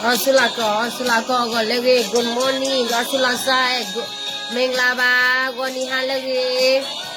အီစူလၢကီၢ် အီစူလၢကီၢ် ဂီၤလၢဂ့ၤ good morning အီစူလၢစဲး မ့ၢ်ဂ့ၤလၢဘၣ် ဂီၤနံၤဟါလၢဂ့ၤ.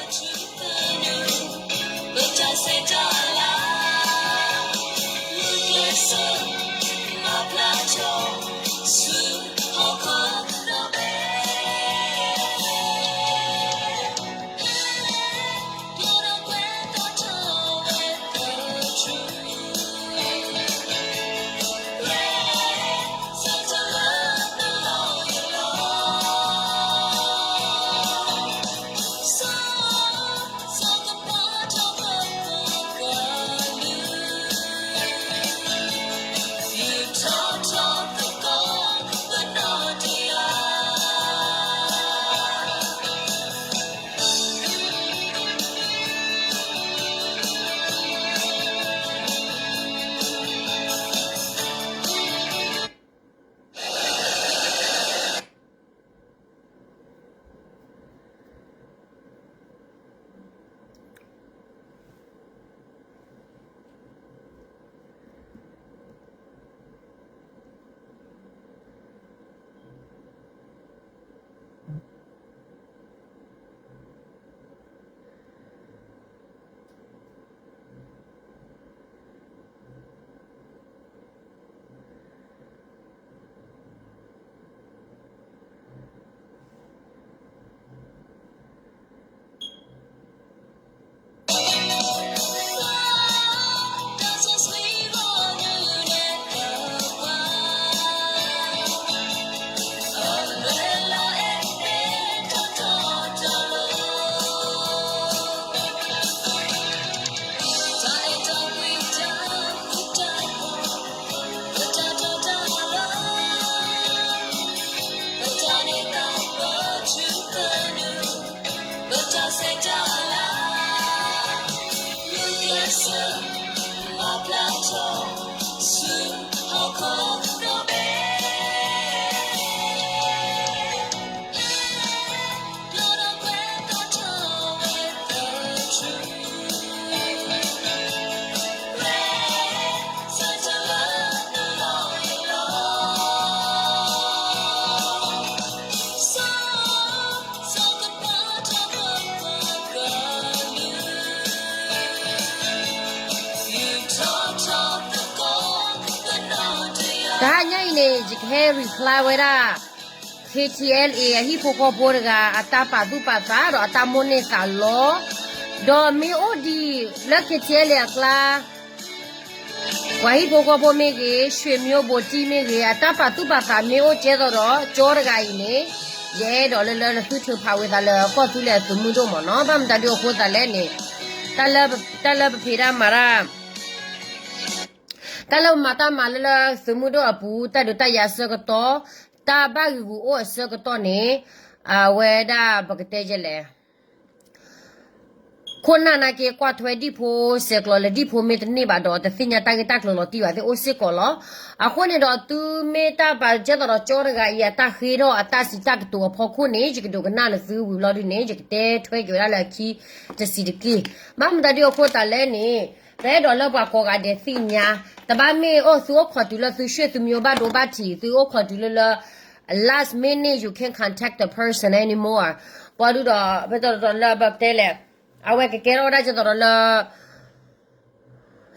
တဟါညါအံၤန့ၣ် ယကဟဲ reply ဝဲဒၣ် K T L A အဟံၣ်ဖိဃီဖိတဂၤ အတၢ်ပာ်သူၣ်ပာ်သးဒီးအတၢ်မိၣ်န့ၢ်သးလီ ဒီးမ့ၢ်အိၣ်ဒံးလၢ K T L A အကျါ ပှၤဟံၣ်ဖိဃီဖိမ့ၢ်ဂ့ၤ, ရွှေမျိုးဘိတံၢ်မ့ၢ်ဂ့ၤ, အတၢ်ပာ်သူၣ်ပာ်သးမ့ၢ်အိၣ်ကဲသိးဒီး ကၠီတဂၤအံၤန့ၣ် ယအဲၣ်ဒိးလၢလၢနသုထုးဖးဝံသးလၢကီၢ်သူလ့ၤအသုးမုၢ်ဒိၣ်မ့ၢ်နီၤ. ဘၣ်မတၤဒုအဃိသးလဲၣ်န့ၣ် တၢ်လၢပဖံးတၢ်မၤတၢ် တၢ်လၢပမၤတၢ်မၤလၢလၢသုးမုၢ်ဒိၣ်အပူၤ တၢ်ဒုးတၢ်ယၤအဆၢကတီၢ်, တၢ်ဘၣ်ဂံာ်ဂူာ်အိၣ်အဆၢကတီၢ်န့ၣ် အဝဲဒၣ်ပကတဲယဲလဲၣ် ခိၣ်နၢ်နာ်က့ ကွၢ်ထွဲဒံၣ်ဖိ ဆဲးကျိးလၢဒံၣ်ဖိမ့ၢ်တန့ၢ်ဘၣ်ဒီး တသ့ၣ်ညါတၢ်ဂ့ၢ်တၢ်ကျိၤလီၤတံၢ်ဘၣ်သ့ၣ်အိၣ်စ့ၢ်ကီးလီၤ. အဃိန့ၣ်ဒီး သုမ့ၢ်တၢ်ပာ်ကဲသိးဒီးကၠီတဂၤအံၤ အတၢ်ဃ့ထီၣ်အတၢ်စံးတၢ်ကတိၤအဖီခိၣ်န့ၣ် ယကဒိကနၣ်နသုဝံၤဘျီဒုန့ၣ် ယကတဲထွဲက့ၤဝဲဒၣ်လၢအခံတစံးတက့ၢ်. ဘၣ်မတၤဒုအဃိသးလဲၣ်န့ၣ် ပအဲၣ်ဒိးလၢပှၤကိးဂၤဒဲးသ့ၣ်ညါ, တဘၣ်မ့ၢ်အိၣ်သုအိၣ်ခိးတုၤလၢသုရွှေ့သုမျိုးဘၣ်ဒိဘၣ်ထံး သုအိၣ်ခိးတုၤလၢလၢ last minute you can't contact the person anymore. ပှၤဒုဒီး ပတတီလၢပတဲလဲၣ်, အဝဲကကဲထီၣ်ဝဲဒၣ်ကဲသိးဒီးလၢ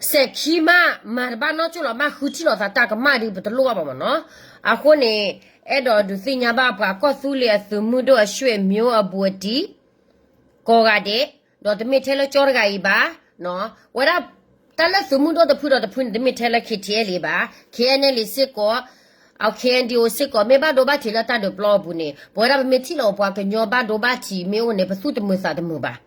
စဲးခံမး မၤတဘၣ်နီၢ်ကၠိၣ်လီၤ မ့ၢ်ဃုထံၣ်လိာ်သးတၢ်ကမၣ်ဒု ပတလိၣ်ဘၣ်ဘၣ်မ့ၢ်နီၤ. အဃိန့ၣ် အဲၣ်ဒိးဒုးသ့ၣ်ညါဘၣ်ပှၤကီၢ်သူလ့ၤအသုးမုၢ်ဒိၣ်အရွှေ့မျိုးအဘူးအတံၢ် ကိးဂၤဒဲး, ဒီးတမ့ၢ်ထဲလၢကၠီတဂၤအံၤဘၣ်, ဝဲဒၣ် တၢ်လၢသုးမုၢ်ဒိၣ်တဖုဒီးတဖုန့ၣ် တမ့ၢ်ထဲလၢ K T L A ဘၣ်, K N L A စ့ၢ်ကီး, အ K N D O စ့ၢ်ကီး မ့ၢ်ဘၣ်ဒိဘၣ်ထံးလၢတၢ်ဒုးပျီအပူၤန့ၣ် ပဝဲဒၣ်ပမ့ၢ်ထံၣ်လီၤပှၤကညီဘၣ်ဒိဘၣ်ထံးမ့ၢ်အိၣ်န့ၣ် ပသူၣ်တမုာ်သးတမုာ်ဘၣ်.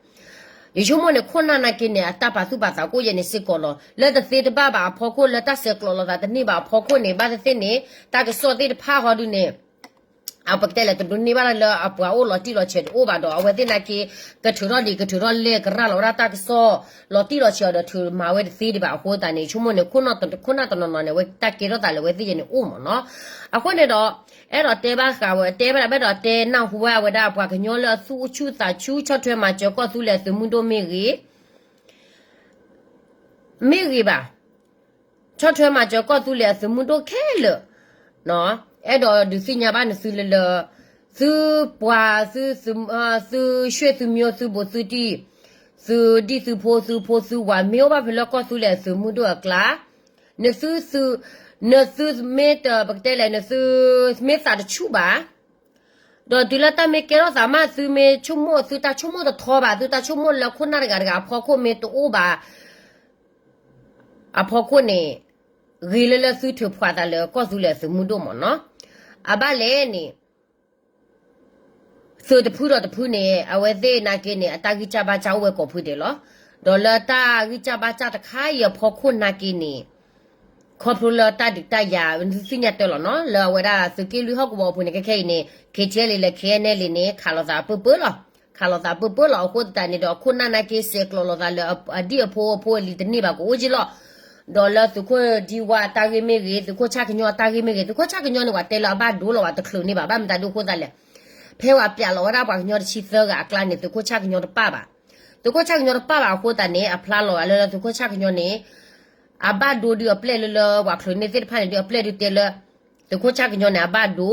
ယဆိကမိၣ်န့ၣ် ခိၣ်နၢ်နာ်က့န့ၣ် အတၢ်ပာ်သူၣ်ပာ်သးကအိၣ်ယဲန့ၣ်စ့ၢ်ကီးလီၤ. လၢတသ့တဘၣ်ဘၣ်အဖီခိၣ် လၢတၢ်ဆဲးကျိးလိာ်သးတန့ၢ်ဘၣ်အဖီခိၣ်န့ၣ် ဘၣ်သ့ၣ်သ့ၣ်န့ၣ် တၢ်ကစီၣ်သ့ၣ်တဖၣ်ဟီဒုန့ၣ် အပကတဲလဲၣ် တဒိးန့ၢ်ဘၣ်လၢအပှၤအိၣ်လီၤတံၢ်လီၤဆဲးတအိၣ်ဘၣ်ဒီး အဝဲသ့ၣ်နာ်က့ ကထုးထီၣ်ဒံးကထုးထီၣ်လဲၢ် ကရၢ်လီၤဝဲဒၣ်တၢ်ကစီၣ်လီၤတံၢ်လီၤဆဲးအီၤဒီး ထုးမၤဝဲတသ့ဒံးဘၣ်အဃိသတးန့ၣ် ဆိကမိၣ်န့ၣ် ခိၣ်နၢ်တနီၤနီၤန့ၣ် အဝဲတၢ်ကဲထီၣ်သးလၢအဝဲသ့ၣ်ယဲန့ၣ်အိၣ်မ့ၢ်နီၤ. အဃိန့ၣ်ဒီး အဲၣ်ဒိးတဲဘၣ်ဃးဝဲ တဲဘၣ်ဒၣ် ဘၣ်ဒိးတဲနၢ်ဟူဝဲအဝဲဒၣ်ပှၤကညီလၢအသူၣ်ဆူၣ်သးဆူၣ် ဆီၣ်ထွဲမၤစၢၤကီၢ်သူလ့ၤအသုးမုၢ်ဒိၣ်မ့ၢ်ဂ့ၤ မ့ၢ်ဂ့ၤဘၣ် ဆီၣ်ထွဲမၤစၢၤကီၢ်သူလ့ၤအသုးမုၢ်ဒိၣ်ခဲလၢာ် အဲၣ်ဒိးဒုးသ့ၣ်ညါဘၣ်နသုလၢလၢ သုပှၤ သု သု သုရွှ့ၣ်သုမျိၣ် သုဘူးသုတံၢ် သုဒံၣ်သုဖိ သုဖိသုဝၤ မ့ၢ်အိၣ်ဘၣ်ဖဲလၢကီၢ်သူလ့ၤအသုးမုၢ်ဒိၣ်အကျါ နသုသု နသုမ့ၢ်တ ပကတဲလဲၣ် နသုမ့ၢ်သးတဆူၣ်ဘၣ် ဒီးတုၤလၢတၢ်မ့ၢ်ကဲထီၣ်သးမး သုမ့ၢ်ဆိကမိၣ် သုတၢ်ဆိကမိၣ်တထီဘၣ် သုတၢ်ဆိကမိၣ်လၢခိၣ်နၢ်တဂၤတဂၤအဖီခိၣ်မ့ၢ်တအိၣ်ဘၣ် အဖီခိၣ်န့ၣ် ဂ့ၤလၢလၢသုထုးဖှးသးလၢကီၢ်သူလ့ၤအသုးမုၢ်ဒိၣ်မ့ၢ်နီၤ. အဘၣ်လဲၣ်န့ၣ် သုးတဖုဒီးတဖုန့ၣ် အဝဲသ့ၣ်နာ်က့န့ၣ် အတၢ်ဂံၢ်စၢ်ဘါစၢ်အိၣ်ဝဲကိးဖုဒဲးလီၤ. ဒီးလၢတၢ်ဂံၢ်စၢ်ဘါစၢ်တခါအံၤအဖီခိၣ်နာ်က့န့ၣ် ခီဖျိလၢတၢ်ဒုးတၢ်ယၤ သုသ့ၣ်ညါတၢ်လီၤနီၤ လၢအဝဲဒၣ်သုးက့လွံၢ်ဟီၣ်ကဝီၤအပူၤန့ၣ် ခဲခဲအံၤန့ၣ် KTLA လၢ KNLA န့ၣ် ခးလိာ်သးပၢၢ်ပၢၢ်လီၤ. ခးလိာ်သးပၢၢ်ပၢၢ်လီၤ အဃိသတးန့ၣ်ဒီး အခိၣ်နၢ်နာ်က့ ဆဲးကျိးလိာ်သးလၢအဒံၣ်အဖိအဖိအလံၤတန့ၢ်ဘၣ်ကအိၣ်က့လီၤ. ဒီးလၢသုးခိၣ်ဒံဝါအတၢ်ဂ့ၢ်မ့ၢ်ဂ့ၤ သုးခိၣ်ဆၣ်ကညီအတၢ်ဂ့ၢ်မ့ၢ်ဂ့ၤ သုးခိၣ်ဆၣ်ကညီန့ၣ် ပှၤတဲလၢအဘၣ်ဒိလီၤ ပှၤတချုးန့ၢ်ဘၣ် ဘၣ်မတၤဒုအဃိသတးလဲၣ် ဖဲပှၤပျးလီၤဝဲဒၣ်ပှၤကညီတဆံသၢဂၤအကျါန့ၣ် သုးခိၣ်ဆၣ်ကညီတပၣ်ဘၣ်. သုးခိၣ်ဆၣ်ကညီတပၣ်ဘၣ်အဃိသတးန့ၣ် အဖျါလီၤဂာ်လၢလၢသုးခိၣ်ဆၣ်ကညီန့ၣ် အဘၣ်ဒိဒုအပျဲၢ်လၢလၢပှၤချုးန့ၢ်သ့ၣ်တဖၣ်န့ၣ်ဒုအပျဲၢ်ဒုတဲလၢ သုးခိၣ်ဆၣ်ကညီန့ၣ် အဘၣ်ဒိ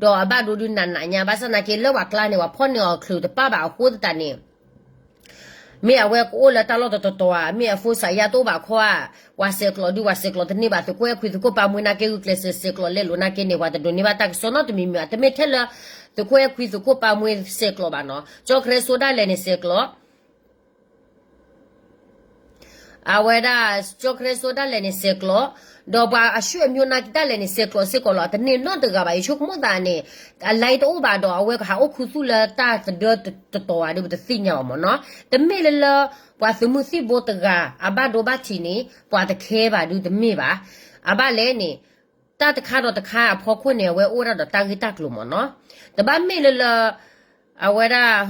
ဒီးအဘၣ်ဒိဒုနးနးညါ ဘၣ်ဆၣ်နာ်က့လၢပှၤကျါန့ၣ် ပှၤဖီၣ်န့ၢ်အီၤချုးတပၣ်ဘၣ်အဃိသတးန့ၣ် မ့ၢ်အဝဲကအိၣ်လၢတၢ်လီၢ်တတီၤတီၤဧါ မ့ၢ်အ phone စးယါတအိၣ်ဘၣ်ခီဧါ, ပှၤဆဲးကျိးဒု ပှၤဆဲးကျိးတန့ၢ်ဘၣ် သုးခိၣ်အဲၣ်ခွံ သုးခိၣ်ပာ်မှံနာ်က့ ဂုာ်ကျဲးစၢးဆဲးကျိးလဲၤလိာ်နာ်က့န့ၣ် ပှၤတဒိးန့ၢ်ဘၣ်တၢ်ကစီၣ်နီတမံၤမံၤဘၣ် တမ့ၢ်ထဲလၢ သုးခိၣ်အဲၣ်ခွံ သုးခိၣ်ပာ်မှံဆဲးကျိးဘၣ်နီၤ ကၠီကရၢစိဒၣ်လဲာ်န့ၣ်ဆဲးကျိး အဝဲဒၣ် ကၠီကရၢစိဒၣ်လဲာ်န့ၣ်ဆဲးကျိး, ဒီးပှၤအဆွေမျိုးနာ်က့ဒၣ်လဲာ်န့ၣ် ဆဲးကျိးစ့ၢ်ကီးလီၤ. တန့ၢ်နီတဂၤဘၣ် ယဆိကမိၣ်သးန့ၣ် အ line တအိၣ်ဘၣ်ဒီး အဝဲကဟးအိၣ်ခူသူၣ်လၢတၢ်သဒၢတတီၤဘၣ်ဒီး ပတသ့ၣ်ညါဘၣ်မ့ၢ်နီၤ. တမ့ၢ်လၢလၢ ပှၤသုးမုၢ်သံၣ်ဘိတဂၤ အဘၣ်ဒိဘၣ်ထံးန့ၣ် ပှၤတခဲဘၣ်ဒုတမ့ၢ်ဘၣ်. အဘၣ်လဲၣ်န့ၣ် တၢ်တခါဒီးတခါအဖီခိၣ်န့ၣ် အဝဲအိၣ်ဒၣ်ဒီးတၢ်ဂ့ၢ်တၢ်ကျိၤမ့ၢ်နီၤ. တဘၣ်မ့ၢ်လၢလၢ အဝဲဒၣ်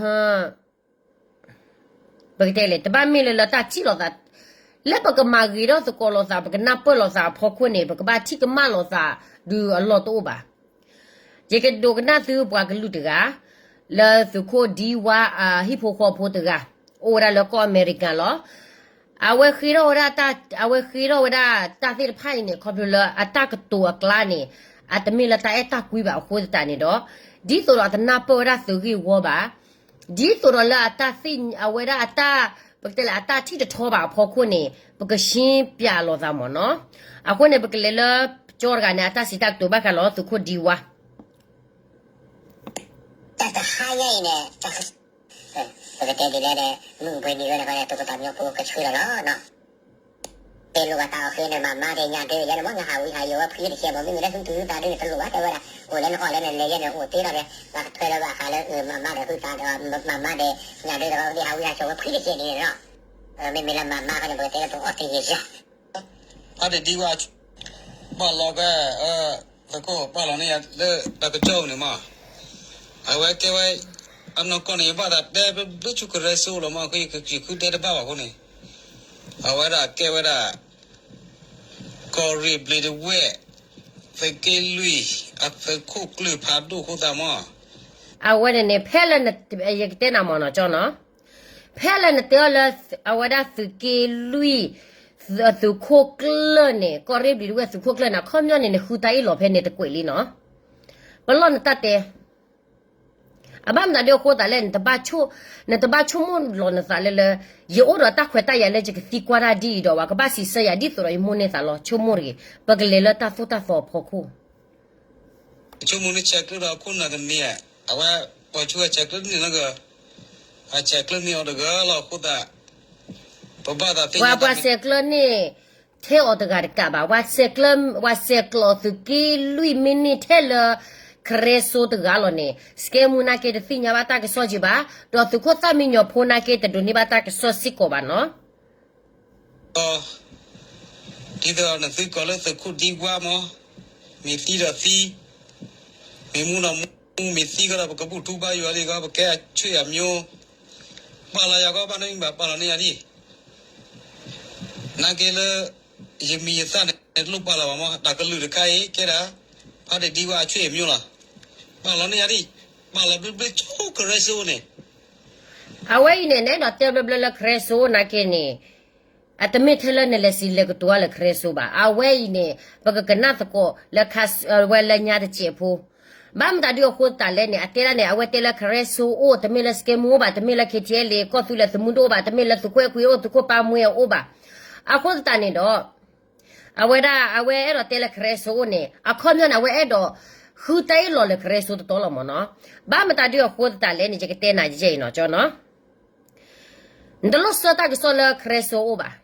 ပကတဲလဲၣ် တဘၣ်မ့ၢ်လၢလၢတၢ်ထံၣ်လိာ်သး လၢပကမၤဂ့ၤထီၣ်သကိးလိာ်သး ပကနၢ်ပၢၢ်လိာ်သးအဖီခိၣ်န့ၣ် ပကဘၣ်ထံၣ်ကမၣ်လိာ်သး ဒုးအလီၢ်တအိၣ်ဘၣ်. ယကဒိကနၣ်သုပှၤကလုာ်တဂၤ လၢသုးခိၣ်ဒံဝါအဟံၣ်ဖိဃီဖိတဂၤ အိၣ်ဝဲဒၣ်လၢကီၢ်အမဲရကၤလီၤ. အဝဲဃ့ထီၣ်ဝဲဒၣ်တၢ် အဝဲဃ့ထီၣ်ဝဲဒၣ်တၢ်သ့ၣ်တဖၣ်အံၤန့ၣ် ခီဖျိလၢအတၢ်ကတိၤအကျါန့ၣ် အတမ့ၢ်လၢတၢ်အဲၣ်တၢ်ကွံဘၣ်အဃိသတးန့ၣ်ဒီး ဒ်သိးဒီးအတနၢ်ပၢၢ်ဝဲဒၣ်သုးဂ့ၢ်ဝီဘၣ် ဒ်သိးဒီးလၢအတၢ်သ့ၣ် အဝဲဒၣ်အတၢ် ပကတဲလၢ အတၢ်ထံၣ်တထီဘၣ်အဖီခိၣ်န့ၣ် ပကရှင်းပြလိာ်သးမ့ၢ်နီၤ. အဃိန့ၣ် ပကလဲၤလၢကၠီတဂၤန့ၣ် အတၢ်စံးတၢ်ကတိၤဘၣ်ဃးလီၤ သုးခိၣ်ဒံဝါ တၢ်တဟါညါအံၤန့ၣ် ပကတဲဒ်လဲၣ်ဒီး မုၢ်အပှဲၤနံၤဝဲန့ၣ် သုးခိၣ်ပာ်မံဖိကဆှၢလီၤလီၤနီၤ. တဲလိာ်ဘၣ်တၢ်အီၤဃ့န့ၣ် မၤမါဒီးညၣ်ဒၢယဲန့ၣ်မ့ၢ် နဟးဝံဟးယိာ်ဝဲဖှံတစဲးမ့ၢ် မ့မ့ၢ်လၢသုသုသးဒုန့ၣ်တလိၣ်ဘၣ် တဲဝဲဒၣ် အိၣ်လၢနအီၣ်လၢနလဲၤယဲန့ၣ် အိၣ်တ့ၢ်လီၤဒီး ဘၣ်ကထွဲလၢဘၣ်ဃးလၢ မၤမါဒီးဟုသးဒီး မၤမါဒီးညၣ်ဒၢဒီး ပသ့ၣ်ဟးဝံဟးယိာ်ဝဲဖှံတစဲးဒ်န့ၣ်နီၤ. မ့မ့ၢ်လၢမၤမါဃီန့ၣ် ပကတဲလၢပအီၣ်တ့ၢ်ယဲၢ် ဖါတံၢ်ဒံဝါ ပာ်လီၤကဲ သုးခိၣ်ပာ်လီၤန့ၢ်ယၤလၢတၢ်ကစီၣ်န့ၣ်မး အဝဲကဲဝဲ အနီၢ်ကီၢ်န့ၣ် ယဘၣ်သးတဲဘျုးဆူကရၢစိလီၤမး ဃုယဃုတဲတဘၣ်ဘၣ်အဃိန့ၣ် အဝဲဒၣ်ကဲဝဲဒၣ် ကီၢ်ရ့ၣ်ဘျံးတဝဲၢ် သုးက့လွံၢ် အသုးခိၣ်ကျၢၢ်ဖးဒိၣ်ဃိသးမး အဝဲန့ၣ်န့ၣ် ဖဲလၢ ယကတဲနၤမ့ၢ်နီၤ ကၠီနီၤ ဖဲလၢနတဲအီၤလၢ အဝဲဒၣ်သုးက့လွံၢ် သုးခိၣ်ကျၢၢ်န့ၣ် ကီၢ်ရ့ၣ်ဘျံးတဝဲၢ်သုးခိၣ်ကျၢၢ်န့ၣ် အခီပညီန့ၣ် နဃုတၢ်အ့ၣ်လိာ်ဖဲန့ၣ်တကွဲးလံနီၤ. ပလီၢ်နတၢ်တဲ အဘၣ်မတၤဒ်အဃိသးလဲၣ် နတဘၣ်ဆိကမိၣ်လီၤနသးလၢလၢ ယအိၣ်ဒီးတၢ်ခွဲးတၢ်ယာ်လၢယကသံကွၢ်တၢ်ဒ်အံၤဒီး ပှၤကဘၣ်စံးဆၢယၤဒ်သိးဒီးယမိၣ်န့ၢ်သးလီၤ ဆိကမိၣ်တဂ့ၤ ပကလဲၤလၢတၢ်သိၣ်တၢ်သီအဖီခိၣ် ဆိကမိၣ်န့ၣ်ဆဲးကျၢဒီးခိၣ်နၢ်တန့ၢ် အဝဲပှၤဆိအဆဲးကျၢန့ၢ်လၢဂၢၢ် အဆဲးကျၢန့ၢ်အီၤတဂၤလီၤအဃိသတး ပဘၣ်သးသ့ၣ်ညါ ပှၤဆဲးကျၢန့ၢ် ထဲအီၤတဂၤတကးဘၣ် ပှၤဆဲးကျၢ ပှၤဆဲးကျိးသုးက့လွံၢ်မ့ၢ်န့ၢ်ထဲလၢ ကရၢစိတဂၤလီၤန့ၣ် စကဲမူနာ်က့တသ့ၣ်ညါဘၣ်တၢ်ကစီၣ်က့ဘၣ် ဒီးသုးခိၣ်သၣ်မံညီၤဖိနာ်က့တဒိးန့ၢ်ဘၣ်တၢ်ကစီၣ်စ့ၢ်ကီးဘၣ်နီၤ ဒ်သိးနသုကိးလၢသုးခိၣ်ဒံဝါမး မ့ၢ်သံဒီးသံ မ့ၢ်မူဒီးမူ မ့ၢ်သံကီးဒီး ပကဘူၣ်ထူဘါယွၤလံကီး ပကဲအဆွေအမျိုး ပာ်လီၤယၤကီး ဘၣ်နမံၤဘၣ် ပာ်လီၤန့ၢ်ယၤဒ် နာ်က့လၢ ယမံၤယသၣ်န့ၣ် တလိၣ်ပာ်လီၤဘၣ်မး တၢ်ကလုၢ်တခါအံၤ ကဲဒၣ် ဖါတံၢ်ဒံဝါအဆွေမျိုးလီၤ ပာ်လီၤန့ၢ်ယၤဒ် ပာ်လီၤဘျုးဘျုးဆိကရၢစိန့ၣ် အဝဲအံၤန့ၣ် နအဲၣ်ဒိးတဲဘျီဘျီလၢကရၢစိနာ်က့န့ၣ် အတမ့ၢ်ထဲလၢနလဲၤစံးလဲၤကတိၤလၢ Karen ဘၣ်. အဝဲအံၤန့ၣ် ပကကနၣ်သကိးလၢ ဝဲလၢညါတစဲးဖိ. ဘၣ်မတၤဒုးအဃိသတးလဲၣ်န့ၣ် အတဲဒၣ်န့ၣ် အဝဲတဲလၢ Karen အိၣ်, တမ့ၢ်လၢ စကဲမူ အိၣ်ဘၣ်, တမ့ၢ်လၢ KTLA ကီၢ်သူလ့ၤသုးမုၢ်ဒိၣ်အိၣ်ဘၣ်, တမ့ၢ်လၢသုးခိၣ်အဲၣ်ခွံအိၣ်, သုးခိၣ်ပၢ်မှဲအအိၣ်ဘၣ်. အဃိသတးန့ၣ်ဒီး အဝဲဒၣ် အဝဲအဲၣ်ဒိးတဲလၢ Karen အိၣ်န့ၣ် အခီပညီန့ၣ် အဝဲအဲၣ်ဒိးဃုတၢ်အ့ၣ်လိာ်လၢ Karen တတီလီၤမ့ၢ်နီၤ. ဘၣ်မတၤဒုးအဃိသတးလဲၣ်န့ၣ် ယကတဲနၤယဲအံၤနီၤ ကၠီနီၤ. နတလိၣ်ဆှၢတၢ်ကစီၣ်လၢ Karen အိၣ်ဘၣ်.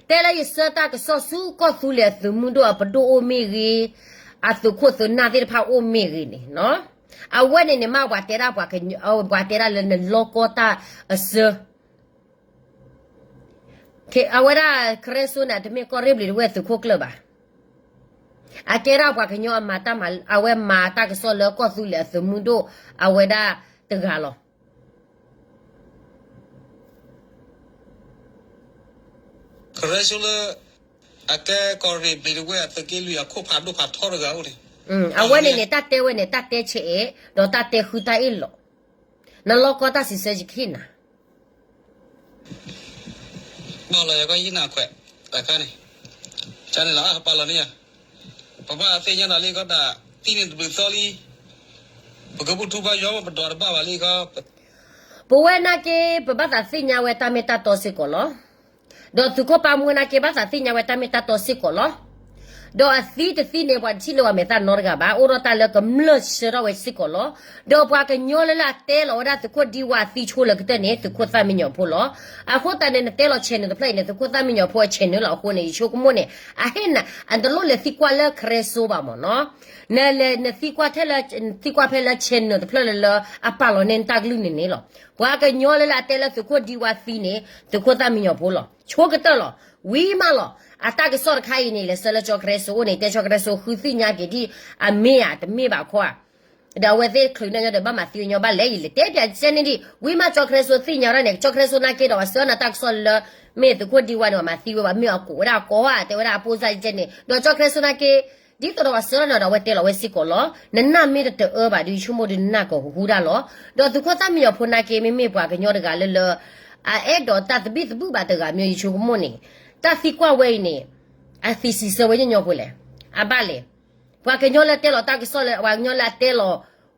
တဲလၢယဆှၢတၢ်ကစီၣ်ဆူကီၢ်သူလ့ၤအသုးမုၢ်ဒိၣ်အပဒိၣ်အိၣ်မ့ၢ်ဂ့ၤ, အသုးခိၣ်သုးနၢ်သ့ၣ်တဖၣ်အိၣ်မ့ၢ်ဂ့ၤန့ၣ်နီၤ, အဝဲန့ၣ်န့ၣ်မ့ၢ်ပှၤတဲဒၣ်ပှၤကညီ, ပှၤတဲဒၣ်လၢနလီၢ်ကီၢ်တၢ်အစၢ အဝဲဒၣ် Karen န့ၣ် တမ့ၢ်ကီၢ်ရ့ၣ်ဘျံၤတဝဲၢ်သုးခိၣ်ကျၢၢ်ဘၣ်. အကဲဒၣ်ပှၤကညီအမၤတၢ်မၤ, အဝဲမၤတၢ်ကစီၣ်လၢကီၢ်သူလ့ၤအသုးမုၢ်ဒိၣ်အဝဲဒၣ်တဂၤလီၤ. Karen လၢ အကဲကီၢ်ရ့ၣ်ဘျံၤတဝဲၢ်အသုးက့လွံၢ်အခိၣ်ဖးဒိၣ်ဖးထီတဂၤအိၣ်န့ၣ်, အဝဲန့ၣ်န့ၣ် တၢ်တဲဝဲန့ၣ် တၢ်တဲဆဲးအဲး ဒီးတၢ်တဲဃုတၢ်အ့ၣ်လိာ်, နလီၢ်ကီၢ်တၢ်စံးဆၢယကဟ့ၣ်နၤ ဘၣ်လီၤယကယနၢ်ခွဲး, တခါန့ၣ်, န့ၣ်လီၤ ပာ်လီၤန့ၣ်ယၤ, ပဘၣ်သ့ၣ်ညါဒီးလံကီတၢ်, သံန့ၣ်တဘျုးသီလံ, ပကဘူၣ်ထူဘါယွၤမ့ၢ်ပဒိးတဘၣ်ဘၣ်လံကီ, ပဝဲနာ်က့ ပဘၣ်သးသ့ၣ်ညါဝဲတၢ်မ့ၢ်တၢ်တီစ့ၢ်ကီးလီၤ. ဒီးသုးခိၣ်ပၢ်မူနာ်က့ ဘၣ်သးသ့ၣ်ညါဝဲတၢ်မ့ၢ်တၢ်တီစ့ၢ်ကီးလီၤ. ဒီးအသံတသံန့ၣ် ပှၤတထံၣ်လၢၤဝဲမဲာ်သၣ်နီတဂၤဘၣ်, အိၣ်ဒီးတၢ်လၢကမျၢၢ်ဆှၢထီၣ်ဝဲစ့ၢ်ကီးလီၤ. ဒီးပှၤကညီလၢလၢအတဲလီၤဝဲဒၣ်သုးခိၣ်ဒံဝါသံဆိလၢကတၢၢ်န့ၣ် သုးခိၣ်သၣ်မံညီၤဖိလီၤ. အဃိသတးန့ၣ် နတဲလီၤ channel တဖျၢၣ်အံၤန့ၣ် သုးခိၣ်သၣ်မံညီၤဖိအ channel လီၤ. အဃိန့ၣ် ယဆိကမိၣ်န့ၣ် အဟ့ၣ်နၤ, အတလိၣ်လဲၤသံကွၢ်လၢ Karen ဘၣ်မ့ၢ်နီၤ. နလဲၤနသံကွၢ်ထဲလၢ, သံကွၢ်ဖဲလၢ channel တဖျၢၣ်လၢလၢအပာ်လီၤန့ၢ်နတၢ်ကလုၢ်န့ၣ်န့ၣ်လီၤ. ပှၤကညီလၢလၢအတဲလၢသုးခိၣ်ဒံဝါသံန့ၣ် သုးခိၣ်သၣ်မံညီၤဖိလီၤ. ဆိကတၢၢ်လီၤ. ဝံၤမးလီၤ. အတၢ်ကစီၣ်တခါအံၤန့ၣ် လဲၤဆှၢလၢကၠီ Karen အိၣ်န့ၣ် တဲကၠီ Karen ဃုသ့ၣ်ညါက့ၤဒ်အမ့ၢ်ဧါ တမ့ၢ်ဘၣ်ခီဧါ. ဒီးအဝဲသ့ၣ်ချုးန့ၢ်ညီဒီး ဘၣ်မၤသံဝဲညီဘၣ်လဲၣ် ယလဲၤတဲပျးကဲန့ၣ်ဒံး ဝံၤမးကၠီ Karen သ့ၣ်ညါဒၣ်န့ၣ် ကၠီ Karen နာ်က့ဒီး ပှၤဆှၢနၤတၢ်ကစီၣ်လၢ မ့ၢ်သုးခိၣ်ဒံဝါန့ၣ် ပှၤမၤသံဝဲ ပှၤမ့ၢ်အကိးဝဲဒၣ်အကိးဧါ တဲဝဲဒၣ်အပိၢ်စၢ်ကဲန့ၣ် ဒီးကၠီ Karen နာ်က့ ဒ်သိးဒီးပှၤဆှၢနၤဒီး အဝဲတဲလီၤဝဲစ့ၢ်ကီးလီၤ. နနၢ်မ့ၢ်တတအၢဘၣ်ဒီး ယဆိကမိၣ်ဒီးနနၢ်ကီးကဟူတၢ်လီၤ. ဒီးသုးခိၣ်သၣ်မံညီၤဖိနာ်က့ မ့မ့ၢ်ပှၤကညီတဂၤလၢလၢ အအဲၣ်ဒိးတၢ်သဘံၣ်သဘုၣ်ဘၣ်တဂၤမ့ၢ် ယဆိကမိၣ်န့ၣ် တၢ်သံကွၢ်ဝဲအံၤန့ၣ် အသံစံးဆၢဝဲညီညီဖိလဲၣ်. အဘၣ်လဲၣ်. ပှၤကညီလၢတဲလီၤတၢ်ကစီၣ်လၢ ပှၤကညီလၢအတဲလီၤ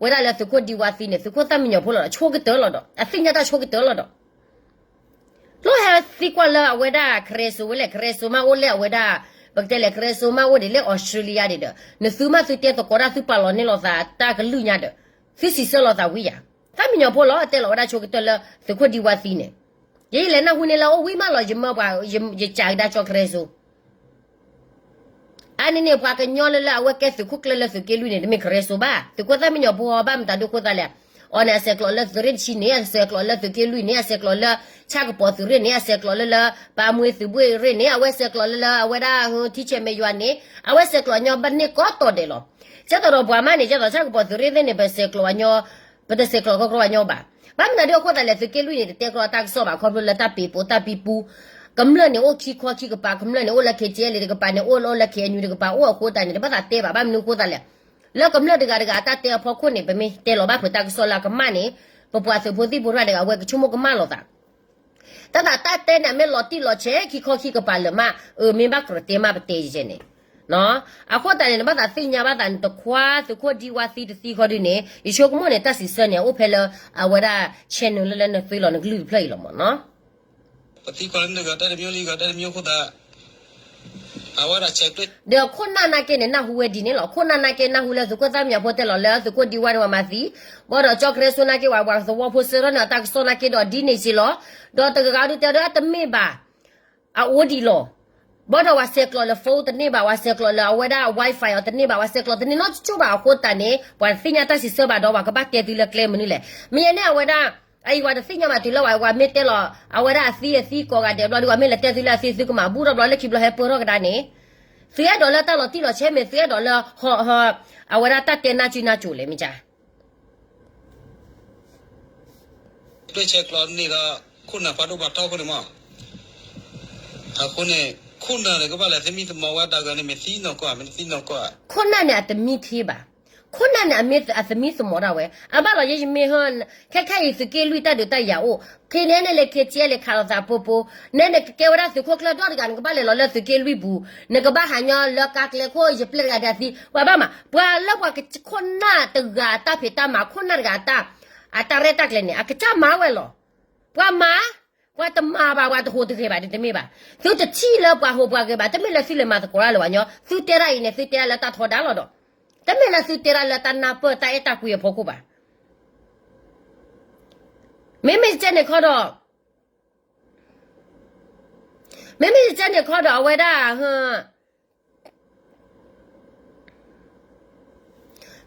ဝဲဒၣ်လၢသုးခိၣ်ဒံဝါသံန့ၣ် သုးခိၣ်သၣ်မံညီၤဖိလီၤဒီး ဆိကတၢၢ်လီၤဒီး အသ့ၣ်ညါတၢ်ဆိကတၢၢ်လီၤဒီး လီၤဟဲသံကွၢ်လၢအဝဲဒၣ် Karen ဝဲလဲၣ်, Karen မ့ၢ်အိၣ်လၢအဝဲဒၣ် ပကတဲလဲၣ် Karen မ့ၢ်အိၣ်ဒံးလၢ Australia ဒံးဒီး နသုမ့ၢ်သုတဲသကိးတၢ် သုပာ်လီၤန့ၢ်လိာ်သးတၢ်ကလုၢ်ညါဒီး သုစံးဆၢလိာ်သးဝံၤယၤ, သၣ်မံညီၤဖိလီၤ အတဲလီၤဝဲဒၣ်ဆိကတၢၢ်လၢသုးခိၣ်ဒံဝါသံန့ၣ်, ယလဲၤနၢ်ဟူန့ၢ်လၢအအိၣ်ဝံၤမးလီၤ ယမၢပှၤ ယကးကဒါကၠီ Karen အါန့ၣ်န့ၣ် ပှၤကညီလၢလၢအဝဲကဲသုးခိၣ်ကျၢၢ်လၢသုးက့လွံၢ်န့ၣ် တမ့ၢ် Karen ဘၣ်, သုးခိၣ်သၣ်မံညီၤဖိဘၣ်မတၤဒုးအဃိသတးလဲၣ်, အီၤန့ၣ် အဆဲးကျိးလၢသုးရ့ၣ်တဆံန့ၣ် အဆဲးကျိးလၢသုးက့လွံၢ်န့ၣ် အဆဲးကျိးလၢ ဆၣ်ကပီၤသုးရ့ၣ်န့ၣ် အဆဲးကျိးလၢလၢ ပၢ်မွ့သုးဘှ့ၣ်ရ့ၣ်န့ၣ် အဝဲဆဲးကျိးလၢလၢအဝဲဒၣ် ထံဆဲးမဲာ်ယွၤန့ၣ် အဝဲဆဲးကျိးညီဘၣ်န့ၢ်ကိးတီၤဒဲးလီၤ. ကဲသိးဒီးပှၤမးန့ၣ် ကဲသိးဆၣ်ကပီၤသုးရ့ၣ်သ့ၣ်န့ၣ် ပဆဲးကျိးအညီ ပတဆဲးကျိးကီကီပှၤညီဘၣ်. ဘၣ်မနုၤဒ်အဃိသတးလဲၣ် သုးက့လွံၢ်န့ၣ် တတဲကျီတၢ်ကစီၣ်ဘၣ် ခီဖျိလၢတၢ်ပ့ၤပိာ်တၢ်ပံပူ, ကမျၢၢ်န့ၣ်အိၣ်ခံခီခံကပၤ, ကမျၢၢ်န့ၣ်အိၣ်လၢ K T L A တကပၤန့ၣ် အိၣ်လၢ K N U တကပၤ အိၣ်အဃိသတးန့ၣ် တဘၣ်သးတဲဘၣ်. ဘၣ်မနုၤအဃိသတးလဲၣ်, လၢကမျၢၢ်တဂၤတဂၤအတၢ်တဲအဖီခိၣ်န့ၣ် ပမ့ၢ်တဲလီၤဘၣ်ဖုးတၢ်ကစီၣ်လၢအကမၣ်န့ၣ် ပပှၤသုးဖိသံၣ်ဖိတဂၤတဂၤ အဝဲကဆိကမိၣ်ကမၣ်လိာ်သး တၢ်သးတၢ်တဲန့ၣ် မ့ၢ်လီၤတံၢ်လီၤဆဲး ခံခီခံကပၤလၢၤမး, အမ့ၢ်ဘၣ်ကြၢးတဲမးပတဲယဲန့ၣ်. အဃိသတးန့ၣ် နဘၣ်သးသ့ၣ်ညါဘၣ်သး နတခွါသုးခိၣ်ဒံဝါသံတသံခီဒုန့ၣ် ယဆိကမိၣ်န့ၣ် တၢ်စံးဆၢန့ၣ် အိၣ်ဖဲလၢ အဝဲဒၣ် channel လၢလၢနသွ့လီၤနကလုၢ်တဖျၢၣ်အံၤလီၤမ့ၢ်နီၤ. ပသံကွၢ်လၢနဂၤတၢ်တမံၤလံဂၤတၢ်တမံၤအဃိသတး အဝဲဒၣ်ဆဲးကျိး ဒီးခိၣ်နၢ်နာ်က့န့ၣ် နၢ်ဟူဝဲဒ်န့ၣ်လီၤ. ခိၣ်နၢ်နာ်က့နၢ်ဟူလၢသုးခိၣ်သၣ်မံညီၤဖိတဲလီၤလၢသုးခိၣ်ဒံဝါန့ၣ် ပှၤမၤသံ, ဘၣ်ဒီးကၠီ Karen နာ်က့ ပှၤသဝီဖိစၢထီၣ်န့ၢ်အတၢ်ကစီၣ်နာ်က့ဒီးဒ်န့ၣ်စ့ၢ်လီၤ. ဒီးတဂၤဂၤဒုးတဲဒီးတမ့ၢ်ဘၣ် အအိၣ်ဒံးလီၤ. ဘၣ်ဒီးပှၤဆဲးကျိးလၢ phone တန့ၢ်ဘၣ်, ပှၤဆဲးကျိးလၢအဝဲဒၣ် Wi-Fi အီၤတန့ၢ်ဘၣ်, ပှၤဆဲးကျိးတန့ၢ်နီတကၠိၢ်ဘၣ်အဃိသတးန့ၣ် ပှၤတသ့ၣ်ညါတၢ်စံးဆၢဘၣ်ဒီး ပှၤကဘၣ်တဲသုလၢကျဲမနုၤလဲၣ်. မ့ၢ်ယဲန့ၣ်အဝဲဒၣ် အအံၤပှၤတသ့ၣ်ညါဘၣ်တုၤလၢပှၤမ့ၢ်တဲလီၤ အဝဲဒၣ်အသံအသံကိးဂၤဒဲးဘျီဒုး ပှၤမ့ၢ်လဲၤတဲသုလၢအသံသုကမၤဘူၣ်ထီၣ်ဘျီလၢခံဘျီဟဲပၢၢ်ထီၣ်ကဒါန့ၣ် သုအဲၣ်ဒိးလၢတၢ်လီၤတံၢ်လီၤဆဲးမ့ၢ်သုအဲၣ်ဒိးလၢ အဝဲဒၣ်တၢ်တဲနၢ်စုနၢ်ကိၤလဲၣ်မ့ၢ်ကါ တွဲဆဲးကျိးန့ၣ်ဒီး ခိၣ်နၢ်ဖးဒိၣ်ဖးထီအဃိန့ၣ်မး, အဃိန့ၣ် ခိၣ်နၢ်န့ၣ်ကဘၣ်လဲၤသမံသမိးဝဲတၢ်ဂၤန့ၣ် မ့ၢ်သံနီၢ်ကီၢ် မ့ၢ်သံနီၢ်ကီၢ်, ခိၣ်နၢ်န့ၣ်အတမံထံဘၣ်. ခိၣ်နၢ်န့ၣ် အမ့ၢ်အသမံသမိးဒၣ်ဝဲ အဘၣ်လီၤယဲယမ့ၢ်ဟၢ ခဲခဲအံၤသုးက့လွံၢ်တၢ်ဒုးတၢ်ယၤအိၣ် ခဲန့ၣ်န့ၣ်လၢ ခ့ကၠဲ လဲၤခးလိာ်သးပိပိ နဲန့ၣ်ကကဲဝဲဒၣ်သုးခိၣ်ကျၢၢ်ဒီတဂၤန့ၣ် ကဘၣ်လဲၤလီၤလၢသုးက့လွံၢ်ပူၤ နကဘၣ်ဟးညီလၢကါကျဲခိၣ် ယပျဲၢ်တဂၤဒီးသံ ပှၤဘၣ်မး ပှၤလၢပှၤခိၣ်နၢ်တဂၤအတၢ်ဖံးတၢ်မၤ ခိၣ်နၢ်တဂၤအတၢ် အတၢ်ရဲၣ်တၢ်ကျဲၤန့ၣ် အကစၢ်မၤဝဲလီၤ. ပှၤမၤ, ပှၤတမၤဘၣ် ပှၤတဟူးတဂဲၤဘၣ် တမ့ၢ်ဘၣ်. သုတထံၣ်လၢပှၤဟူးပှၤဂဲၤဘၣ် တမ့ၢ်လၢသုလဲၤမၤသကိးတၢ်လၢပှၤကညီ သုတဲဒၣ်အံၤန့ၣ် သုတဲဒၣ်လၢတၢ်ထီဒါလီၤဒီး တမ့ၢ်လၢသုတဲဒၣ်လၢတၢ်နၢ်ပၢၢ်တၢ်အဲၣ်တၢ်ကွံအဖီခိၣ်ဘၣ်. မ့မ့ၢ်ကကဲန့ၣ်ခီဒီး မ့မ့ၢ်ကကဲန့ၣ်ခီဒီးအဝဲဒၣ်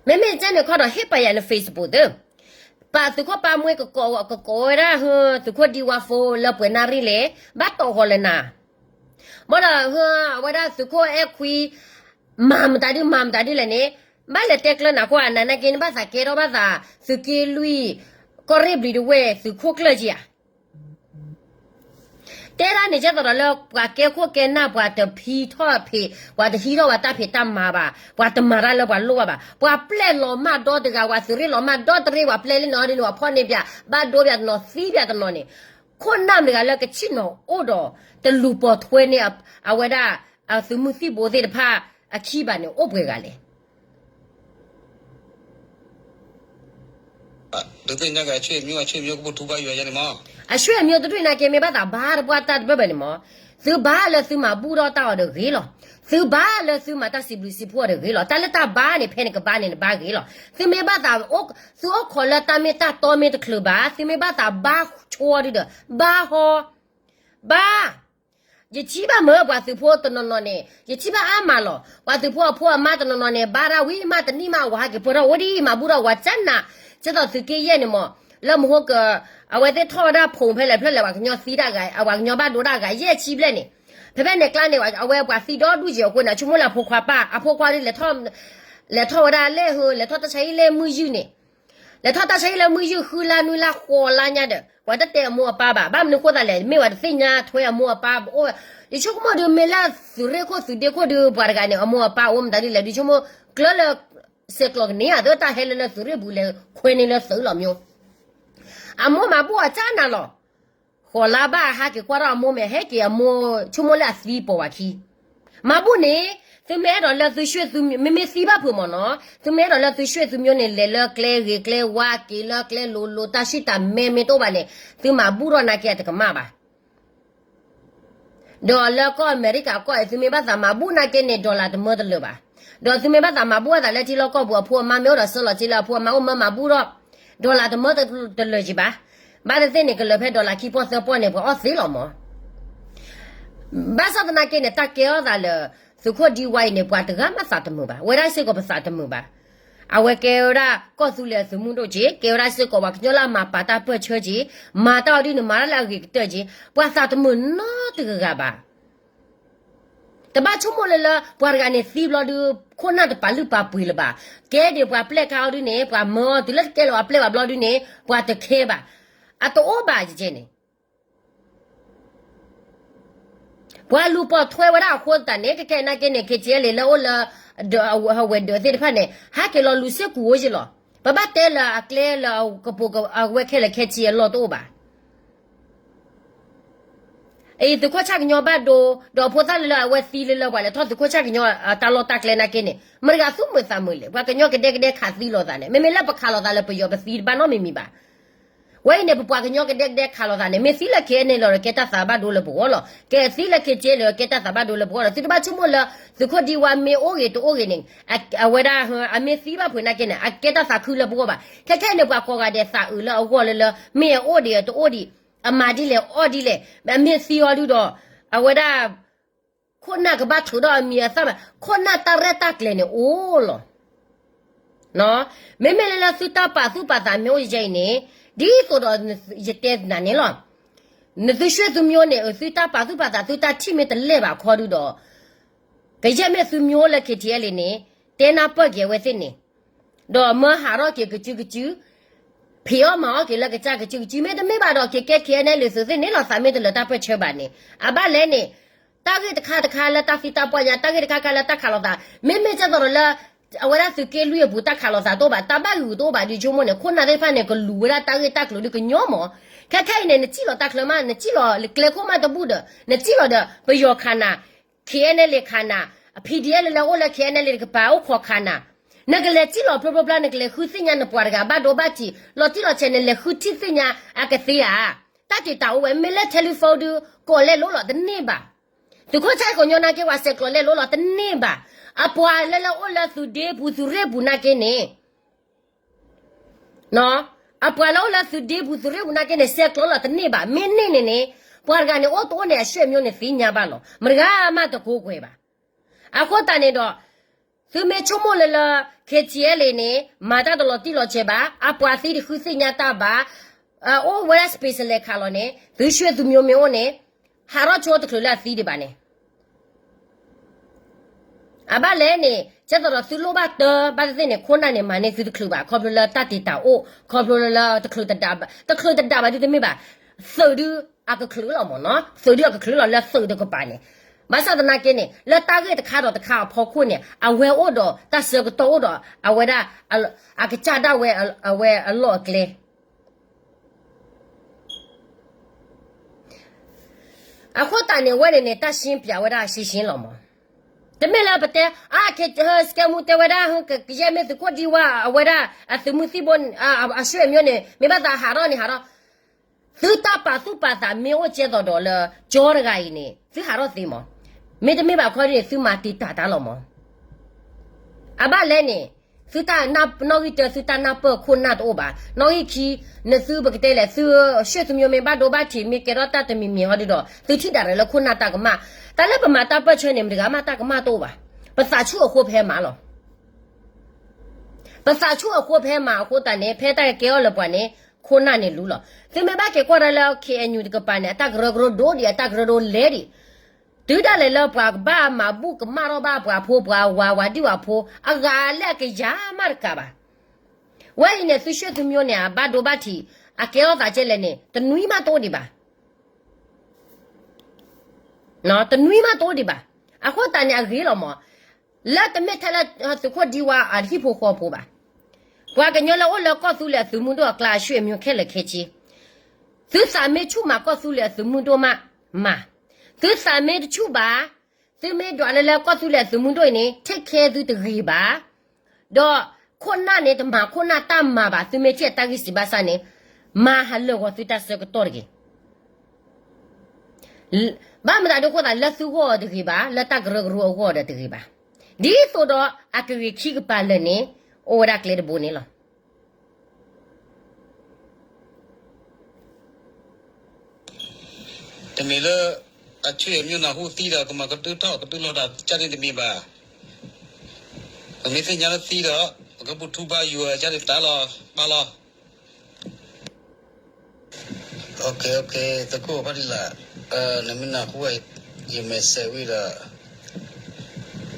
မ့မ့ၢ်ကကဲန့ၣ်ခီဒီး ဟ့ၣ်ပာ်ယၤလၢ Facebook သၢ, ပာ်သုးခိၣ်ပာ်မှဲ ကကိးဝဲဒၣ် သုးခိၣ်ဒံဝါဖိ လၢပှဲၤနၣ်ရံၣ်လဲၣ် ဘၣ်တီၢ်ဂီၤလၢနၤ ဘၣ်ဒီး အဝဲဒၣ်သုးခိၣ်အဲၣ်ခွံ မၤမတၤဒု မၤမတၤဒုလဲၣ်န့ၣ် ဘၣ်လဲၤတဲကျၢၤနၤခိၣ်အနၤနာ်က့န့ၣ် ဘၣ်သးကဲထီၣ်ဘၣ်သး သုးက့လွံၢ် ကီၢ်ရ့ၣ်ဘျံးဒဝဲၢ်သုးခိၣ်ကျၢၢ်က့ဧါ. တဲဒၣ်န့ၣ် ကဲသိးဒီးလၢ ပှၤကဲခိၣ်ကဲနၢ် ပှၤတဖံးထီၣ်ဖံး ပှၤတဟံးထီၣ်ပှၤတၢ်ဖံးတၢ်မၤဘၣ်, ပှၤတမၤတၢ်လၢပှၤလိၣ်ဘၣ်ဘၣ်, ပှၤပျဲၢ်လီၤမၢ်ဒီတဂၤ ပှၤသုးရ့ၣ်လီၤမၢ်ဒီတရ့ၣ် ပှၤပျဲၢ်လံနီၤဒ်န့ၣ် ပှၤဖီၣ်န့ၢ်ပၠး ဘၣ်ဒိပၠးတနီၤ သံပၠးတနီၤန့ၣ် ခိၣ်နၢ်မတၤတဂၤလၢကဆ့ၣ်နီၤအိၣ်ဒီး တလူၤပိာ်ထွဲန့ၢ် အဝဲဒၣ် အသုးမုၢ်သံၣ်ဘိသ့ၣ်တဖၣ်အခံဘၣ်န့ၣ် အိၣ်ပှဲၤဂၤလဲၣ်. ဒုးသ့ၣ်ညါက့ၤ အဆွေမျိုး အဆွေမျိုးကပူၤထူဘါယွၤယဲန့ၣ်မး, အဆွေမျိုးတဒူၣ်နာ်က့ မ့ၢ်ဘၣ်သးဘါတပှၢ်တၢ်တဘၢၣ်ဘၢၣ်န့ၣ်မး, သုဘါလၢသုမၤဘူၣ်ထီၣ်တၢ်အီၤဒီးဂ့ၤလီၤ. သုဘါလၢသုမၤတၢ်စံးဘျုးစံးဖှိၣ်အီၤဒီးဂ့ၤလီၤ. တၢ်လၢတၢ်ဘါန့ၣ် ဖဲန့ၣ်ကဘါန့ၣ် နဘါဂ့ၤလီၤ. သုမ့ၢ်ဘၣ်သး သုအိၣ်ခိးလၢတၢ်မ့ၢ်တၢ်တီမ့ၢ်တချုးဘၣ်, သုမ့ၢ်ဘၣ်သးဘါဆိဒုဒီး ဘါဟီ, ဘါ ယထံၣ်ဘၣ်မ့ၢ်ပှၤသုးဖိတနီၤနီၤန့ၣ် ယထံၣ်ဘၣ်အါမးလီၤ. ပှၤသုးဖိအဖိအမါတနီၤနီၤန့ၣ် ဘါတၢ်ဝံၤမးတနံၣ်မး အဝၤဟဲက့ၤပၢၢ်ထီၣ်အိၣ်ဒံးမၤဘူၣ်ထီၣ်ဝၤကၠၢ်နး, ကဲသိးသုးက့ယဲၢ်န့ၣ်မး, လၢမဟိက အဝဲသ့ၣ်ထီၣ်ဝဲဒၣ်ဖိးဖဲလဲၣ်ဖျၢၣ်လဲၣ် ပှၤကညီသံတၢ်ဂၤ အဝၤကညီဘၣ်ဒိတၢ်ဂၤ ယဲၢ်ဆံဘျဲၣ်န့ၣ်, ဖဲဖဲန့ၣ်ကျါန့ၣ် အဝဲပှၤသံဒီဒူၣ်ယဲၢ်အဃိန့ၣ် ဆိကမိၣ်လၢအဖိခွါပၢ် အဖိခွါဒ် လဲၤထီၣ်ဝဲဒၣ်လဲၣ်ဟၢ လဲၤထီၣ်တၢ်ဆါဟံၣ်လၢမုၢ်ယုၢ်န့ၣ် လဲၤထီၣ်တၢ်ဆါဟံၣ်လၢမုၢ်ယုၢ် ဃုလါနွံလါဃိးလါညါဒီး ပှၤတတဲအမိၢ်အပၢ်ဘၣ်. ဘၣ်မနုၤဃိသးလဲၣ် မ့ၢ်ဝဲတသ့ၣ်ညါထွဲအမိၢ်အပၢ်အိၣ်ဝဲ, ဒ်ဆိကမိၣ်ဒုး မ့ၢ်လၢသုးရ့ၣ်ခိၣ်သုးဒ့ခိၣ်ဒုး ပှၤတဂၤန့ၣ် အမိၢ်အပၢ်အိၣ်မတၤဒ်လဲၣ် ဒ်ဆိကမိၣ် ကျၢလၢ စဲးကျိးကန့ၢ်ဧါ သတးဟဲလၢလၢသုးရ့ၣ်ပူၤလဲၤခွဲန့ၢ်လၢသုးလီၤမၠိ အမိၢ်မၤဘူၣ်အီၤကၠၢ်နးလီၤ. ဃိးလါဘၣ်ဟးက့ၤကွၢ်ထီၣ်အမိၢ်မဲာ် ဟဲက့ၤအမိၢ် ဆိကမိၣ်လၢအသံပိာ်ဝဲခံ မၤဘူၣ်န့ၣ် သုမ့ၢ်အဲၣ်ဒိးလၢသုဆွေသု မ့မ့ၢ်သံဘၣ်ဖုးမ့ၢ်နီၤ သုမ့ၢ်အဲၣ်ဒိးလၢသုဆွေသုမျိုးန့ၣ် လဲၤလၢကျဲဂ့ၤကျဲဝါ က့ၤလၢကျဲလိၤလိၤ တၢ်ဆံၣ်တၢ်မဲမ့ၢ်တအိၣ်ဘၣ်န့ၣ် သုမၤဘူၣ်ထီၣ်နာ်က့အတကမၣ်ဘၣ်. ဒီးလၢကီၢ်အမဲရကၤကီၢ်အံၤ သုမ့ၢ်ဘၣ်သးမၤဘူၣ်နာ်က့န့ၣ် dollar တမၢတလၢာ်ဘၣ်. ဒီးသုမ့ၢ်ဘၣ်သးမၤဘူၣ်အသးလၢထံလီၢ်ကီၢ်ပူၤအဖိအမါမ့ၢ်အိၣ်ဒီးဆၢလီၤစ့လၢအဖိအမါအိၣ်မၢမၤဘူၣ်ထီၣ် dollar တမၢတလၢာ်က့ဘၣ်. ဘၣ်သ့ၣ်သ့ၣ်န့ၣ် ကလၢာ်ဖဲ dollar ခံပီၢ်သၢပီၢ်န့ၣ် ပှၤအီၣ်သ့လီၤမး ဘၣ်ဆၣ်သနာ်က့န့ၣ် တၢ်ကဲထီၣ်သးလၢ သုးခိၣ်ဒံဝါအံၤန့ၣ် ပှၤတဂၤမးသးတမုာ်ဘၣ်. ဝဲဒၣ်စ့ၢ်ကီးပသးတမုာ်ဘၣ်. အဝဲကဲဝဲဒၣ်ကီၢ်သူလ့ၤအသုးမုၢ်ဒိၣ်က့ ကဲဝဲဒၣ်စ့ၢ်ကီးပှၤကညီလၢအမၤပာ်တၢ်ပၢၢ်ဆၢက့ မၤတၢ်အီၤဒ်န့ၣ် မၤတၢ်လၢအဂ့ၤကတၢၢ်က့ ပှၤသးတမုာ်နီတဂၤဂၤဘၣ်. တဘၣ်ဆိကမိၣ်လၢလၢ ပှၤတဂၤန့ၣ်သံဘျီဒုး ခိၣ်နၢ်တပာ်လုၢ်ပာ်ပှ့ၤလၢၤဘၣ်. ကဲဒံးပှၤပျဲၢ်ခါအီၤဒုးန့ၣ် ပှၤမၢအီၤ တုၤလၢတကဲလၢၤပှၤပျဲၢ်ဘၣ်ဘျီဒုးန့ၣ် ပှၤတခဲဘၣ်. အတအိၣ်ဘၣ်ယကဲန့ၣ် ပှၤလူၤပိာ်ထွဲဝဲဒၣ်အဃိသတးန့ၣ် ကဲကဲနာ်က့န့ၣ် ခ့ကဲလံ လၢအိၣ်လၢ ဝဲၤဒၢးသ့ၣ်တဖၣ်န့ၣ် ဟဲက့ၤလီၤလူၤစ့ၢ်ကီးအိၣ်ယံလီၤ. ပဘၣ်တဲလၢအကျဲလၢကပိာ်အဝဲခဲလၢာ်ခဲဆ့ အလီၢ်တအိၣ်ဘၣ်. အံၤသုးခိၣ်ဆၣ်ကညီဘၣ်ဒိ ဒီးဖိသၣ်လၢလၢအဝဲသံလၢလၢပှၤလဲၤထီၣ်သုးခိၣ်ဆၣ်ကညီတၢ်လီၢ်တၢ်ကျဲနာ်က့န့ၣ် မတၤတဂၤသူၣ်မုာ်သးမုာ်လဲၣ်. ပှၤကညီကဒဲကဒဲခးသံလိာ်သးန့ၣ် မ့မ့ၢ်လၢပခးလိာ်သးလၢပယီၤပသံတဘၣ်နီတမံၤမံၤဘၣ်. ဝဲအံၤန့ၣ် ပပှၤကညီကဒဲကဒဲခးလိာ်သးန့ၣ် မ့ၢ်သံလၢ ခ့ၣ်အဲၣ်အဲၣ်လီၤဒီး ကဲတၢ်သးဘၣ်ဒိလၢပဂီၢ်လီၤ. ကဲသံလၢ ခ့ၣ်ကၠ့ လီၤဒီး ကဲတၢ်သးဘၣ်ဒိလၢပဂီၢ်လီၤ. သုတဘၣ်ဆိကမိၣ်လၢ သုးခိၣ်ဒံဝါမ့ၢ်အိၣ်ဂ့ၤတအိၣ်ဂ့ၤန့ၣ် အဝဲဒၣ် အမ့ၢ်သံဘၣ်ဖုးနာ်က့န့ၣ် အကဲတၢ်သးခုလၢပဂီၢ်ဘၣ်. ခဲခဲအံၤန့ၣ် ပှၤကိးဂၤဒဲးသးအုးလၢအဂီၢ်လၢလၢ မ့ၢ်အအိၣ်ဒံးတအိၣ်ဒံး အမၤဒ်လဲၣ်အီၣ်ဒ်လဲၣ် အမ့ၢ်သံအီၤဒုဒီး အဝဲဒၣ် ခိၣ်နၢ်ကဘၣ်ထုးထီၣ်အမံၤအသၣ်ဘၣ် ခိၣ်နၢ်တၢ်ရဲၣ်တၢ်ကျဲၤန့ၣ်အိၣ်လီၤ. မ့မ့ၢ်လၢလၢသုတၢ်ပာ်သူၣ်ပာ်သးမ့ၢ်အိၣ်ယဲအံၤန့ၣ် ဒ်သိးဒီးယတဲနၤန့ၣ်လီၤ. နသုဆွေသုမျိုးန့ၣ် သုတၢ်ပာ်သူၣ်ပာ်သး သုတၢ်ထံၣ်မ့ၢ်တလဲၢ်ဘၣ်ခီဒုဒီး ကယဲၢ်မ့ၢ်သုမျိုးလၢ ခ့ၣ်ကၠ့လံန့ၣ် တဲနၢ်ပၢၢ်က့ၤအဝဲသ့ၣ်န့ၣ် ဒီးမၢဟးထီၣ်က့ၤကစုကစု ဖံးအီၣ်မၤအီၣ်က့ၤလၢကစၢ်ကစုကစု မ့တမ့ၢ်ဘၣ်ဒီး က့ၤကဲ ခ့ၣ်အဲၣ်အဲၣ်လံ သုးသ့ၣ်န့ၣ်လီၤသးမ့ၢ်တလၢတၢ်ပၢၢ်ဆၢဘၣ်န့ၣ် အဘၣ်လဲၣ်န့ၣ် တၢ်ဂ့ၢ်တခါတခါလၢတၢ်သံတၢ်ပှၢ်ညါ တၢ်ဂ့ၢ်တခါခါလၢတၢ်ခးလိာ်သး မ့မ့ၢ်ကဲသိးဒီးလၢ အဝဲဒၣ်သုးက့လွံၢ်အပူၤ တၢ်ခးလိာ်သးတအိၣ်ဘၣ်, တၢ်ဘၣ်ဂုာ်တအိၣ်ဘၣ်ဒီး ဆိကမိၣ်န့ၣ် ခိၣ်နၢ်သ့ၣ်တဖၣ်န့ၣ် ကလူၤဝဲဒၣ်တၢ်ဂ့ၢ်တၢ်ကျိၤဒီးကညီမး. ခဲခဲအံၤန့ၣ် နစံၣ်လီၤတၢ်ချၢမး, နစံၣ်လီၤကျဲခိၣ်မးတဘူၣ်ဒီး နစံၣ်လီၤဒီး ပယီၤခးနၤ, ခ့ၣ်အဲၣ်နဲၣ်လ့ၣ်ခးနၤ, အ ဖံဒံၣ်အဲၣ် လၢအိၣ်လၢ ခ့ၣ်အဲၣ်နဲၣ်လ့ၣ် တကပၤအိၣ်ခိးခးနၤ, နကလဲၤစံၣ်လီၤဖျိဖျိဖျါ နကလဲၤဃုသ့ၣ်ညါနပှၤတဂၤဘၣ်ဒိဘၣ်ထံး လီၤတံၢ်လီၤဆဲး နလဲၤဃုထံၣ်သ့ၣ်ညါအကသ့ဧါ. တၢ်တ့ၢ်တၢ်အိၣ်ဝဲ မ့ၢ်လၢ telephone ဒုး ကိးလဲၤလိလီၤတန့ၢ်ဘၣ်. သုးခိၣ်ဆၣ်ကိးညီနာ်က့ ပှၤဆဲးကျိးလဲၤလိလီၤတန့ၢ်ဘၣ်. အပှၤလၢလၢအိၣ်လၢသုးဒ့ပူၤသုးရ့ၣ်ပူၤနာ်က့န့ၣ် အပှၤလၢအိၣ်လၢသုးဒ့ပူၤသုးရ့ၣ်ပူၤနာ်က့န့ၣ် ဆဲးကျိးလီၤတန့ၢ်ဘၣ်. မ့ၢ်န့ၢ်န့ၣ်န့ၣ် ပှၤတဂၤန့ၣ် အိၣ်တအိၣ်န့ၣ် အဆွေမျိုးန့ၣ် သ့ၣ်ညါဘၣ်လီၤ. မတဂၤမးတကိးကွဲၤဘၣ်. အဃိသတးန့ၣ်ဒီး သုမ့ၢ်ဆိကမိၣ်လၢလၢ ခ့ၣ်ထံၣ်အဲၣ်လ့ၣ်န့ၣ် မၤတၢ်တလီၤတံၢ်လီၤဆဲးဘၣ်, အပှၤသံတဃုသ့ၣ်ညါတၢ်ဘၣ်, အိၣ်ဝဲဒၣ် space လဲၤခးလီၤန့ၣ် သုးဆှၢသုးမျိုးမ့ၢ်အိၣ်န့ၣ် ဟးထီၣ်ဆိတချုးလၢအသံဒံးဘၣ်န့ၣ် အဘၣ်လဲၣ်န့ၣ် ကဲသိးဒီးသုလိၣ်ဘၣ်တၢ်ဘၣ်သ့ၣ်သ့ၣ်န့ၣ် ခိၣ်နၢ်န့ၣ် မၤန့ၢ်သုတချုးဘၣ် ခီဖျိလၢတၢ်တ့ၢ်တၢ်အိၣ် ခီဖျိလၢလၢတချုးတဒၣ်ဘၣ် တချုးတဒၣ်ဘၣ်ဒုးတမ့ၢ်ဘၣ်, သုးဒုးအကချုးလီၤမ့ၢ်နီၤ, သုးဒုးအကချုးလီၤလၢသုးတကပၤန့ၣ်, ဘၣ်ဆၣ်သနာ်က့န့ၣ် လၢတၢ်ဂ့ၢ်တခါဒီးတခါအဖီခိၣ်န့ၣ် အဝဲအိၣ်ဒီးတၢ်ဆၢကတီၢ်အိၣ်ဒီး အဝဲဒၣ် အကစၢ်ဒၣ်ဝဲအဝဲအလီၢ်အကျဲ အဃိသတးန့ၣ် အဝဲန့ၣ်န့ၣ် တၢ်ရှင်းပြဝဲဒၣ်ရှင်းရှင်းလီၤမး. တမ့ၢ်လၢပတဲ အါ စကဲမူတဲဝဲဒၣ် ကယဲၢ်မ့ၢ်သုးခိၣ်ဒံဝါ အဝဲဒၣ်အသုးမုၢ်သံၣ်ဘိ အဆွေမျိုးန့ၣ် မ့ၢ်ဘၣ်သးဟးထီၣ်န့ၣ်ဟးထီၣ်, သုတၢ်ပာ်သူၣ်ပာ်သးမ့ၢ်အိၣ်ကဲသိးဒီးလၢ ကၠီတဂၤအံၤန့ၣ် သုဟးထီၣ်သ့မး, မ့တမ့ၢ်ဘၣ်ခီဒ်န့ၣ် သုမၤတံာ်တာ်တၢ်လီၤမး. အဘၣ်လဲၣ်န့ၣ် သုတၢ်နီၣ်ဂံၢ်တၢ သုတၢ်နၢ်ပၢၢ်ခိၣ်နၢ်တအိၣ်ဘၣ်. နီၣ်ဂံၢ်ခံ နသုပကတဲလဲၣ် သုဆှၢသုးမံၤမ့ၢ်ဘၣ်ဒိဘၣ်ထံး မ့ၢ်ကဲထီၣ်တၢ်တမံၤမံၤဟီဒုဒီး သုထံၣ်ဒၣ်ရဲၣ်လၢခိၣ်နၢ်တၢ်ကမၣ်, တၢ်လၢပမၤတၢ်ပၢၢ်ဆၢန့ၣ် မတဂၤမးတၢ်ကမၣ်တအိၣ်ဘၣ်. ပသးဆူၣ်အဃိပဟဲမၤလီၤ. ပသးဆူၣ်အဃိပဟဲမၤအဃိသတးန့ၣ် ဖဲတၢ်ကကဲအီၣ်လၢပှၤန့ၣ် ခိၣ်နၢ်န့ၣ်လူလီၤ. သုမ့ၢ်ဘၣ်က့ၤကွၢ်တၢ်လၢ ခ့ၣ်အဲၣ်ယူၣ် တကပၤန့ၣ် အတၢ်ကရၢကရိဒိၣ်ဒံး အတၢ်ကရၢကရိလဲၤဒံး တုၤဒၣ်လဲာ်လၢပှၤကဘၣ်မၤဘူၣ်ကမၣ်ထီၣ်ဘၣ်ပှၤဖိပှၤဝၤဝၤဒံၣ်ဝၤဖိ အဂၤလၢအကယၤမးတကးဘၣ်. ဝဲအံၤန့ၣ် သုဆှၢသုးမံၤန့ၣ် အဘၣ်ဒိဘၣ်ထံး အကဲထီၣ်သးကဲလဲၣ်န့ၣ် တနွံမးတအိၣ်ဒံးဘၣ်. တနွံမးတအိၣ်ဒံးဘၣ်. အဃိသတးန့ၣ် အဂ့ၤလီၤမး. လၢတမ့ၢ်ထဲလၢ သုးခိၣ်ဒံဝါအဟံၣ်ဖိဃီဖိဘၣ်. ပှၤကညီလၢအိၣ်လၢကီၢ်သူလ့ၤအသုးမုၢ်ဒိၣ်အကျါ အဆွေမျိုးခဲလၢာ်ခဲဆ့ သုသးမ့ၢ်ဆူၣ်မးကီၢ်သူလ့ၤအသုးမုၢ်ဒိၣ်မး မၤ, သုသးမ့ၢ်တဆူၣ်ဘၣ်, သုမ့ၢ်ဒွးလၢလၢကီၢ်သူလ့ၤအသုးမုၢ်ဒိၣ်အံၤန့ၣ် take care သုတဂ့ၤဘၣ်. ဒီးခိၣ်နၢ်န့ၣ် တမၤခိၣ်နၢ်တၢ်မၤဘၣ် သုမ့ၢ်ထံၣ်အတၢ်ဂံၢ်စံးဘၣ်ဆၣ်န့ၣ် မၤဟးလၢာ်ဂီၤသုတၢ်ဆၢကတီၢ်တဂ့ၤ. ဘၣ်မတၤဒ်အဃိသတး လၢသုဂီၢ်တဂ့ၤဘၣ်, လၢတၢ်ကရၢကရိအဂီၢ်ဒီးတဂ့ၤဘၣ်. ဒ်သိးဒီးအကဂ့ၤခံကပၤလၢာ်န့ၣ် အိၣ်ဝဲဒၣ်ကျဲတဘိန့ၣ်လီၤ. တမ့ၢ်လၢ အဆွေမျိုးနၢ်ဟူသံဒီး ကမၤကတုၤထီၣ်ကတုၤလီၤတၢ်ကၢ်န့ၣ်တမ့ၢ်ဘၣ်. ပမ့ၢ်သ့ၣ်ညါလၢသံဒီး ပကဘူၣ်ထူဘါယွၤကၢ်န့ၣ်တၢ်လီၤဘၣ်လီၤ. OK, OK, သကိးဖးဒံလၢ်, နမ့ၢ်နၢ်ဟူဝဲ ယ message ဝံၤ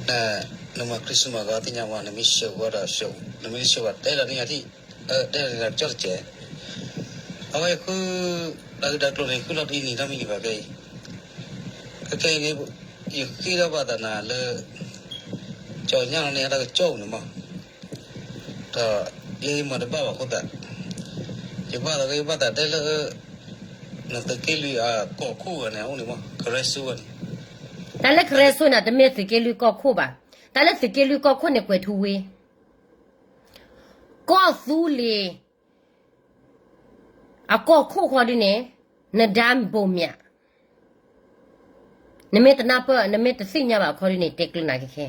ဒီး နမၤ Christmas ဂီၤသ့ၣ်ညါဝဲ နမ့ၢ်ဆှၢဝဲဒီး နမ့ၢ်ဆှၢဝဲတဲလီၤန့ၢ်ယၤထံၣ်, တဲလီၤန့ၢ်ယၤကၠီတကဲး. အဝဲဃု တၢ်ဂ့ၢ်တၢ်ကျိၤန့ၣ် ဃုလီၤတအံၤန့ၣ် တၢ်မံၤဒံးဘၣ်ခဲအံၤ, ခဲခဲအံၤန့ၣ် ယဃ့ထီၣ်ဘၣ်သးနၤလၢ ကၠီညါလီၤန့ၣ် အတၢ်ကစီၣ်ပူၤန့ၣ်မး ဒီးယဲယမၤတဘၣ်ဘၣ်အဃိသတး, ယဘၣ်သးကယဘၣ်သးတဲလၢ နသုးက့လွံၢ်အကီၢ်ခိၣ်ဂၤန့ၣ် အအိၣ်န့ၣ်မး ကရၢစိဝဲန့ၣ်, တၢ်လၢကရၢစိန့ၣ် တမ့ၢ်သုးက့လွံၢ်ကီၢ်ခိၣ်ဘၣ်. တၢ်လၢသုးက့လွံၢ်ကီၢ်ခိၣ်န့ၣ် ကွဲးထူဝ့ ကီၢ်သူလ့ၤ အကီၢ်ခိၣ်ဃီဒ်န့ၣ် နဒါဘိးမၠး, နမ့ၢ်တနၢ်ပၢၢ် နမ့ၢ်တသ့ၣ်ညါဘၣ်အခီဒ်န့ၣ် တဲကျၢၤနၤခဲခဲ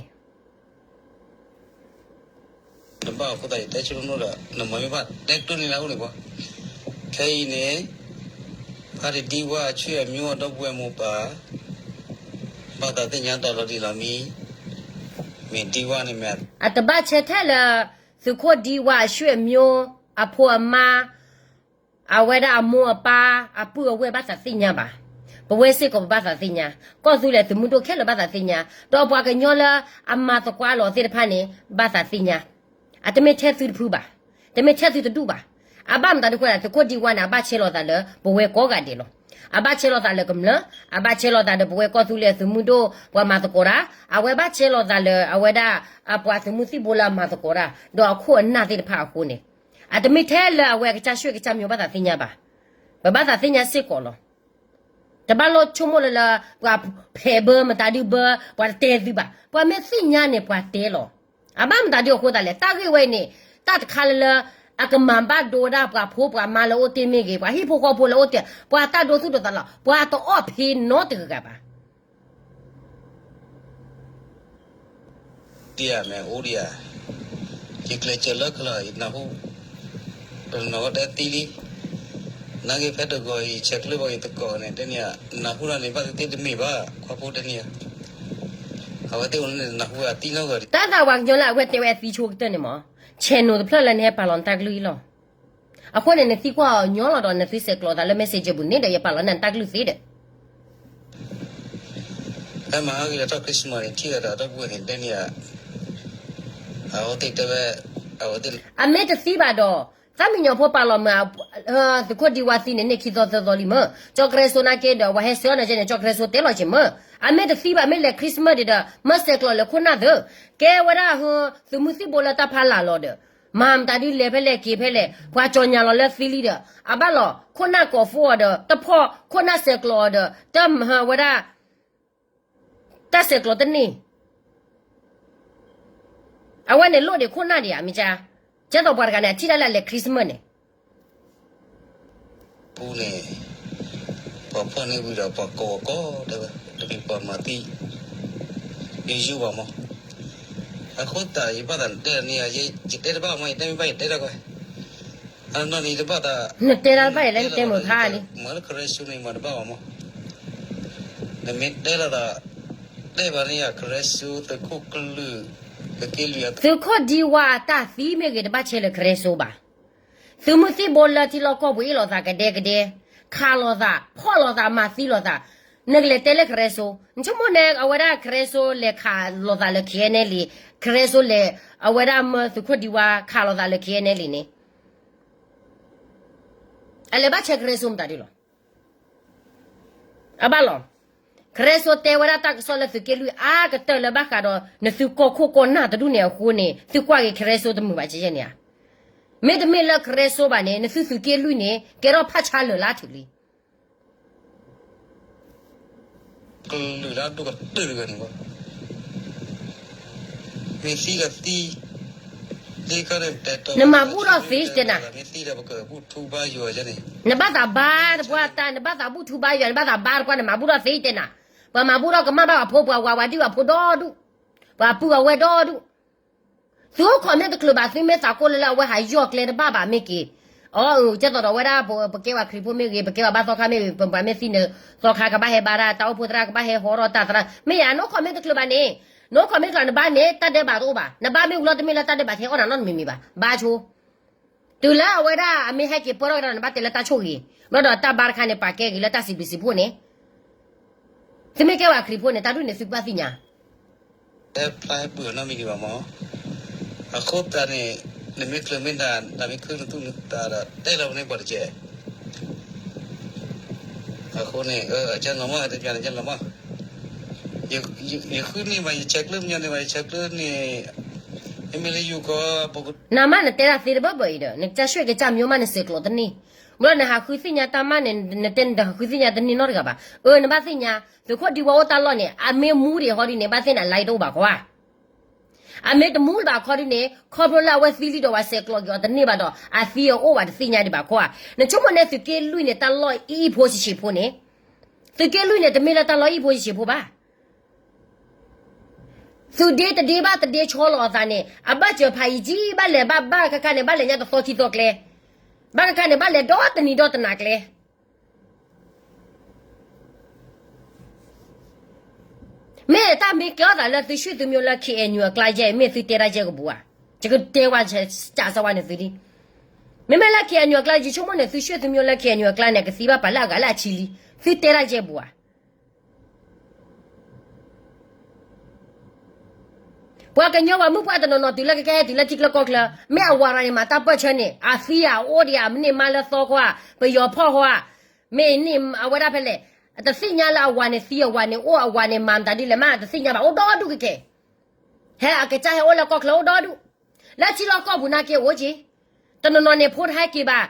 နဘၣ်အဃိသတး ယတဲဆိနီၤဒီး နမၤမ့ၢ်ဘၣ်တဲကျၢၤန့ၣ်လၢအအိၣ်န့ၣ်ပှၤ, ခဲအံၤန့ၣ် ဖါတံၢ်ဒံဝါအဆွေမျိုးအဒီပုၢ်ဝဲၢ်မိၢ်ပၢ် ဘၣ်သးသ့ၣ်ညါတၢ်လီၤတံၢ်လီၤမံၤ, မ့ၢ်ဒံဝါန့ၣ်မ့ၢ် အတဘၣ်ဆဲးထဲလၢ သုးခိၣ်ဒံဝါအဆွေမျိုး အဖိအမါ အဝဲဒၣ်အမိၢ်အပၢ် အပုၢ်အဝဲၢ်ဘၣ်သးသ့ၣ်ညါဘၣ်. ပဝဲစ့ၢ်ကီးပဘၣ်သးသ့ၣ်ညါ, ကီၢ်သူလ့ၤသုးမုၢ်ဒိၣ်ခဲလၢာ်ဘၣ်သးသ့ၣ်ညါ, ဒီးပှၤကညီလၢအမၤသကွါလီၤသ့ၣ်တဖၣ်န့ၣ် ဘၣ်သးသ့ၣ်ညါ, အတမ့ၢ်ထဲသုတဖုဘၣ်, တမ့ၢ်ထဲသုတဒူၣ်ဘၣ်. အဘၣ်မတၤဒ်အဃိသတး သုးခိၣ်ဒံဝါန့ၣ် အဘၣ်ဆဲးလီၤသးလၢပဝဲကိးဂၤဒဲးလီၤ. အဘၣ်ဆဲးလီၤသးလၢကမျၢၢ်, အဘၣ်ဆဲးလီၤသးဒီးပဝဲကီၢ်သူလ့ၤအသုးမုၢ်ဒိၣ် ပှၤမၤသကိးတၢ်, အဝဲဘၣ်ဆဲးလီၤသးလၢအဝဲဒၣ် ပှၤသုးမုၢ်သံၣ်ဘိလၢအမၤသကိးတၢ် ဒီးအခိၣ်အနၢ်သ့ၣ်တဖၣ်အဃိန့ၣ်, အတမ့ၢ်ထဲလၢအဝဲအကစၢ်ဆှဲၣ်ကစၢ်မံဘၣ်သးသ့ၣ်ညါဘၣ်, ပဘၣ်သးသ့ၣ်ညါစ့ၢ်ကီးလီၤ. တဘၣ်လိၣ်ဆိကမိၣ်လၢလၢ ပှၤဖဲးဘၢမတၤဒုဘၢ ပှၤတတဲသုဘၣ်, ပှၤမ့ၢ်သ့ၣ်ညါန့ၣ်ပှၤတဲလီၤ. အဘၣ်မတၤဒုအဃိသတးလဲၣ်, တၢ်ဂ့ၢ်ဝဲအံၤန့ၣ် တၢ်တခါလၢလၢ အကမၤဘၣ်ဒိဝဲဒၣ်ပှၤဖိပှၤမါလၢအိၣ်တ့ၢ်မ့ၢ်ဂ့ၤ, ပှၤဟံၣ်ဖိဃီဖိလၢအိၣ်တ့ၢ်, ပှၤတၢ်ဒိသူၣ်ဒိသးလီၤ, ပှၤတအီၣ်ဖဲနီတဂၤဂၤဘၣ်. ဒံဧါ မ့ၢ်အိၣ်ဒံဧါ, ယကျဲးစၢးလၢကလီၤအံၤနၢ်ဟူ, တနီၤတဲသံလံ, နာ်က့ဖဲတဂီၤအံၤ ဆဲးကျၢဘၣ်အံၤသကိးန့ၣ် တဲန့ၣ်ဧါ, နၢ်ဟူလီၤန့ၣ် ဘၣ်သ့ၣ်သ့ၣ်တမ့ၢ်ဘၣ် ခွါဖိတဲန့ၣ်ဧါ, အဝဲသ့ၣ်အိၣ်န့ၣ်နၢ်ဟူဝဲအသံနီတဂၤဒံး. တၢ်သးပှၤကညီလၢအဝဲတဲဝဲအသံဆိကတၢၢ်န့ၣ်မး, ဆဲးနိၤတဖျၢၣ်လၢနဟဲပာ်လီၤနတၢ်ကလုၢ်အံၤလီၤ. အဃိန့ၣ် နသံကွၢ်အီၤညီလီၤဒီး နသုဆဲးကျိးသးလၢ messenger ပူၤန့ၣ်ဒီး ယပာ်လီၤနၤနတၢ်ကလုၢ်သ့ဒီး ဖဲမဟါဂ့ၤလၢတၢ် Christmas န့ၣ် ထံၣ်ဝဲဒီးတၢ်ပူၤန့ၣ် တဲန့ၣ်ဧါ, အဝဲသ့ၣ်တဲဝဲ, အဝဲသ့ၣ် အမ့ၢ်တသံဘၣ်ဒီး သၣ်မံညီၤဖိပာ်လီၤမး, သုးခိၣ်ဒံဝါသံန့ၣ် န့ၢ်ခံသီသၢသီလံမၢ, ကၠီကရၢစိနာ်က့ဒီး ပှၤဟဲဆှၢအီၤန့ၣ် ကၠီကရၢစိတဲလီၤက့ၤမၢ, အမ့ၢ်တသံဘၣ် မ့ၢ်လဲၤ Christmas ဒံးဒီး မၢဆဲးကျိးလၢခိၣ်နၢ်သၢ, ကဲဝဲဒၣ် သုးမုၢ်သံၣ်ဘိလၢတၢ်ဖးလၢ်လီၤဒီး မၤမတၤဒုလဲၤဖဲလဲၣ်က့ၤဖဲလဲၣ် ပှၤကၠီညါလီၤလၢသံလံဒီး အဘၣ်လီၤ ခိၣ်နၢ်ကိးဖှိၣ်အီၤဒီး တဖီၣ်ခိၣ်နၢ်ဆဲးကျိးအီၤဒီး တမၤဝဲဒၣ် တၢ်ဆဲးကျိးတန့ၢ်, အဝဲန့ၣ်လိၣ်ဒံးခိၣ်နၢ်ဒံးဧါ မ့ၢ်ကါ, ကဲသိးပှၤတဂၤန့ၣ် အထံၣ်ဒၣ်လၢအလဲၤ Christmas န့ၣ် ပူၤန့ၣ်, ပှၤဖီၣ်န့ၢ်ဝံၤဒီးပှၤကိးအီၤကိးတဲဝဲ, တမ့ၢ်ပှၤမၤသံ, ယယူၢ်ဘၣ်မး, အဃိသတးယဘၣ်သးတဲန့ၣ်ဧါ, ယတဲတဘၣ်မး ယတဲမ့ၢ်ဘၣ်ယတဲတၢ်ကွၢ်, အနီၢ်န့ၣ်တဘၣ်သး, နတဲတၢ်တဘၣ်ယၤလၢနတဲမုာ်ဖးလံ, မၤလၢကရၢစိန့ၣ်မၤတဘၣ်ဘၣ်မး, နမ့ၢ်တဲလီၤဒီး, တဲဘၣ်န့ၣ်ဧါ ကရၢစိသုးခိၣ်ကလုာ်, သုးခိၣ်ဒံဝါအတၢ်သံမ့ၢ်ဂ့ၤ တဘၣ်ဆဲးလၢကရၢစိဘၣ် သုးမုၢ်သံၣ်ဘိလၢထံလီၢ်ကီၢ်ပူၤအ့ၣ်လိာ်သးကဒဲကဒဲ, ခးလိာ်သး, ဖီၣ်လိာ်သး, မၤသံလိာ်သး, နကလဲၤတဲလၢကရၢစိ, နဆိကမိၣ်န့ၣ် အဝဲဒၣ်ကရၢစိလဲၤခးလိာ်သးလၢ KNLA, ကရၢစိလဲၤ, အဝဲဒၣ်မၢသုးခိၣ်ဒံဝါခးလိာ်သးလၢ KNLA န့ၣ်, အလဲၤဘၣ်ဆဲးကရၢစိမတၤဒုလီၤ. အဘၣ်လီၤ. ကရၢစိတဲဝဲဒၣ်တၢ်ကစီၣ်လၢသုးက့လွံၢ်အါကတၢၢ်လၢဘၣ်ဃးဒီး နသုကီၢ်ခိၣ်ကီၢ်နၢ်တဒူၣ်န့ၣ်အဃိန့ၣ် သုကွၢ်က့ၤကရၢစိတမုာ်ဘၣ်ကဲယဲၢ်န့ၣ်ဧါ. မ့တမ့ၢ်လၢကရၢစိဘၣ်န့ၣ် နသုသုးက့လွံၢ်န့ၣ် ကဲထီၣ်ဖးဆါလၢာ်လၢအထုးလံ ကလုာ်လၢအဒိၣ်ကတၢၢ်တဂၤန့ၣ်ဘၣ်, မ့ၢ်သံဒီးသံ, နမၤဘူၣ်ထီၣ်သ့တဲနၤ, မ့ၢ်သံဒီးပကဘူၣ်ထူဘါယွၤန့ၣ်, နဘၣ်သးဘါတပှၢ်တၢ် နဘၣ်သးဘူၣ်ထူဘါယွၤ နဘၣ်သးဘါတပှၢ် နမၤဘူၣ်ထီၣ်သ့တဲနၤ, ပှၤမၤဘူၣ်ထီၣ်ကမၣ်ဘၣ်ပှၤဖိ ပှၤဝၤဝၤဒံၣ်ပှၤဖိဒီဒူၣ်, ပှၤပုၢ်အဝဲၢ်ဒီဒူၣ် သုအိၣ်ခိးမ့ၢ်တချုးဘၣ် သုမ့ၢ်သးကိၢ်လၢလၢအဝဲဟးယီၢ်ကျဲတဘၣ်ဘၣ်မ့ၢ်က့ၤ, အီ ကဲသိးဒီးဝဲဒၣ် ပကဲပှၤခရံာ်ဖိမ့ၢ်ဂ့ၤ ပကဲပှၤဘါသီခါမ့ၢ်ဂ့ၤ ပပှၤမ့ၢ်သံန့ၣ် သီခါကဘၣ်ဟဲဘါတၢ် တၢ်အိၣ်ဖှိၣ်သရၣ်ကဘၣ်ဟဲဟီထီၣ်တၢ်သရၣ် မ့ၢ်ယၤနအိၣ်ခိးမ့ၢ်တချုးဘၣ်န့ၣ်, နအိၣ်ခိးမ့ၢ်တချုးနဘါန့ၣ် တၢ်ဒဲးဘးတအိၣ်ဘၣ် နဘါမ့ၢ်ဝံၤလီၤတမ့ၢ်လၢတၢ်ဒဲးဘးထဲအီၣ်နၤနီတမံၤမံၤဘၣ် ဘါဆိ တုၤလၢအဝဲဒၣ်အမ့ၢ်ဟဲက့ၤပၢထီၣ်ကဒီးနဘၣ်တဲလၢတၢ်ဆိၣ်ဂ့ၤ, ဘျီဒီးတၢ်ဘါတခါန့ၣ် ပာ်ကဲဂ့ၤလၢတၢ်စံးဘျုးစံးဖှိၣ်န့ၣ်, သုမ့ၢ်ကဲပှၤခရံာ်ဖိန့ၣ် တၢ်ဒ်န့ၣ်သုကဘၣ်သ့ၣ်ညါ ဟဲဖျါဟဲပှ့ၤအီၤနီတမံၤဒံးဘၣ်မး, အဃိသတးန့ၣ် နမ့ၢ်ချုးမ့ၢ်နၤ နမ့ၢ်ခုနသူၣ်နသးဒီး တဲလီၤပန့ၢ်ပှၤတကဲး အဃိန့ၣ် အကလီၤမး တပျးန့ၣ်ကလီၤမး, ယဃုန့ၢ်ဘၣ်ယဆဲးကျၢမညီန့ၣ်ဘၣ် ယဆဲးကျၢန့ၣ် မ့မ့ၢ်လၢယိၤကီၢ် နမ့ၢ်နတဲတၢ်သ့တဘၢဘၢအံၤဒီး နကစၢ်ဆှဲၣ်ကစၢ်မညီမး နဆဲးကျိးတန့ၢ်, ဘျီနဟးဃုသ့ၣ်ညါတၢ်မးန့ၣ် နတဲနတဟးဃုသ့ၣ်ညါတန့ၢ်နီတဂၤဘၣ်. အၢ နဘၣ်သ့ၣ်ညါ သုးခိၣ်ဒံဝါအိၣ်တၢ်လီၢ်န့ၣ် အမ့ၢ်မူဒံးဟီဒ်န့ၣ် ဘၣ်သ့ၣ်နၤလါတအိၣ်ဘၣ်ခီဧါ. အမ့ၢ်တမူလၢၤဘၣ်ခီဒ်န့ၣ် ခီဖျိလၢအဝဲသံလံဒီးပှၤဆဲးကျိးက့ၤအီၤတန့ၢ်ဘၣ်ဒီး အသံအအိၣ်ဘၣ်တသ့ၣ်ညါဒံးဘၣ်ခီဧါ. နဆိကမိၣ်န့ၣ် သုးက့လွံၢ်န့ၣ် တၢ်လီၢ်အံၤအံၤဖိဆံးဆံးဖိန့ၣ်, သုးက့လွံၢ်န့ၣ် တမ့ၢ်လၢတၢ်လီၢ်အံၤဖိဆံးဆံးဖိဘၣ်. သုးဒ့တဒ့ဘၣ်တဒ့ဆီလီၤအသးန့ၣ် အဘၣ်စၢၤဖးယံာ်ကံ ဘၣ်လဲၤဘၣ်ဘၣ်ခါခါန့ၣ် ဘၣ်လဲၤညါတသီခံသီကျဲ, ဘၣ်ခါခါန့ၣ် ဘၣ်လဲၤဒီတနံၤဒီတနၤကျဲ မ့ၢ်တၢ်မ့ၢ်ကဲထီၣ်သးလၢသုးဆှံသုးမံၤလၢ ခ့ၣ်အဲၣ်ယူၣ် အကျါယဲၢ် မ့ၢ်သုတဲတၢ်ယဲၢ်ကပူၤဧါ. ယကတဲဝဲ စးစၢ်ဝဲန့ၣ်သုဒ်, မ့မ့ၢ်လၢ ခ့ၣ်အဲၣ်ယူၣ် အကျါ ယဆိကမိၣ်န့ၣ် သုးဆှံသုးမံၤလၢ ခ့ၣ်အဲၣ်ယူၣ် အကျါန့ၣ် ကသံဘၣ်ပာ်လၢအဂၤလၢအဆံလံ. သုတဲတၢ်ယဲၢ်ပူၤဧါ. ပှၤကညီပှၤမုၣ်ပှၢ်တနီၤနီၤ တုၤလၢကကဲဟဲတုၤလၢထံချၢကီၢ်ချၢ မ့ၢ်အဝၤရၤန့ၣ် မၤတၢ်ပၢၢ်ဆၢန့ၣ် အသံအအိၣ်ဒံးဧါ မ့ၢ်မါလၢသီခီဧါ ပယီၤဖီၣ်ဃီဧါ. မ့ၢ်န့ၣ်အဝဲဒၣ်ဖဲလဲၣ်, အတသ့ၣ်ညါလၢအဝၤန့ၣ်သံအဝၤန့ၣ်အိၣ်အဝၤန့ၣ်မၤမတၤဒ်လဲၣ်မး အတသ့ၣ်ညါဘၣ် အိၣ်ဒီဒူၣ်ကကဲ, ဟဲအကစၢ်ဟဲအိၣ်လၢကီၢ်ချၢအိၣ်ဒီဒူၣ်, လၢထံလီၢ်ကီၢ်ပူၤနာ်က့အိၣ်က့ၤ, တနီၤနီၤန့ၣ်ဖိတဟဲက့ၤဘၣ်,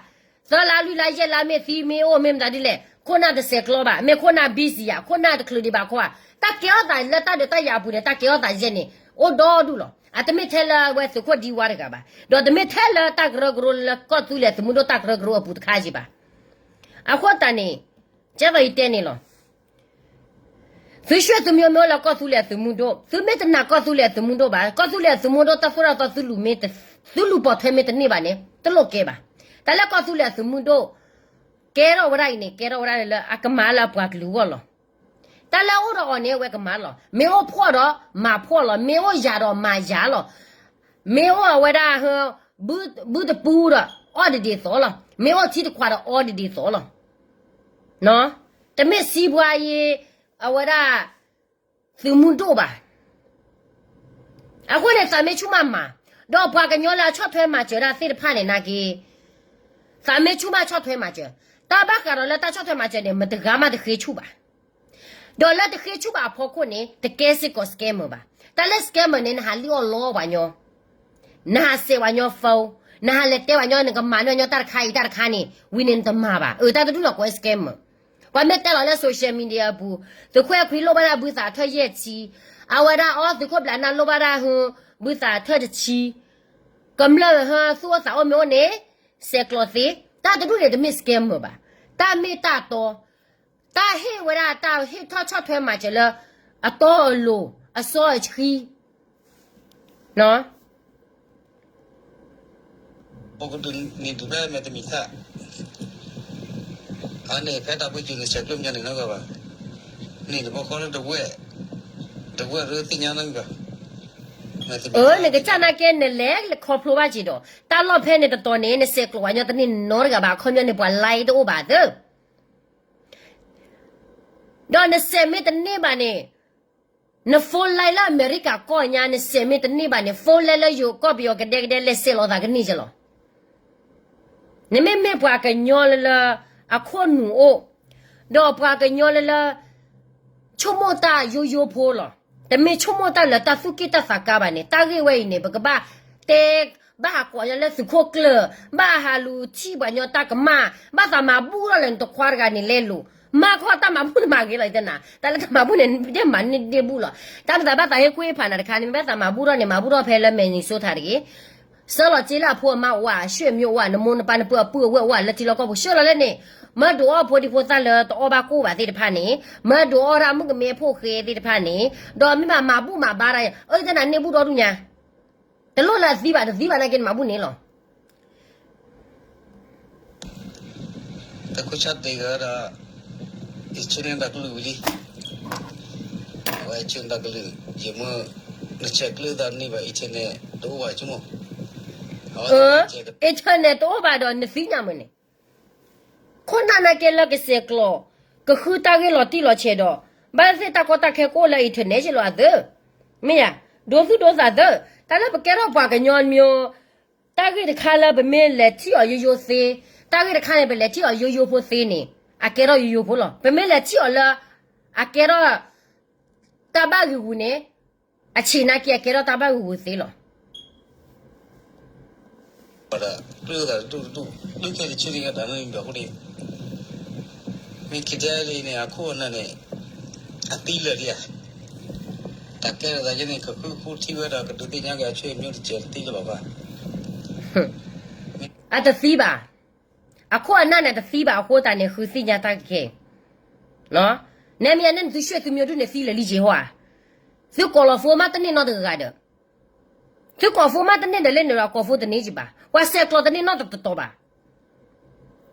သၢလါလွံၢ်လါယဲၢ်လါမ့ၢ်သံမ့ၢ်အိၣ်မ့ၢ်မတၤဒ်လဲၣ် ခိၣ်နၢ်တဆဲးကျိးဘၣ် မ့ၢ်ခိၣ်နၢ် busy ယၤ ခိၣ်နၢ်တချုးဒံးဘၣ်ခိၣ်ဧါ, တၢ်ကဲထီၣ်သးလၢတၢ်ဒုးတၢ်ယၤအပူၤန့ၣ် တၢ်ကဲထီၣ်သးယဲၢ်န့ၣ် အိၣ်ဒီဒူၣ်လီၤ. အတမ့ၢ်ထဲလၢအဝဲသုးခိၣ်ဒံဝါတဂၤဘၣ်, ဒီးတမ့ၢ်ထဲလၢတၢ်ကရၢကရိလၢကီၢ်သူလ့ၤသုးမုၢ်ဒိၣ်တၢ်ကရၢကရိအပူၤတခါက့ၤဘၣ်. အဃိသတးန့ၣ် ကဲသိးယတဲန့ၣ်လီၤ. သုးရွှ့ၣ်သုးမၠိမ့ၢ်အိၣ်လၢကီၢ်သူလ့ၤအသုးမုၢ်ဒိၣ် သုမ့ၢ်တနာ်ကီၢ်သူလ့ၤအသုးမုၢ်ဒိၣ်ဘၣ်, ကီၢ်သူလ့ၤအသုးမုၢ်ဒိၣ်တၢ်သိၣ်တၢ်သီသုလူၤမ့ၢ်တ, သုလူၤပိာ်ထွဲမ့ၢ်တန့ၢ်ဘၣ်န့ၣ် တလိၣ်ကဲဘၣ်. တၢ်လၢကီၢ်သူလ့ၤအသုးမုၢ်ဒိၣ် ကဲထီၣ်ဝဲဒၣ်အံၤန့ၣ် ကဲထီၣ်ဝဲဒၣ်လၢအကမၤလၢအပှၤကလုာ်အဂီၢ်လီၤ. တၢ်လၢအအိၣ်ဒီးအီၤန့ၣ် အဝဲကမၤလီၤ. မ့ၢ်အိၣ်ဖှီၣ်ဒီးမၤဖှီၣ်လီၤ. မ့ၢ်အိၣ်ယၤဒီးမၤယၤလီၤ. မ့ၢ်အိၣ်အဝဲဒၣ် ဘု, ဘုတပူဒီးအီၣ်တဒ်သိးလီၤ. မ့ၢ်အိၣ်ထံတခွးဒီးအီတဒ်သိးလီၤ. တမ့ၢ်စံးပှၤယံၤ အဝဲဒၣ် သုးမုၢ်ဒိၣ်ဘၣ်. အဃိန့ၣ် သးမ့ၢ်ဆူၣ်မးမၤ, ဒီးပှၤကညီလၢအဆီၣ်ထွဲမၤစၢၤဒၣ်သ့ၣ်တဖၣ်န့ၣ်နာ်က့ သးမ့ၢ်ဆူၣ်မးဆီၣ်ထွဲမၤစၢၤ, တၢ်ဘၣ်ဃးဒီးလၢတၢ်ဆီၣ်ထွဲမၤစၢၤန့ၣ် မတဂၤမးတဃ့ဆူၣ်ဘၣ်. ဒီးလၢတဃ့ဆူၣ်ဘၣ်အဖီခိၣ်န့ၣ် တကဲစ့ၢ်ကီး scammer ဘၣ်. တၢ်လၢ scammer န့ၣ် နဟးလံၣ်အီၣ်လီပှၤညီ, နဟးစဲးပှၤညီ phone, နဟးလဲၤတဲပှၤညီ နကမၤန့ၢ်ညီတၢ်တခါအံၤတၢ်တခါန့ၣ် ဝံၤန့ၣ်နတမၤဘၣ်. အၢ တၢ်တဒူၣ်လီၤကိးဝဲ scammer. ပှၤမ့ၢ်တဲလီၤလၢ social media အပူၤ, သုးခိၣ်အဲၣ်ခွံလိၣ်ဘၣ်ဒၣ်ဘုသးထၢၣ်ယဲၢ်ဆံ, အဝဲဒၣ်အီသုးခိၣ်ဘျးနၢ်လိၣ်ဘၣ်ဒၣ်ဟူ, ဘုသးထၢၣ်တဆံ, ကမျၢၢ်ဟူသူၣ်အိၣ်သးအိၣ်မ့ၢ်အိၣ်န့ၣ် ဆဲးကျိးသ့, တၢ်တဒူၣ်န့ၣ်တမ့ၢ် scammer ဘၣ်. တၢ်မ့ၢ်တၢ်တီ, တၢ်ဟ့ၣ်ဝဲဒၣ်တၢ်ဟ့ၣ်ထီၣ်ဆီၣ်ထွဲမၤစၢၤလၢ အတီအလိၤ အစီအဆှံ ပကဒုးနံၤဒုးဖဲမဲာ်တမံၤခါ, အန့ၣ်ဖဲတၢ်ပှ့ၤကၠူၤန့ၣ် ဆဲးကျိးမညီန့ၣ်နီတဂၤဘၣ်, န့ၣ်တဘီဃီလၢတဝဲၢ်, တဝဲၢ်ရၢသ့ၣ်ညါနီတဂၤဘၣ်. အၢ နကစၢ်နာ်က့ နလဲၤခီဖျိဘၣ်က့ၤဒီး တၢ်လီၢ်ဖဲန့ၣ်တတီၤန့ၣ် နဆဲးကျိးဝဲညီတန့ၢ်နီတဂၤဘၣ် အခီပညီန့ၣ် ပှၤ like တအိၣ်ဘၣ်သၢ ဒီးနဆဲးမ့ၢ်တန့ၢ်ဘၣ်န့ၣ်, န phone line လၢအမဲရကၤကီၢ်ညါ နဆဲးမ့ၢ်တန့ၢ်ဘၣ်န့ၣ် phone line လၢယိၤကီၢ်ပယီၤကဒဲကဒဲ လဲၤဆဲးလီၤသးကန့ၢ်ကလီၤ. နမ့မ့ၢ်ပှၤကညီလၢလၢ အခိၣ်နူာ်အိၣ်, ဒီးပှၤကညီလၢလၢ ဆိကမိၣ်တၢ်ယိယိဖိလီၤ. တမ့ၢ်ဆိကမိၣ်တၢ်လၢတၢ်သူၣ်က့ၣ်တၢ်သးကါဘၣ်န့ၣ် တၢ်ဂ့ၢ်ဝဲအံၤန့ၣ် ပကဘၣ်တဲ ဘၣ်ဟးကွၢ်ညီလၢသုးခိၣ်ကျၢၢ်, ဘၣ်ဟးလူၤထံၣ်ပှၤညီတၢ်ကမၣ်, ဘၣ်သးမၤဘူၣ်ထီၣ်လၢနတခွါတဂၤန့ၣ်လဲလိာ်, မၤခီတၢ်မၤဘူၣ်န့ၣ်မၤဂ့ၤလီၤတဲနၤ, တၢ်လၢတၢ်မၤဘူၣ်န့ၣ် ဒဲမၤန့ၢ်ဒ့ဘူၣ်လီၤ. တၢ်မၤသးဘၣ်သးဟ့ၣ်ကူၣ်ဟ့ၣ်ဖးနၤတခါန့ၣ် မ့ၢ်ဘၣ်သးမၤဘူၣ်ထီၣ်န့ၣ် မၤဘူၣ်ထီၣ်ဖဲလၢ Minnesota တဂ့ၤ ဆှၢလီၤစ့လၢအဖိအမါအိၣ်ဧါ, အဆွေမျိုးအိၣ်ဧါ, နမိၢ်နပၢ်နပုၢ်အပုၢ်အဝဲၢ်အိၣ်ဧါ, လၢထံလီၢ်ကီၢ်ပူၤ ဆှၢလီၤလၢန့ၣ်, မၢဒိးအီၣ်ဖိဒံဖိသၣ်လၢတအီၣ်ဘၣ်ကိၣ်ဘၣ်သ့ၣ်တဖၣ်န့ၣ်, မၢဒိးအီၣ်ဒၣ်မုၣ်ကမဲဖိဃဲသ့ၣ်တဖၣ်န့ၣ်, ဒီးမ့ၢ်ဘၣ်မၤဘူၣ်မၤဘါဒၣ်, အၢ ယတဲနၤန့ၢ်ဘူၣ်ဒီဒူၣ်ညါ, တလိၣ်လၢအသံဘၣ်, တသံဘၣ်နာ်က့ နမၤဘူၣ်န့ၣ်လီၤ. တၢ်ခိၣ်ဆၣ်တ့ၢ်ကဒီး internet တၢ်ကလုၢ်ဝံၤလံ, အဝဲinternetတၢ်ကလုၢ်, ယမ့ၢ် နဆဲးကျိးသးန့ၢ်ဘၣ် internet တအိၣ်ဘၣ်ဆိကမိၣ်, အဝဲ internet တအိၣ်ဘၣ်ဒီးနသံညါမ့ၢ်န့ၣ်, ခိၣ်နၢ်နာ်က့လၢကဆဲးကျိး, ကဃုတၢ်ဂ့ၢ်လီၤတံၢ်လီၤဆဲးဒီး, ဘၣ်သ့ၣ်တၢ်ကီတၢ်ခဲကအိၣ်လၢ internet က့လီၤအသၢ, မ့ၢ်ယၤ, ဒိသူၣ်ဒိသးသၢ, တၢ်လၢပကဲထီၣ်ပှၤကညီမ့ၢ် တၢ်ဂ့ၢ်တခါလၢပမ့ၢ်လဲၤထံၣ်အီၤယိယိသ့, တၢ်ဂ့ၢ်တခါန့ၣ် ပလဲၤထံၣ်အီၤယိယိဖိသ့န့ၣ်, အကဲထီၣ်ယိယိဖိလီၤ. ပမ့ၢ်လဲၤထံၣ်အီၤလၢ အကဲထီၣ် တၢ်ဘၣ်ဂ့ၤဂူၤန့ၣ်, အဆံးနာ်က့အကဲထီၣ်တၢ်ဘၣ်ဂ့ၤဂူၤသ့လီၤ. ဒီးကျုၢ်သးတဒူၣ်တဒူၣ်, ကျုၢ်ခဲတဆူန့ၣ် တၢ်မ့ၢ်ဘၣ်အဃိန့ၣ်, မ့ၢ်ခံတဲလံန့ၣ် အခိၣ်အနၢ်န့ၣ် အသံလၢာ်ဒံးဧါ, တၢ်ကဲထီၣ်သးယဲန့ၣ် ကဃုဃုထံဝဲဒီး ကဒုးသ့ၣ်ညါက့ၤအဆွေမျိုးတကဲးတသ့လၢၤဘၣ်ဘၣ်. အတသံဘၣ်. အခိၣ်အနၢ်န့ၣ်တသံဘၣ်အဃိသတးန့ၣ် ဃုသ့ၣ်ညါတၢ်ကခဲအံၤ, နဲမ့ၢ်ယၤန့ၣ် နသုးရွှ့ၣ်သုးမၠိဒူၣ်န့ၣ်သံလၢာ်လံက့ၤဟီဧါ, သုကိးလီၤဖိမးတန့ၢ်နီတဂၤဂၤဒီး, သုကိးဖိမးတန့ၢ်ဒီးလၢန့ၣ်ဒီး ကိးဖိတန့ၢ်က့ၤဘၣ်, ပှၤဆဲးကျိးတန့ၢ်နီတတီၤဘၣ်.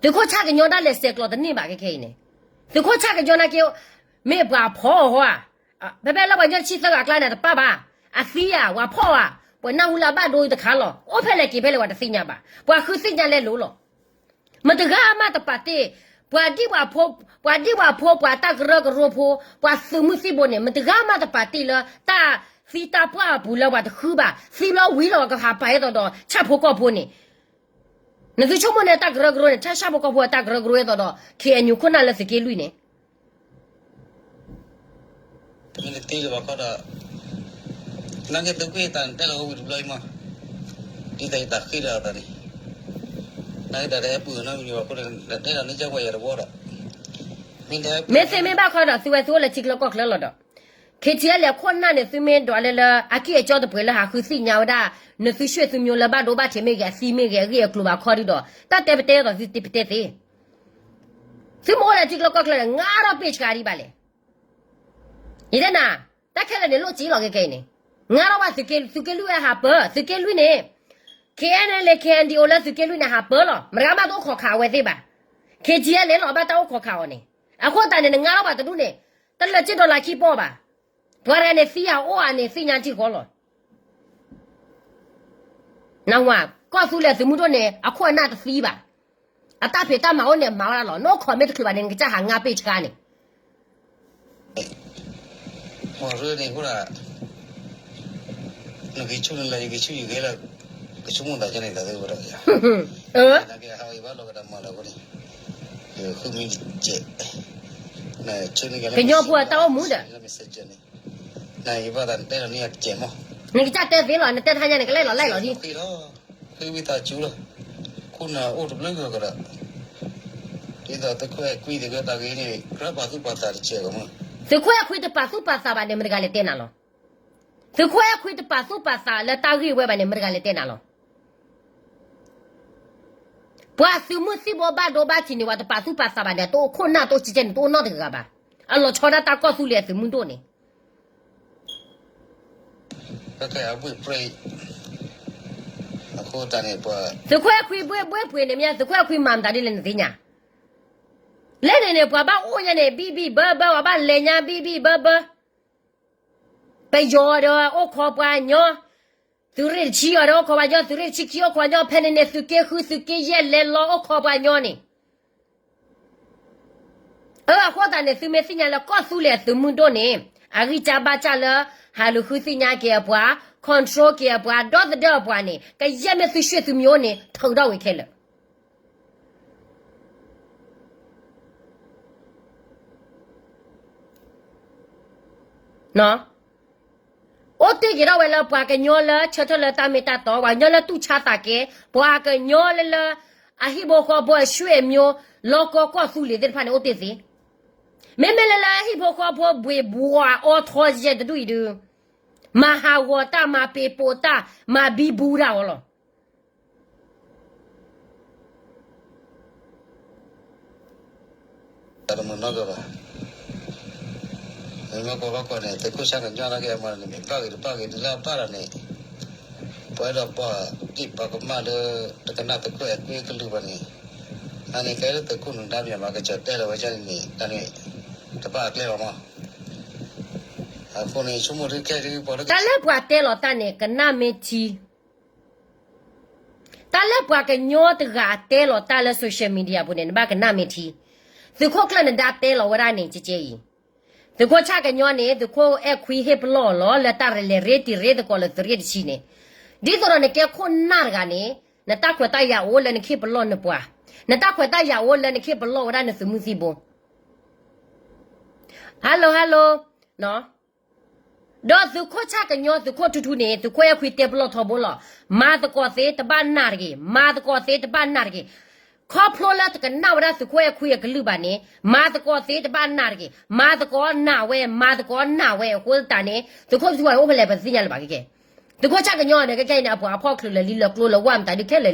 သုးခိၣ်ဆၣ်ကညီဒၣ်လဲာ်ဆဲးကျိးတန့ၢ်ဘၣ်ခဲခဲအံၤန့ၣ်, သုးခိၣ်ဆၣ်ကညီနာ်က့ မ့ၢ်ပှၤဖီၣ်အီၤဟီဧါ, ဖဲဖဲလၢပှၤကညီတဆံသၢဂၤအကျါန့ၣ် တပၣ်ဘၣ်, အသံဧါ, ပှၤဖီၣ်ဧါ, ပှၤနၢ်ဟူလၢအဘၣ်ဒိတခါလီၤ, အိၣ်ဖဲလဲၣ်က့ၤဖဲလဲၣ်ပှၤတသ့ၣ်ညါဘၣ်, ပှၤဃုသ့ၣ်ညါလဲလိၤလီၤ. မတဂၤမးတပာ်တ့ၢ်, ပှၤဒံၣ်ပှၤဖိ, ပှၤဒံၣ်ပှၤဖိ, ပှၤတၢ်ကရၢကရိဖိ, ပှၤသုးမုၢ်သံၣ်ဘိန့ၣ် မတဂၤမးတပာ်တ့ၢ်လၢတၢ်သံတၢ်ပှၢ်အပူၤလၢပှၤတဃုဘၣ်, သံလီၤဝံၤလီၤ ပှၤကဟးပာ်အသိးဒီး ဆၣ်ဖိကီၢ်ဖိန့ၣ်, နသုဆိကမိၣ်န့ၣ်တၢ်ကရၢကရိန့ၣ် ထၢၣ်ဆၣ်ဖိကီၢ်ဖိအတၢ်ကရၢကရိအသိးဒီး ခ့ၣ်အဲၣ်ယူၣ် ခိၣ်နၢ်လၢသုးက့လွံၢ်န့ၣ် မ့ၢ်တသ့လၢၤဘၣ်ခီဒီး နာ်က့သုးကွံာ်တၢ်တဲလီၤဝံၤတဘျီအံၤမး ဒ်သိးယတၢ်ဃ့ဒီးအသးန့ၣ် နာ်က့တၢ်တဟဲပုၢ်နီတမံၤဘၣ်အဃိန့ၣ် တဲလီၤန့ၢ်ကဝဲယၤတဝီဒီး မ့ၢ်သ့မ့ၢ်ဘၣ်ခီဒီး သုဝဲသုအိၣ်လၢထံချၢကီၢ်ချၢလီၤဒီး ခ့ၣ်ထံၣ်အဲၣ်လၢခိၣ်နၢ်န့ၣ် သုမ့ၢ်ဒွးလၢလၢ အကံၢ်အကီတပှဲၤလၢဟးဃုသ့ၣ်ညါဝဲဒၣ် နသုးရွှ့ၣ်သုးမျိုးလၢဘၣ်ဒိဘၣ်ထံးမ့ၢ်ဂ့ၤ အသံမ့ၢ်ဂ့ၤ အဂ့ၢ်အကျိၤဘၣ်ခီဒုဒီး တၢ်တဲပတဲသိးသုတဲပတဲသ့ သုမ့ၢ်အိၣ်လၢထံချၢကီၢ်ချၢန့ၣ် ငါထီၣ်ပ့ၢ်ဆှါဒံးဘၣ်လဲၣ်. ယတဲနၤ, တၢ်ခဲလၢာ်န့ၣ်လိၣ်က့ၤလီၤကဲကဲအံၤန့ၣ်, ငါထီၣ်ဘၣ်သုးက့လွံၢ်ဝဲဟးပၢၤ, သုးက့လွံၢ်န့ၣ်, ခ့ၣ်အဲၣ်အဲၣ်လၢ ခ့ၣ်အဲၣ်ဒံၣ်အိၣ်လၢသုးက့လွံၢ်န့ၣ် ဟးပၢၤလီၤ. မတဂၤမးတအိၣ်ခိးခးအဝဲသ့ၣ်ဘၣ်. ခ့ၣ်ထံၣ်အဲၣ်လၢလီၤဘၣ်တၢ်အိၣ်ခိးခးအီၤန့ၣ်, အဃိသတးန့ၣ် နငါထီၣ်ဘၣ်တဒူၣ်န့ၣ်, တလၢာ်က့ဒီးလၢခံပီၢ်ဘၣ်. ပှၤတဂၤန့ၣ်သံဧါအိၣ်ဧါန့ၣ် သ့ၣ်ညါထံဃီလီၤ. နဝၤ, ကီၢ်သူလ့ၤသုးမုၢ်ဒိၣ်န့ၣ် အခိၣ်အနၢ်တသံဘၣ်. အတၢ်ဖံးတၢ်မၤအိၣ်န့ၣ် မၤဝဲဒၣ်လီၤ. နအိၣ်ခိးမ့ၢ်တချုးဘၣ်န့ၣ် နကစၢ်ဟးငါပ့ၢ်ဆှါန့ၣ် မ့ၢ်ရၢန့ၣ်အဃိဒီး နဂ့ၤဆူၣ်နလၢယဂ့ၤဆူၣ်ယဂ့ၤလၢ ကဆိကမိၣ်သးကဲန့ၣ်သးသ့ဝဲဒီးယၤ, နာ်က့ဟးဝဲယဘၣ်လီၤကဒီးမၤလၢအဃိန့ၣ်, ယဃုမံတစဲး, ကညီဖိအတၢ်အိၣ်မူဒီး နယဘၣ်သးနတဲလီၤန့ၢ်ယၤတစဲးမး, နကစၢ်တဲသ့လီၤ နတဲတဟါညါန့ၣ် ကလဲၣ်လီၤလဲၣ်လီၤဒ် ဃ့ဝံသးစူၤလီၤ, ခိၣ်နၢ်အိၣ်တဘျုးဂၤကဒီး, ဒ်သိးသုးခိၣ်အဲၣ်ခွံသ့ၣ်ဂ့ၤတၢ်ဂ့ၤန့ၣ် ကြၢးပာ်သူၣ်ပာ်သးတစဲးကမၢ်, သုးခိၣ်အဲၣ်ခွံတပာ်သူၣ်ပာ်သးဘၣ်န့ၣ် မတဂၤလဲၤတဲနၤလီၤ. သုးခိၣ်အဲၣ်ခွံတပာ်သူၣ်ပာ်သးလၢတၢ်ဂ့ၢ်ဝဲဘၣ်န့ၣ် မတဂၤလဲၤတဲနၤလီၤ. ပှၤသုးမုၢ်သံၣ်ဘိဘၣ်ဒိဘၣ်ထံးန့ၣ် ပှၤတပာ်သူၣ်ပာ်သးဘၣ်န့ၣ် တအိၣ်ခိၣ်နၢ်တအိၣ်ကဲကဲန့ၣ် တအိၣ်နီတဂၤဘၣ်. အလီၤဆီဒၣ်တၢ်ကီၢ်သူလ့ၤအသုးမုၢ်ဒိၣ်န့ၣ် သုးခိၣ်အဲၣ်ခွံ ဘှ့ၣ်ဘှ့ၣ်ပှ့ၤန့ၣ်မ့ၢ် သုးခိၣ်အဲၣ်ခွံမၤမတၤဒ်လဲၣ်နသ့ၣ်ညါ, လၢန့ၣ်န့ၣ် ပှၤဘၣ်အိၣ်ညါန့ၣ် ဘံၣ်ဘံၣ်ဘၢဘၢ ပှၤဘၣ်လဲၤညါဘံၣ်ဘံၣ်ဘၢဘၢ, ပယီၤဒီးအိၣ်ခိးပှၤညီ, သုးရ့ၣ်တဆံအီၤဒီးအိၣ်ခိးပှၤညီ, သုးရ့ၣ်တဆံခံအိၣ်ခိးညီ, ဖဲန့ၣ်န့ၣ် သုးက့ဃု သုးက့ယဲၢ်လဲၤလီၤအိၣ်ခိးပှၤညီန့ၣ် အဃိသတးန့ၣ် သုမ့ၢ်သ့ၣ်ညါလၢကီၢ်သူလ့ၤအသုးမုၢ်ဒိၣ်န့ၣ် အဂံၢ်စၢ်ဘါစၢ်လၢ ဟးလူၤဃုသ့ၣ်ညါက့ၤအပှၤ, control က့ၤအပှၤ, ဒီသဒၢအပှၤန့ၣ် ကယဲၢ်မ့ၢ်သုးရွှ့ၣ်သုးမျိုးန့ၣ် ထုးထီၣ်ဝဲခဲလၢာ် အိၣ်တ့ၢ်က့ၤထီၣ်ဝဲလၢပှၤကညီလၢဆၢထၢၣ်လၢတၢ်မ့ၢ်တၢ်တီ, ပှၤကညီလၢတူၢ်ဆါသးကဲ, ပှၤကညီလၢလၢ အဟံၣ်ဖိဃီဖိအရွှ့ၣ်အမျိုး လီၢ်ကီၢ်ကီၢ်သူလ့ၤသ့ၣ်တဖၣ်န့ၣ် အိၣ်တ့ၢ်သ့. မ့မ့ၢ်လၢလၢဟံၣ်ဖိဃီဖိဘှ့ၣ်ဘှီအီထီယဲၢ်တဒူၣ်အံၤဒုး, မၤဟးဂီၤတၢ်, မၤပ့ၤပိာ်တၢ်, မၤဘံဘူတၢ်အီၤလီၤ. တမုာ်နီတဂၤဘၣ်. မ့မ့ၢ်ကွၢ်ဘၣ်ကွၢ်န့ၣ် သုးခိၣ်ဆၣ်ကညီနာ်က့အမၤန့ၣ် မ့ၢ်ဘၣ်ဂ့ၤတဘၣ်ဂ့ၤတလၢအဘၣ်ဒီးန့ၣ်, ပှၤအဲၣ်ဒိးပာ်ဒ့ၣ်ပာ်ကမၣ်လၢ တကနၣ်သုးခိၣ်အဲၣ်ခွံအကလုၢ်ဘၣ်န့ၣ်, အန့ၣ်ကဲလၢသုးခိၣ်နဒါမ့ၢ်မၤကစၢ်တဲလီၤဝဲဒ်န့ၣ် တၢ်န့ၣ် တဘၣ်အကျဲဘၣ်မး. အဃိန့ၣ် ဆိကမိၣ်ဒ်ခဲဒ်ပှၤ တၢ်လၢပှၤတဲလီၤတၢ်န့ၣ် ကနၣ်မ့ၢ်ထံ တၢ်လၢပှၤကညီတဂၤအတဲလီၤတၢ်လၢ social media ပူၤန့ၣ် နဘၣ်ကနၣ်မ့ၢ်ထံ. သုးခိၣ်ကျၢၢ်နဒါတဲလီၤဝဲဒၣ်န့ၣ် ကကဲအံၤ, သုးခိၣ်ဆၣ်ကညီန့ၣ် သုးခိၣ်အဲၣ်ခွံဟ့ၣ်ပလီၢ်အီၤလီၤ လၢတၢ်လဲၤရ့တံၤရ့သကိးလၢသုးရ့ၣ်တဆံန့ၣ်, ဒ်သိးဒီးနကဲခိၣ်နၢ်တဂၤန့ၣ် နတၢ်ခွဲးတၢ်ယာ်အိၣ်လၢနကဟ့ၣ်ပလီၢ်နပှၤ, နတၢ်ခွဲးတၢ်ယာ်အိၣ်လၢနကဟ့ၣ်ပလီၢ်ဝဲဒၣ်နသုးမုၢ်သံၣ်ဘိ Hello hello, ဒီးသုးခိၣ်ဆၣ်ကညီ သုးခိၣ်ထူထူန့ၣ် သုးခိၣ်အဲၣ်ခွံတဲပလီၢ်ထီဘိလီၤ. မၤသကိးသ့တဘၣ်နာ်တဂ့ၤ, မၤသကိးသ့တဘၣ်နာ်တဂ့ၤ. ခီဖျိလၢတကနၣ်ဝဲဒၣ်သုးခိၣ်အဲၣ်ခွံအကလုၢ်ဘၣ်န့ၣ် မၤသကိးသ့တဘၣ်နာ်တဂ့ၤ, မၤသကိးနာ်ဝဲ, မၤသကိးနာ်ဝဲအဃိသတးန့ၣ် သုးခိၣ်ထူထူအိၣ်ဖဲလဲၣ် ပတသ့ၣ်ညါလၢၤဘၣ်ကဲကဲ. သုးခိၣ်ဆၣ်ကညီန့ၣ် ကဲကဲအံၤန့ၣ် အပှၤအဖီၣ်ချုးလၢာ်လံ လၢာ်ကျိလၢာ်ဝါမတၤဒုးခဲလၢာ်လံ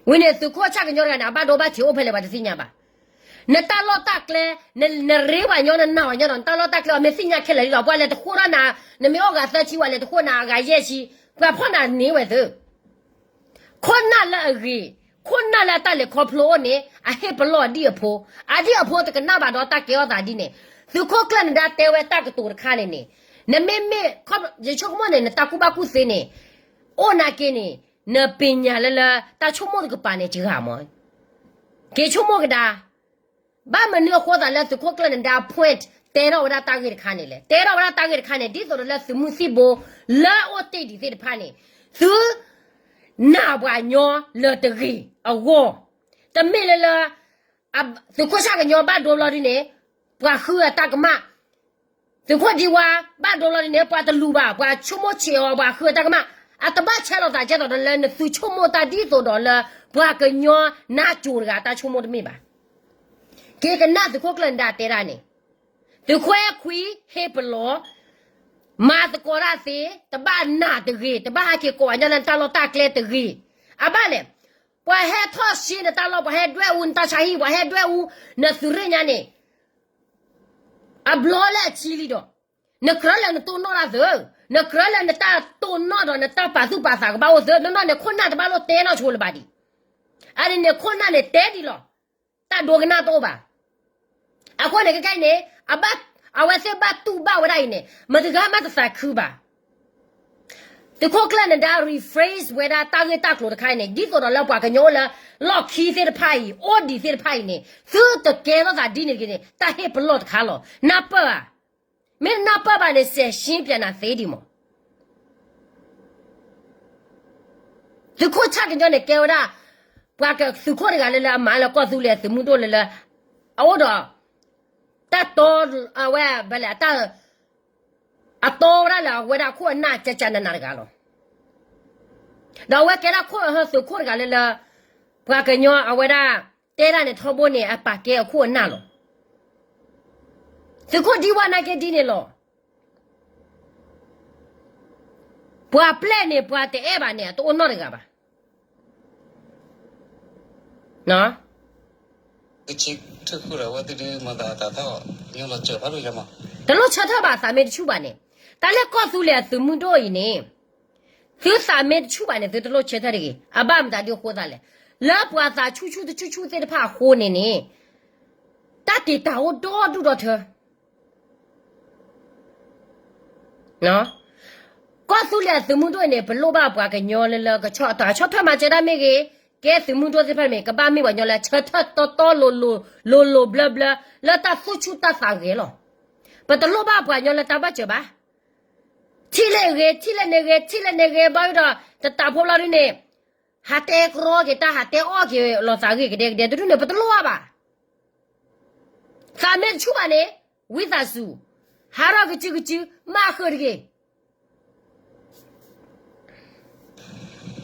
ဝံၤန့ၣ် သုးခိၣ်ဆၣ်ကညီတဂၤန့ၣ် အဘၣ်ဒိဘၣ်ထံးအိၣ်ဖဲလဲၣ်ပှၤတသ့ၣ်ညါဘၣ်. နတၢ်လီၢ်တၢ်ကျဲ, နရ့ပှၤညီ နနာ်ပှၤညီဒီး နတၢ်လီၢ်တၢ်ကျဲအီၤ မ့ၢ်သ့ၣ်ညါခဲလၢာ်လံလီၤ. ပှၤလဲၤတဃိထီၣ်နၤ, နမ့ၢ်အိၣ်ဂၤသၢဆံ ပှၤလဲၤတဃိနၤအဂၤယဲၢ်ဆံ, ပှၤဖီၣ်နၤန့ၢ်ဝဲသု ခိၣ်နၢ်လၢအဂ့ၤ, ခိၣ်နၢ်လၢအတၢ်လဲၤခီဖျိအိၣ်န့ၣ် အဟ့ၣ်ပလီၢ်အဒံၣ်အဖိ, အဒံၣ်အဖိတကနၣ်ဘၣ်ဒီးတၢ်ကဲထီၣ်သးဒ်န့ၣ်, သုးခိၣ်ကျၢၢ်နဒါတဲဝဲတၢ်ကတိၤတခါန့ၣ်န့ၣ်, နမ့မ့ၢ်, ယဆိကမိၣ်န့ၣ် နတၢ်ကူၣ်ဘၣ်ကူၣ်သ့န့ၣ်, အိၣ်နာ်က့န့ၣ်, နပ့ၤညါလၢလၢ တၢ်ဆိကမိၣ်တကပၤန့ၣ် ကဂၤမး, က့ၤဆိကမိၣ်ကဒါ ဘၣ်မနုၤအဃိသတးလၢသုးခိၣ်ကျၢၢ်နဒါ point တဲထီၣ်ဝဲဒၣ်တၢ်ဂ့ၢ်တခါန့ၣ်လဲၣ်. တဲထီၣ်ဝဲဒၣ်တၢ်ဂ့ၢ်တခါန့ၣ် ဒ်သိးဒီးလၢသုးမုၢ်သံၣ်ဘိ လၢအအိၣ်တ့ၢ်ဒံးသ့ၣ်တဖၣ်န့ၣ်, သု နာ်ပှၤကညီလၢတဂ့ၤအဂီၢ်, တမ့ၢ်လၢလၢ သုးခိၣ်ဆၣ်ကညီဘၣ်ဒိဘျီဒ်န့ၣ် ပှၤဃုအတၢ်ကမၣ်, သုးခိၣ်ဒံဝါဘၣ်ဒိဘျီဒ်န့ၣ် ပှၤတလူၤဘၣ်, ပှၤဆိကမိၣ်ဆံးအီၤ ပှ�ဃုအတၢ်ကမၣ်, အတဘၣ်ဆဲးလီၤသးကဲသိးဒီးလၢနသုဆိကမိၣ်တၢ်ဒ်သိးဒီးလၢ ပှၤကညီနါစိၤတဂၤတၢ်ဆိကမိၣ်တမ့ၢ်ဘၣ်. က့ၤကနၣ်သုးခိၣ်ကျၢၢ်နဒါတဲဒၣ်န့ၣ်, သုးခိၣ်အဲၣ်ခွံဟ့ၣ်ပလီၢ် မၤသကိးတၢ်သ့, တဘၣ်နာ်တဂ့ၤ, တဘၣ်ဟဲက့ၤကိးအညီလၢနတၢ်လီၢ်တၢ်ကျဲတဂ့ၤ. အဘၣ်လဲၣ်, ပှၤဟဲထီၣ်ဆှံနတၢ်လီၢ်, ပှၤဟဲဒွဲၣ်အူနတၢ်ဆါဟံၣ်, ပှၤဟဲဒွဲၣ်အူနသုးရ့ၣ်ညါန့ၣ် အဘျီလၢအဆံလံဒီး, နကြၢးလၢနတိၢ်နီၣ်တၢ်သၢ, နကြၢးလၢနတၢ်တိၢ်နီၣ်ဒီးနတၢ်ပာ်သူၣ်ပာ်သးကဘၣ်အိၣ်သၢ, နီၢ်နီၢ်န့ၣ်ခိၣ်နၢ်တဘၣ်လိၣ်တဲနီၢ်ဆိလၢၤဘၣ်ဒံး, အန့ၣ်န့ၣ်ခိၣ်နၢ်န့ၣ် တဲဒံးလီၤ, တၢ်ဒိကနၣ်တအိၣ်ဘၣ်. အဃိန့ၣ်ခဲကနံၣ်အံၤန့ၣ် အဝဲသ့ၣ်ဘၣ်တူၢ်ဘၣ်ဝဲဒၣ်အံၤန့ၣ် မတၤတဂၤမးတသးခုဘၣ်. သုးခိၣ်ကျၢၢ်နဒါ rephrase ဝဲဒၣ်တၢ်ဂ့ၢ်တၢ်ကျိၤတခါအံၤန့ၣ် ဒ်သိးဒီးလၢပှၤကညီအိၣ်လၢ လီၢ်ခံသ့ၣ်တဖၣ်အံၤ အိၣ်ဒံးသ့ၣ်တဖၣ်အံၤန့ၣ် သုတကဲထီၣ်သးဒ်န့ၣ်တဂ့ၤန့ၣ် တၢ်ဟ့ၣ်ပလီၢ်တခါလီၤ. နၢ်ပၢၢ်ဧါ. မ့ၢ်နၢ်ပၢၢ်ဘၣ်န့ၣ် စဲးရှင်းပြနၤသ့ဒံးမး. သုးခိၣ်ဆၣ်ကညီန့ၣ်ကဲဝဲဒၣ် ပှၤသုးခိၣ်တဂၤလၢလၢအမၤလၢကီၢ်သူလ့ၤအသုးမုၢ်ဒိၣ်လၢလၢ အအိၣ်ဒီး တၢ်တီ အဝဲဘၣ်လဲၣ် အတီဝဲဒၣ်လၢအဝဲဒၣ်ခိၣ်အနၢ်ကကနနၤတဂၤလီၤ. ဒီးအဝဲကဲဒၣ်ခိၣ်အဟၢသုးခိၣ်တဂၤလၢလၢ ပှၤကညီအဝဲဒၣ် တဲဒၣ်န့ၣ်ထီဘိန့ၣ် အပာ်ကဲအခိၣ်အနၢ်လီၤ. သုးခိၣ်ဒံဝါနာ်က့ဒ်န့ၣ်လီၤ. ပှၤပျဲၢ်န့ၣ် ပှၤတအဲၣ်ဘၣ်န့ၣ် အတအိၣ်နီတဂၤဘၣ်. တလိၣ်ဆၢထၢၣ်ဘၣ် သးမ့ၢ်တဆူၣ်ဘၣ်န့ၣ်, တၢ်လၢကီၢ်သူလ့ၤအသုးမုၢ်ဒိၣ်အံၤန့ၣ်, သုသးမ့ၢ်တဆူၣ်ဘၣ်န့ၣ် သုတလိၣ်ဆၢထၢၣ်တဂ့ၤ. အဘၣ်မတၤဒ်အဃိသတးလဲၣ်, လၢပှၤသးဆူၣ်ဆူၣ်တဆူၣ်ဆူၣ်သ့ၣ်တဖၣ်အဃိန့ၣ်န့ၣ်, တၢ်တ့ၢ်တၢ်အိၣ်ဒီဒူၣ်ဒီထၢ ကီၢ်သူလ့ၤအသုးမုၢ်ဒိၣ်အံၤန့ၣ် ပလိၣ်ဘၣ်ပှၤကညီလၢလၢကဆီၣ်ထွဲ ဆီၣ်ထွဲမၤစၢၤတၢ်မ့ၢ်ဂ့ၤ, ကဲသုးမုၢ်ဒိၣ်သ့ၣ်တဖၣ်မ့ၢ် ကဘၣ်မ့ၢ်ပှၤကညီလၢဆၢထၢၣ်တီတီလိၤလိၤ လိၤလိၤဘျၢဘျၢ လၢတၢ်သူၣ်ဆူၣ်တၢ်သးဂဲၤလီၤ. ပတလိၣ်ဘၣ်ပှၤကညီလၢတၢ်ဘၣ်စၢၤဘၣ်. ထံၣ်လၢအဂ့ၤ ထံၣ်လၢန့ၣ်ဂ့ၤ ထံၣ်လၢန့ၣ်ဂ့ၤ ဘၣ်ဒီး တတးဖိလီၤဒ်န့ၣ်, ဟးတဲကြီက့ၤတၢ် ဟးတဲအီၣ်က့ၤလီၤသးဂ့ၤကဒဲကဒဲ တဒူၣ်န့ၣ် ပတလိၣ်ဘၣ်ဘၣ်. သးမ့ၢ်တဆူၣ်ဘၣ်န့ၣ်, ဝံသးစူၤ, ဟးထီၣ်ကစုကစု မၤဃုာ်တဂ့ၤ.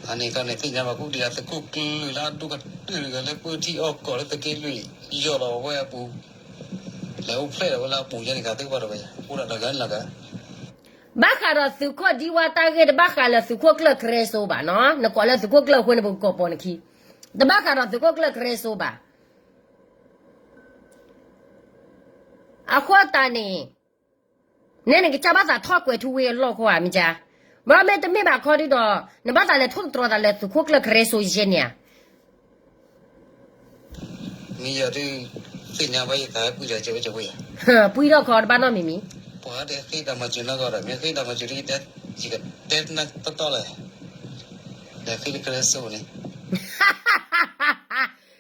အန့ၣ်ကီန့ၣ် သ့ၣ်ညါဘၣ် ကူဒံးအသုးခိၣ်ကျၢၢ်လၢအဒိၣ်ကတၢၢ်တဂၤလၢပၢထံအီၣ်ကီၢ်လၢသုးက့လွံၢ် ယီၢ်လီၤဝဲအပူၤ, လဲၤအိၣ်ဖျဲၣ်လီၤဝဲလၢအပူၤယဲန့ၣ် ကသ့ၣ်ဘၣ်ဒီးဝဲယၤ အိၣ်ဒၣ်လၢဂၤလၢဂၤ ဘၣ်ဃးဒီးသုးခိၣ်ဒံဝါတၢ်ဂ့ၢ် တဘၣ်ဃးလၢသုးခိၣ်ကျၢၢ်ကရၢစိဘၣ်နီၤ, နကိးလၢသုးခိၣ်ကျၢၢ်အဃိန့ၣ် ပကကိးပိာ်နခံ, တဘၣ်ဃးဒီးသုးခိၣ်ကျၢၢ်ကရၢစိဘၣ်. အဃိသတးန့ၣ်, နဲနကစၢ်ဘၣ်သးထီၣ်ကွဲၤထူဝ့အလီၢ်ခီဧါ မ့ၢ်ကါ, ဘၣ်မ့ၢ်တမ့ၢ်ဘၣ်ခီဒ်ဒီး နဘၣ်သးလဲၤထိၣ်သတြီၤသးလၢသုးခိၣ်ကျၢၢ်ကရၢစိယဲၢ်န့ၣ်ဧါ. မ့ၢ်ယၤဒုး သ့ၣ်ညါဘၣ်ယသးပှံၢ်ဒီးကဝဲကဝဲယၤ, ပှံၢ်ထီၣ်ခီတဘၣ်နီတမံၤမံၤ, ပှၤတဟ့ၣ်တၢ်မၤစၢၤနီၢ်ကီၢ်ဒီး မ့ၢ်ဟ့ၣ်တၢ်မၤစၢၤဒ်ယတဲ, ယကတဲနၤတီတီလီၤ, ဒီးဃ့လၢကရၢစိန့ၣ်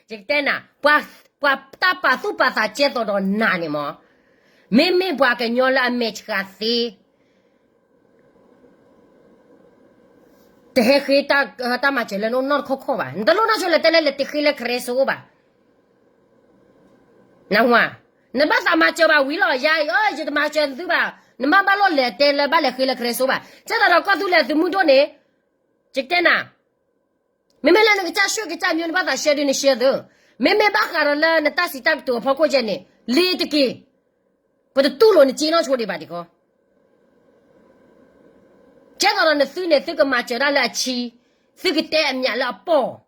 ယကတဲနၤ, ပှၤတၢ်ပာ်သူၣ်ပာ်သးကဲသိးဒီးနၤန့ၣ်မး, မ့မ့ၢ်ပှၤကညီလၢအမဲာ်ဆှးသ့ တဟဲဃ့တၢ်မၤစၢၤလၢနအိၣ်နီတခီၣ်ခီၣ်ဘၣ်. နတလိၣ်နီၢ်ဆိလၢတဲလၢလဲၤတဃ့လၢကရၢစိအိၣ်ဘၣ်. နဝၤ, နဘၣ်သးမၤစၢၤဘၣ်ဝံၤလီၤ ယၤအံၤ ယတမၤစၢၤသုဘၣ်. နမ့ၢ်ဘၣ်လိၣ်လဲၤတဲလၢဘၣ်လဲၤဃ့လၢကရၢစိဘၣ်. ကဲသိးဒီးကီၢ်သူလ့ၤသုးမုၢ်ဒိၣ်န့ၣ်, ယကတဲနၤ, မ့မ့ၢ်လၢနကစၢ်ဆှၢကစၢ်မံၤ နဘၣ်သးဆှၢဒုးနဆှၢသု, မ့မ့ၢ်ဘၣ်ဃးဒီးလၢနတၢ်စံးတၢ်ကတိၤအဖီခိၣ်ကဲန့ၣ် လ့ၤတက့ၢ်. ပတတူၢ်လိာ်နစ့နီၢ်ဆိဒံးဘၣ်တခီ, ကဲသိးဒီးနသုန့ၣ် သုကမၤစၢၤတၢ်လၢအဆံ, သုကတဲအမျးလၢအပီၢ်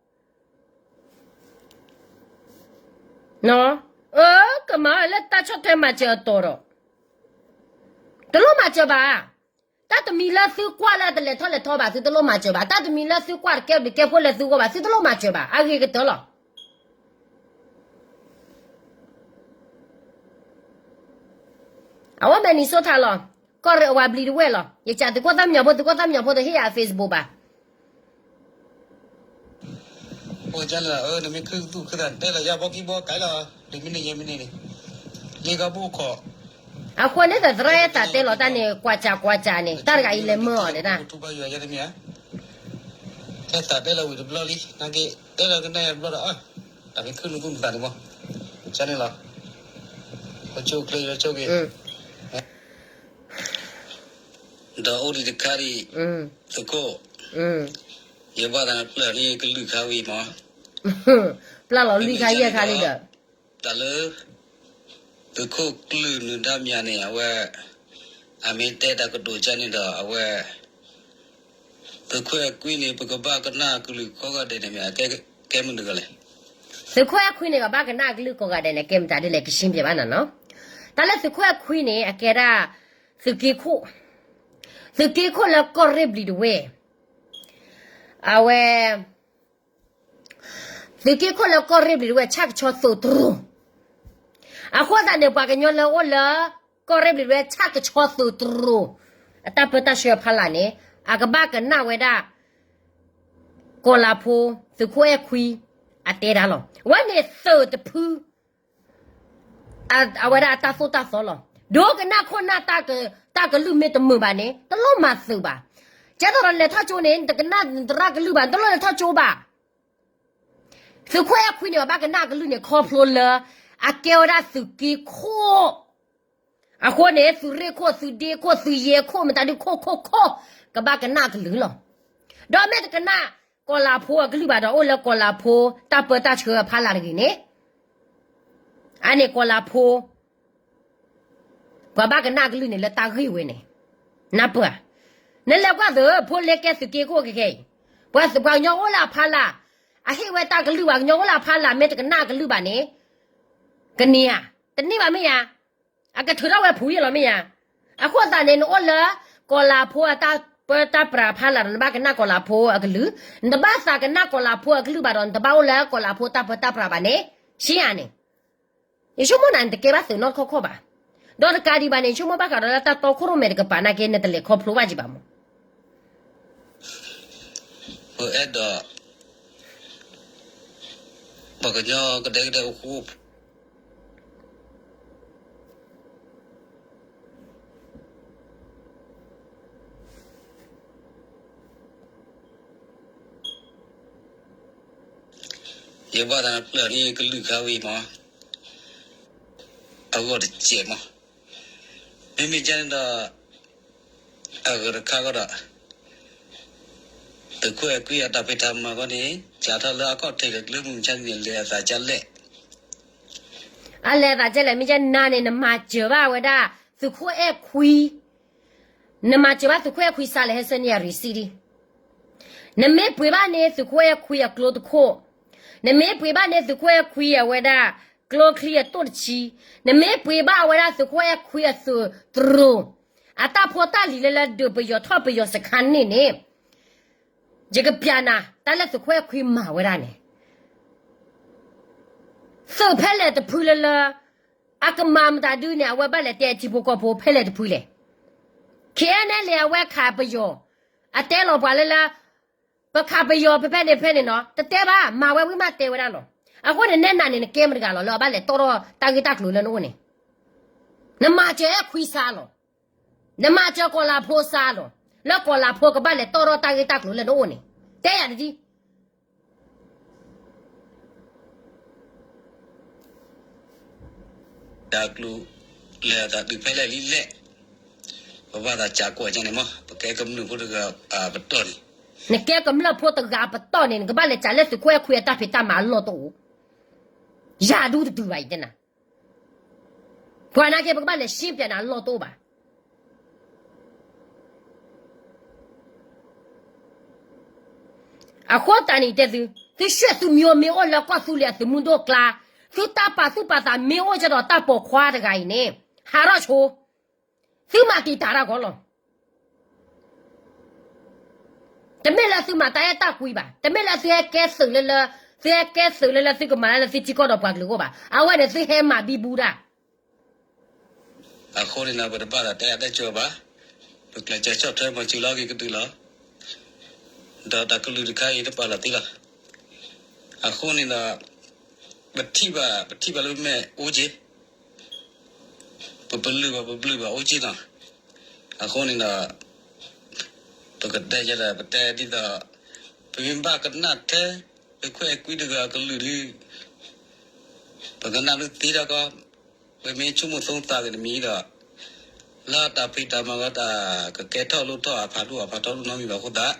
အၢ, ကမၤလၢတၢ်ဆီၣ်ထွဲမၤစၢၤအတီၤဒီး, တလိၣ်မၤစၢၤဘၣ်. တၢ်တမံၤလၢသုကွၢ်လၢတလဲၤထီၣ်လဲၤထီဘၣ် သုတလိၣ်မၤစၢၤဘၣ်. တၢ်တမံၤလၢသုကွၢ်တကဲဘျုးကဲဖှိၣ်လၢသုဂီၢ်ဘၣ် သုတလိၣ်မၤစၢၤဘၣ်. အဂ့ၤကတၢၢ်လီၤ. အဝဲမဲာ်နံၤစိထးလီၤ. ကီၢ်ရ့ၣ်အဝၤဘျံးတဝဲၢ်လီၤ. ယကးသုးခိၣ်သၣ်မံညီၤဖိ သုးခိၣ်သၣ်မံညီၤဖိတဟ့ၣ်ယၤ Facebook ဘၣ်. အိၣ်ကလဲၣ် နမ့ၢ်ခုၣ်သူၣ်ခုၣ်သး တဲလီၤယၤဘီကံဘီကဲလီၤ. တမံၤန့ၣ်ယဲမံၤန့ၣ်န့ၣ် လ့ကီၢ်ဘူၣ်ခီၣ်. အဃိန့ၣ်သရၣ်သးတဲလီၤတၢ်န့ၣ် ကွၢ်စးကွၢ်စးန့ၣ် တၢ်တဂၤအံၤလဲၤမၢအီၤဒဲဒၣ်. ထူဘၣ်ယွၤယဲတမံၤဧါ. ဟဲသးတဲလီၤဝံၤတဘျီလံ နာ်က့ တဲလီၤကနၣ်ယၤတဘျီဒီး တၢ်ဖဲခုနူကူမသးန့ၣ်မး ကန့ၣ်လီၤ ဟိကၠိကျ့ ဟိကၠိက့ ဒီးအိၣ်ဒံးတခါဒံး သုးခိၣ် ယဘၣ်သးနပျၢၤန့ၣ်ကလုၢ်ခါဝံၤမး ပျၢ်လီၤလွံၢ်ခါယဲၢ်ခါလံဒီး တၢ်လၢ သုးခိၣ်ကျၢၢ်နုာ်ဒါမၠးန့ၣ် အဝဲ အမ့ၢ်တဲတၢ်ကတိၤကန့ၣ်ဒီး အဝဲ သုးခိၣ်အဲၣ်ခွံန့ၣ် ပကဘၣ်ကနၣ်ကလုၢ်ကိးဂၤဒဲးန့ၣ်မ့ၢ် အကဲမနုၤဂၤလဲၣ်. သုးခိၣ်အဲၣ်ခွံန့ၣ် ကဘၣ်ကနၣ်ကလုၢ်ကိးဂၤဒဲးန့ၣ် ကဲမတၤဒ်လဲၣ် ကရှင်းပြဘၣ်နၤနီၤ. တၢ်လၢသုးခိၣ်အဲၣ်ခွံန့ၣ် အကဲဒၣ် သုးက့ခိၣ်, သုးက့ခိၣ်လၢကီၢ်ရ့ၣ်ဘျံးဒဝဲၢ်, အဝဲ သုးက့ခိၣ်လၢကီၢ်ရ့ၣ်ဘျံးဒဝဲၢ် ဆၣ်ကဆီသုးတရိၤ, အဃိသတးန့ၣ် ပှၤကညီလၢအိၣ်လၢ ကီၢ်ရ့ၣ်ဘျံးဒဝဲၢ် ဆၣ်ကဆီသုးတရိၤ အတၢ်ပၢတၢ်ဆှၢဖီလာ်န့ၣ် အကဘၣ်ကနၣ်ဝဲဒၣ် ကီၤလၤဖိ သုးခိၣ်အဲၣ်ခွံ အတဲဒၣ်လီၤ. အဝဲန့ၣ်သုးတဖု အဝဲဒၣ်အတၢ်သိၣ်တၢ်သီလီၤ. ဒိကနၣ်ခိၣ်နၢ်တၢ်ကလုၢ်မ့ၢ်တမုာ်ဘၣ်န့ၣ် တလိၣ်မၤသုးဘၣ်. ကဲသိးဒီးလဲၤထီၣ်ကၠိန့ၣ် နတကနၣ်နတရၣ်ကလုၢ်ဘၣ် နတလိၣ်လဲၤထီၣ်ကၠိဘၣ်. သုးခိၣ်အဲၣ်ခွံန့ၣ် ဘၣ်ကနၣ်ကလုၢ်န့ၣ် ခီဖျိလၢ အကဲဝဲဒၣ်သုးက့ခိၣ် အဃိန့ၣ် သုးရ့ၣ်ခိၣ် သုးဒ့ခိၣ် သုးယဲၢ်ခိၣ် မတၤဒုခိၣ်ခိၣ်ခိၣ် ကဘၣ်ကနၣ်ကလုၢ်လီၤ. ဒီးမ့ၢ်တကနၣ်ကီၤလၤဖိအကလုၢ်ဘၣ်ဒီး အိၣ်လၢကီၤလၤဖိ တၢ်ပၢတၢ်ဆှၢအဖီလာ်တဂ့ၤန့ၣ် အန့ၣ်ကီၤလၤဖိ ပှၤဘၣ်ကနၣ်ကလုၢ်န့ၣ်လၢတၢ်ဂ့ၢ်ဝဲန့ၣ် နၢ်ပၢၢ်ဧါ. နလဲၤကွၢ်သုး ဖိလ့ကဲသုးက့ခိၣ်ကခဲအံၤ ပှၤကညီအိၣ်လၢအဖီလာ် အဟ့ၣ်ဝဲတၢ်ကလုၢ်ဘၣ် ကညီအိၣ်လၢအဖီလာ် မ့ၢ်တကနၣ်ကလုၢ်ဘၣ်န့ၣ် ကန့ၢ်ဧါ, တန့ၢ်ဘၣ်မ့ၢ်ဧါ. အကထုးထီၣ်ဝဲဖုးယံာ်လီၤမ့ၢ်ဧါ. အဃိသတးန့ၣ် နအိၣ်လၢ ကီၤလၤဖိအတၢ်ပၢတၢ်ပြးဖီလာ်ဒီး နဘၣ်ကနၣ်ကီၤလၤဖိအကလုၢ်, နတဘၣ်သးကနၣ်ကီၤလၤဖိအကလုၢ်ဘၣ်ဒီး နတဘၣ်အိၣ်လၢကီၤလၤဖိတၢ်ပၢတၢ်ပြးဘၣ်န့ၣ် ရှင်းဧါန့ၣ်. ယဆိကမိၣ်နၤ နတကဲဘၣ်သုးနီတခီၣ်ခီၣ်ဘၣ်. ဒီးတကးဒံးဘၣ်န့ၣ် ယဆိကမိၣ်ဘၣ်ဃးဒီးလၢတၢ်တီခိၣ်ရိၣ်မဲတကပၤနာ်က့ နတလဲၤခီဖျိဘၣ်ကံဘၣ်မး. ပအဲၣ်ဒိး ပှၤကညီကဒဲကဒဲအိၣ်ဃူ ယဘၣ်သးနပျၢၤန့ၣ်ကလုၢ်ခါဝံၤမး, အဂီၢ်တစဲးမး, မ့မ့ၢ်ကန့ၣ်ဒီး အဂၤတခါကီဒီး သုးခိၣ်အဲၣ်ခွံအတၢ်ဖံးတၢ်မၤဃီန့ၣ် စးထီၣ်လၢအခီၣ်ထံးလၢကျဲမုၢ်မဆါန့ၣ် လဲၤအသးကလဲၣ်, အလဲၤအသးကလဲၣ် မ့ၢ်ကနၤန့ၣ် နမၤစၢၤဘၣ်ဝဲဒၣ် သုးခိၣ်အဲၣ်ခွံ နမၤစၢၤဘၣ်သုးခိၣ်အဲၣ်ခွံစးလဲၤဟဲဆှၢန့ၢ်ယၤ receipt ဒံး, နမ့ၢ်ပှ့ၤဘၣ်န့ၢ်သုးခိၣ်အဲၣ်ခွံအကျိတခိၣ်, နမ့ၢ်ပှ့ၤဘၣ်န့ၢ်သုးခိၣ်အဲၣ်ခွံအဝဲဒၣ် ကျိချံအတိၢ်တဆံ, နမ့ၢ်ပှ့ၤဘၣ်အဝဲဒၣ်သုးခိၣ်အဲၣ်ခွံအသုးတရိၤ အတၢ်ဖိတၢ်လံၤလၢလၢဒုးပယီၤထီၣ်ပယီၤစခါန့ၣ်န့ၣ်, ယကပျးနၤ တၢ်လၢသုးခိၣ်အဲၣ်ခွံမၤဝဲဒၣ်န့ၣ် သုးဖဲလဲၣ်တဖုလၢလၢ အကမၤမတၤဒုန့ၣ် အဝဲဘၣ်လဲၤတဲအထံဖိကီၢ်ဖိဖဲလဲၣ်တဖုလဲၣ်. ခဲအံၤန့ၣ်လဲၣ် အဝဲခးပယီၤ, အတဲလီၤပှၤလၢလၢ ပခးပယီၤဖဲဖဲန့ၣ်ဖဲန့ၣ်နီၤ တတဲဘၣ် မၤဝဲဝံၤမးတဲဝဲဒၣ်လီၤ. အဃိန့ၣ် နဲနၤန့ၣ် နကဲမတဂၤလီၤ လၢအဘၣ်လဲၤတီၣ်ထီၣ်တၢ်ဂ့ၢ်တၢ်ကျိၤလၢနအိၣ်န့ၣ်, နမၤစၢၤအဲၣ်ခွံစးလီၤ. နမၤစၢၤကီၤလၤဖိစးလီၤ. လၢကီၤလၤဖိကဘၣ်လဲၤတီၣ်ထီၣ်တၢ်ဂ့ၢ်တၢ်ကျိၤလၢနအိၣ်န့ၣ်, တဲယၤတဒ် တၢ်ကျိၤလဲၤအသးတုၤဖဲလဲၣ်လံလဲၣ်, ပဘၣ်သးစးကွၢ်ကန့ၣ်မး ပကဲကမျၢၢ်ဖိတဂၤပတီၢ်န့ၣ်, နကဲကမျၢၢ်ဖိတဂၤပတီၢ်န့ၣ် နကဘၣ်လဲၤစးလၢသုးခိၣ်အဲၣ်ခွံအတၢ်ဖံးတၢ်မၤအလီၢ်တအိၣ်, ယၤဒူတတုၤဘၣ်အံၤတဲနၤ ပှၤနာ်က့ ပကဘၣ်လဲၤရှင်းပြနၤအလီၢ်တအိၣ်ဘၣ်. အဃိသတးန့ၣ်တဲသု, သုရွှဲၣ်သုမျိုးမ့ၢ်အိၣ်လၢကီၢ်သူလ့ၤအသုးမုၢ်ဒိၣ်ကျါ, သုတၢ်ပာ်သူၣ်ပာ်သးမ့ၢ်အိၣ်ကဒီးတၢ်ပိာ်ခွါတဂၤအံၤန့ၣ်, ဟးထီၣ်ဆိ, သုမၤတံာ်တာ်တၢ်ဂီၤလီၤ. တမ့ၢ်လၢသုမၤတၢ်အဲၣ်တၢ်ကွံဘၣ်, တမ့ၢ်လၢသုဟဲကဲသုးလၢလၢ, သုဟဲကဲသုးလၢလၢသုကမၤလၢလၢသုထံကီၢ်ဒီးပှၤကလုာ်အဂီၢ်ဘၣ်, အဝဲန့ၣ်သုဟဲမၤဘံဘူတၢ် အဃိန့ၣ်ဒီး ပတဘၣ်သးတဲအါတဲကၠီဘၣ်, ပကျဲးစၢးဆီၣ်ထွဲမၤစၢၤလီၤက့ၤကဒုလီၤ. ဒီးတၢ်ကလုၢ်တခါအံၤတပာ်လီၤသ့လီၤ. အဃိန့ၣ်ဒီး ပထံၣ်ဘၣ်, ပထံၣ်ဘၣ်လၢမဲာ်အိၣ်က့ၤ, ပပလုၢ်ဘၣ် ပပလုၢ်ဘၣ်အိၣ်က့ၤနီၤ. အဃိန့ၣ်ဒီး ပကတဲယဲဒီး ပတဲဒ်သိး ပမ့ၢ်ဘၣ်ကနၣ်ထဲ ပခွဲးကွံတဂၤအကလုၢ်ဒီး ပကနၣ်ဒုးသ့တၢ်ကီ, ပမ့ၢ်ဆိကမိၣ်သိသးဂ့ၤတမံၤဒီး လၢတၢ်ဖံးတၢ်မၤဝဲတၢ်ကကဲထီၣ်လိၣ်ထီၣ်အဖးဒိၣ်အဖးထီဒိၣ်နီတမံၤဘၣ်အဃိသတး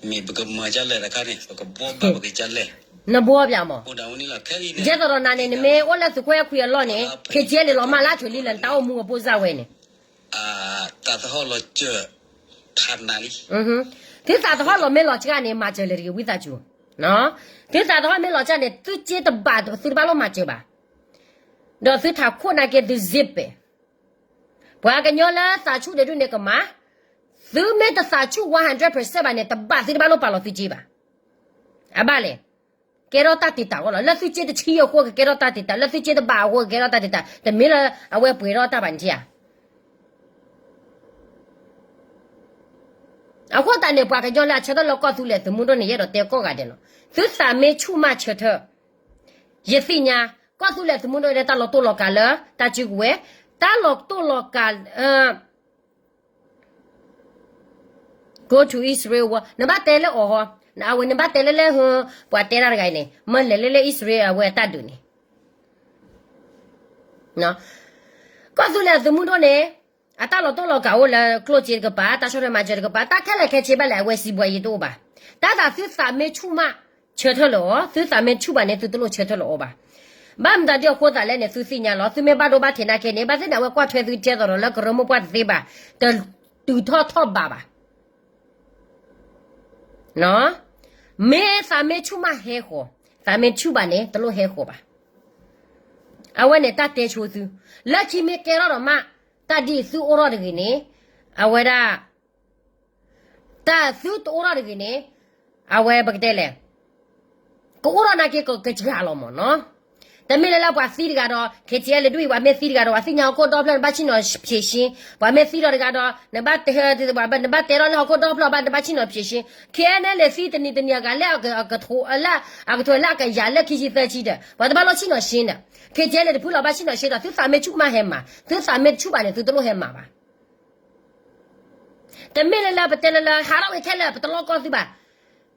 မ့ၢ်ပကမၤဒ်လဲၣ်တခါန့ၣ် ပကဘှီဘၣ်ပကဒ်လဲၣ်. နဘှီပၠးမး, ယဲသိးဒီးနၤန့ၣ် နမ့ၢ်အိၣ်လၢသုးခိၣ်အဲၣ်ခွံအလီၢ်န့ၣ် ခ့ကဲလံာ်လီၤမၢ်လၢထွံၣ်လံလၢနတၢ်အိၣ်မူအပိၢ်စၢ်ဝဲန့ၣ် သးသဟီၣ်လီၤစၢၤထးနးလံ. သုသးသဟီၣ်လီၤမ့ၢ်လီၤစှၤန့ၣ် မၤစၢၤလၢၤတဂ့ၤ ဝံသးစူၤ. သုသးသဟီၣ်မ့ၢ်လီၤစှၤန့ၣ် သုစ့တဘၣ်သုတဘၣ်လိၣ်မၤစၢၤဘၣ်. ဒီးသုထးခိၣ်နာ်က့သုစ့ပဲာ် ပှၤကညီလၢသးဆူၣ်ဒဲးဒူၣ်န့ၣ်ကမၤ, သုမ့ၢ်တသးဆူၣ် one hundred percent ဘၣ်န့ၣ် တဘၣ်သုတဘၣ်လိၣ်ပာ်လီၤသုစ့ဘၣ်. အဘၣ်လဲၣ်, ကဲထီၣ်တၢ်တံာ်တာ်အဂီၢ်လီၤ. လၢသုစ့တဆံအဃိကကဲထီၣ်တၢ်တံာ်တာ်, လၢသုစ့တဘၣ်အဃိကကဲထီၣ်တၢ်တံာ်တာ်, တမ့ၢ်လၢအဝဲပှဲၤထီၣ်တၢ်ဘၣ်န့ၣ်ဧါ. အဃိသတးန့ၣ် ပှၤကညီလၢအဆၢထၢၣ်လၢကီၢ်သူလ့ၤသုးမုၢ်ဒိၣ်န့ၣ် ယအဲၣ်ဒိးတဲကိးဂၤဒဲးလီၤ. သုသးမ့ၢ်ဆူၣ်မးဆၢထၢၣ်, ယသ့ၣ်ညါ, ကီၢ်သူလ့ၤသုးမုၢ်ဒိၣ်န့ၣ် တၢ်လီၤတိၢ်လီၤကးလၢတၢ်စုကဝဲၤ, တၢ်လီၤတိၢ်လီၤကး go to Israel war နဘၣ်တဲလၢအီၤဟီ, အဝဲနဘၣ်တဲလၢလၢ ပှၤတဲတၢ်တဂၤအံၤန့ၣ် မ့ၢ်လဲၤလၢလၢ Israel အဝဲအတၢ်ဒုးန့ၣ် ကီၢ်သူလ့ၤသုးမုၢ်ဒိၣ်န့ၣ် အတၢ်လီၤတိၢ်လီၤကးအိၣ်လၢကျိၣ်စ့တကပၤ, တၢ်ဆီၣ်ထွဲမၤစၢၤတကပၤ, တၢ်ခဲလၢာ်ခဲဆ့ဘၣ်လဲၣ် အဝဲစံးဘှီယံၤတအိၣ်ဘၣ်. တၢ်သးသုသးမ့ၢ်ဆူၣ်မး ဆၢထၢၣ်လၢအီၤ, သုသးမ့ၢ်ဆူၣ်ဘၣ်န့ၣ် သုတလိၣ်ဆၢထၢၣ်လၢအီၤဘၣ်. ဘၣ်မတၤဒ်အဃိသးလဲၣ်န့ၣ် သုသ့ၣ်ညါလီၤ. သုမ့ၢ်ဘၣ်ဒိဘၣ်ထံးနာ်က့န့ၣ် ဘၣ်သ့ၣ်န့ၣ်အဝဲကွၢ်ထွဲသုထဲသိးဒီးလၢကရၢမိၢ်ပှၢ်တသ့ဘၣ်, တတုၤထီၣ်ထီၣ်ဘးဘၣ် မ့ၢ်သးမ့ၢ်ဆူၣ်မးဟဲဃီၤ, သးမ့ၢ်ဆူၣ်ဘၣ်န့ၣ် တလိၣ်ဟဲဃီၤဘၣ်. အဝဲန့ၣ်တၢ်တဲဆိသု, လၢခံမ့ၢ်ကဲထီၣ်ဒီးမး, တၢ်ဒ်အံၤသုအိၣ်ထီၣ်တဂ့ၤန့ၣ်, အဝဲဒၣ် တၢ်သုတအိၣ်ထီၣ်တဂ့ၤန့ၣ်, အဝဲပကတဲလဲၣ်, ကအိၣ်ထီၣ်နာ်က့ကစှၤလီၤမးနီၤ. တမ့ၢ်လၢလၢပှၤသံတဂၤဒီး ခ့ထံအဲလၢဒွံၣ် ပှၤမ့ၢ်သံတဂၤဒီး ပှၤသ့ၣ်ညါဟီၣ်ခိၣ်ဒီဖျၢၣ် နဘၣ်ဆ့ၣ်နီၤဖံးရှ့, ပှၤမ့ၢ်သံဒီးတဂၤဒီး နဘၣ်တဲ, နဘၣ်တဲထီၣ်လၢဟီၣ်ခိၣ်ဒီဖျၢၣ်ဘၣ် နဘၣ်ဆ့ၣ်နီၤဖံးရှ့, ခဲအံၤန့ၣ်လဲၤသံတနံၤတနံၤအဂၤလၢ အကထီၣ်လၢအကယၤလၢခံဆံသၢဆံဒီး ပှၤတဘၣ်လိၣ်ဆ့ၣ်နီၤရှ့ဒီး ခ့ထံအဲလၢတဖုလီၤဘၣ်ဆ့ၣ်နီၤရှ့ဒီး သုသးမ့ၢ်ဆူၣ်မးဟဲမၤ, သုသးမ့ၢ်တဆူၣ်ဘၣ်န့ၣ် သုတလိၣ်ဟဲမၤဘၣ်. တမ့ၢ်လၢလၢပတဲလၢလၢ ဟးထီၣ်ဝံၤခဲလၢာ် ပတလီၢ်ကီၢ်သုဘၣ်.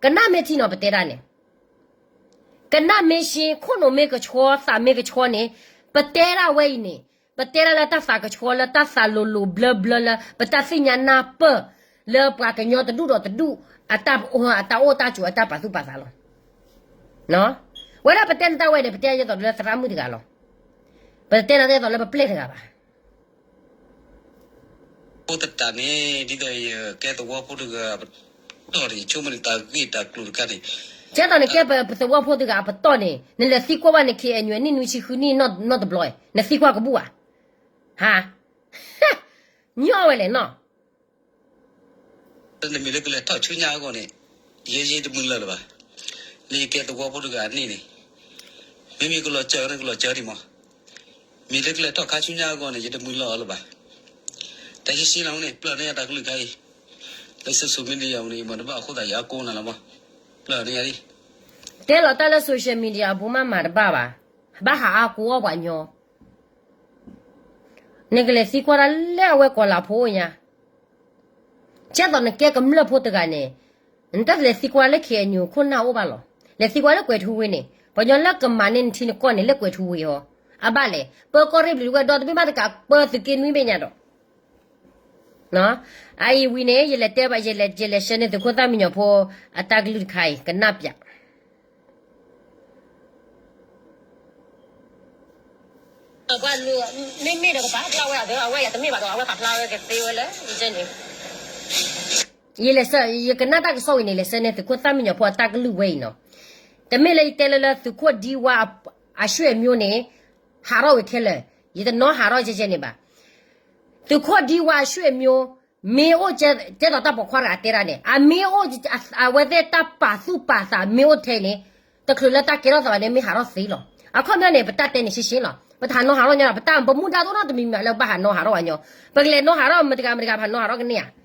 ကနၣ်မ့ၢ်ထံနီၤ ပတဲဒၣ်န့ၣ်, ကနၣ်မ့ၢ်ရှ့ ခိၣ်နူာ်မ့ၢ်ကဆှီ သးမ့ၢ်ကဆှီန့ၣ်, ပတဲဒၣ်ဝဲအံၤန့ၣ်, ပတဲဒၣ်လၢတၢ်သးကဆှီ လၢတၢ်သးလိၤလိၤဘျၢဘျၢလၢ ပတၢ်သ့ၣ်ညါနၢ်ပၢၢ် လၢပှၤကညီတဒူၣ်ဒီးတဒူၣ် အတၢ်အိၣ်တၢ်ဆိးအတၢ်ပာ်သူၣ်ပာ်သးလီၤ. ဝဲဒၣ်ပတဲနတၢ်ဝဲန့ၣ် ပတဲယဲသိးလၢသရၣ်မုၣ်တဂၤလီၤ. ပတဲနတၢ်ယဲသိးလၢပပျဲၢ်တဂၤဘၣ်. အိၣ်သတးန့ၣ် ဒ်သိးယကဲသဝီဖိတဂၤ ပတီၢ်န့ၣ် ယဆိကမိၣ်န့ၣ် တၢ်ဂ့ၢ်တၢ်ကျိၤတခါန့ၣ်, ကဲသိးနကဲပသဝီဖိတဂၤအပတီၢ်န့ၣ် နလဲၤသံကွၢ်ဘၣ်န့ၣ် ခ့ၣ်အဲၣ်ယူၣ် နံၣ်နွံဆံဃုနံၣ်နီတဘျီ, နသံကွၢ်ကဘူၣ်ဧါ. ဟါ, ညီဝဲလဲၣ်နီၤ. နမ့ၢ်လၢကလဲၤထီၣ်ဆူညါအဂီၢ်န့ၣ် ယဲယတမုာ်လၢၤလၢၤဘၣ်. လၢယကဲသဝီဖိတဂၤန့ၣ်န့ၣ်, မ့မ့ၢ်ကလီၤစၢၤန့ၣ် ကလီၤစၢၤဒံးမး, မ့ၢ်လၢကလဲၤထီၣ်ခါဆူညါအဂီၢ်န့ၣ် ယတမုာ်လၢၤအီၤလၢၤဘၣ်. တၢ်ယစ့လီၤန့ၣ် ပျၢ်န့ၢ်ယတၢ်ကလုၢ်ခါအံၤ, လၢ social media န့ၣ် ယမၤတဘၣ်အဃိသတး ယအါကိးနၤလီၤမး, ပျၢ်န့ၢ်ယၤလံ. တဲလီၤတၢ်လၢ social media အပူၤမးမၤတဘၣ်ဘၣ်, ဘၣ်ဟးအါကိးအီၣ်ပှၤညီ နကလဲၤသံကွၢ်တၢ်လၢအဝဲကီၤလၤဖိအိၣ်ညါ, ကဲသိးနကဲကမျၢၢ်ဖိတဂၤန့ၣ်, နတလဲၤသံကွၢ်လၢ ခ့ၣ်အဲၣ်ယူၣ် ခိၣ်နၢ်အိၣ်ဘၣ်လီၤ. လဲၤသံကွၢ်လၢကွဲၤထူဝ့န့ၣ် ပှၤကညီလၢကမၤန့ၢ်နထံနကီၢ်န့ၣ် လၢကွဲၤထူဝ့အီၤ, အဘၣ်လဲၣ်, ပၢကီၢ်ရ့ၣ်ဘျုးတဝဲဒီတဘ့ၣ်မးတကး ပၢသုးက့နွံဘ့ၣ်ညါဒီး အအံၤဝံၤန့ၣ် ယလဲၤတဲဘၣ် ယလဲၤ ယလဲၤဆှၢန့ၢ် သုးခိၣ်သၣ်မံညီၤဖိ အတၢ်ကလုၢ်တခါအံၤ ကနၣ်ပၠး မ့မ့ၢ်ဒီးကပာ်ဖျါဝဲအသး အဝဲအံၤတမ့ၢ်ဘၣ်ဒီး အဝဲပာ်ဖျါဝဲကသ့ဝဲလၢ ယကဲန့ၣ် ယလဲၤဆှၢ ယကနၣ်တၢ်ကစီၣ်ဝံၤန့ၣ် လဲၤဆှၢန့ၢ် သုးခိၣ်သၣ်မံညီၤဖိ အတၢ်ကလုၢ်ဝဲအံၤနီၤ. တမ့ၢ်လၢယတဲလၢလၢ သုးခိၣ်ဒံဝါ အဆွေမျိုးန့ၣ် ဟးထီၣ်ဝံၤခဲလၢာ်, ယတနီၤဟးထီၣ်ကဲကဲန့ၣ်ဘၣ်. သုးခိၣ်ဒံဝါအဆွေမျိုး မ့ၢ်အိၣ်ကဲသိးတၢ်ပိာ်ခွါတဂၤတဲဒၣ်န့ၣ် အမ့ၢ်အိၣ် အဝဲသ့ၣ်တၢ်ပာ်သူၣ်ပာ်သးမ့ၢ်အိၣ်ထဲန့ၣ် တချုးလၢတၢ်ကဲထီၣ်သးဘၣ်န့ၣ် မ့ၢ်ဟးထီၣ်သ့လီၤ. အခီပညီန့ၣ် ပတၢ်တဲန့ၣ်ရှင်းရှင်းလီၤ. ပတဟးနီၤဟးထီၣ်ညီဒီး ပတၢ်ပမူဒါတအိၣ်နီတမံၤမံၤဘၣ်လၢ ပဘၣ်ဟးနီၤဟးထီၣ်ဝဲညီ, ပကလဲၤနီၤဟးထီၣ်မတၤတဂၤမတၤတဂၤ ပဟးနီၤဟးထီၣ်ကန့ၢ်ဧါ.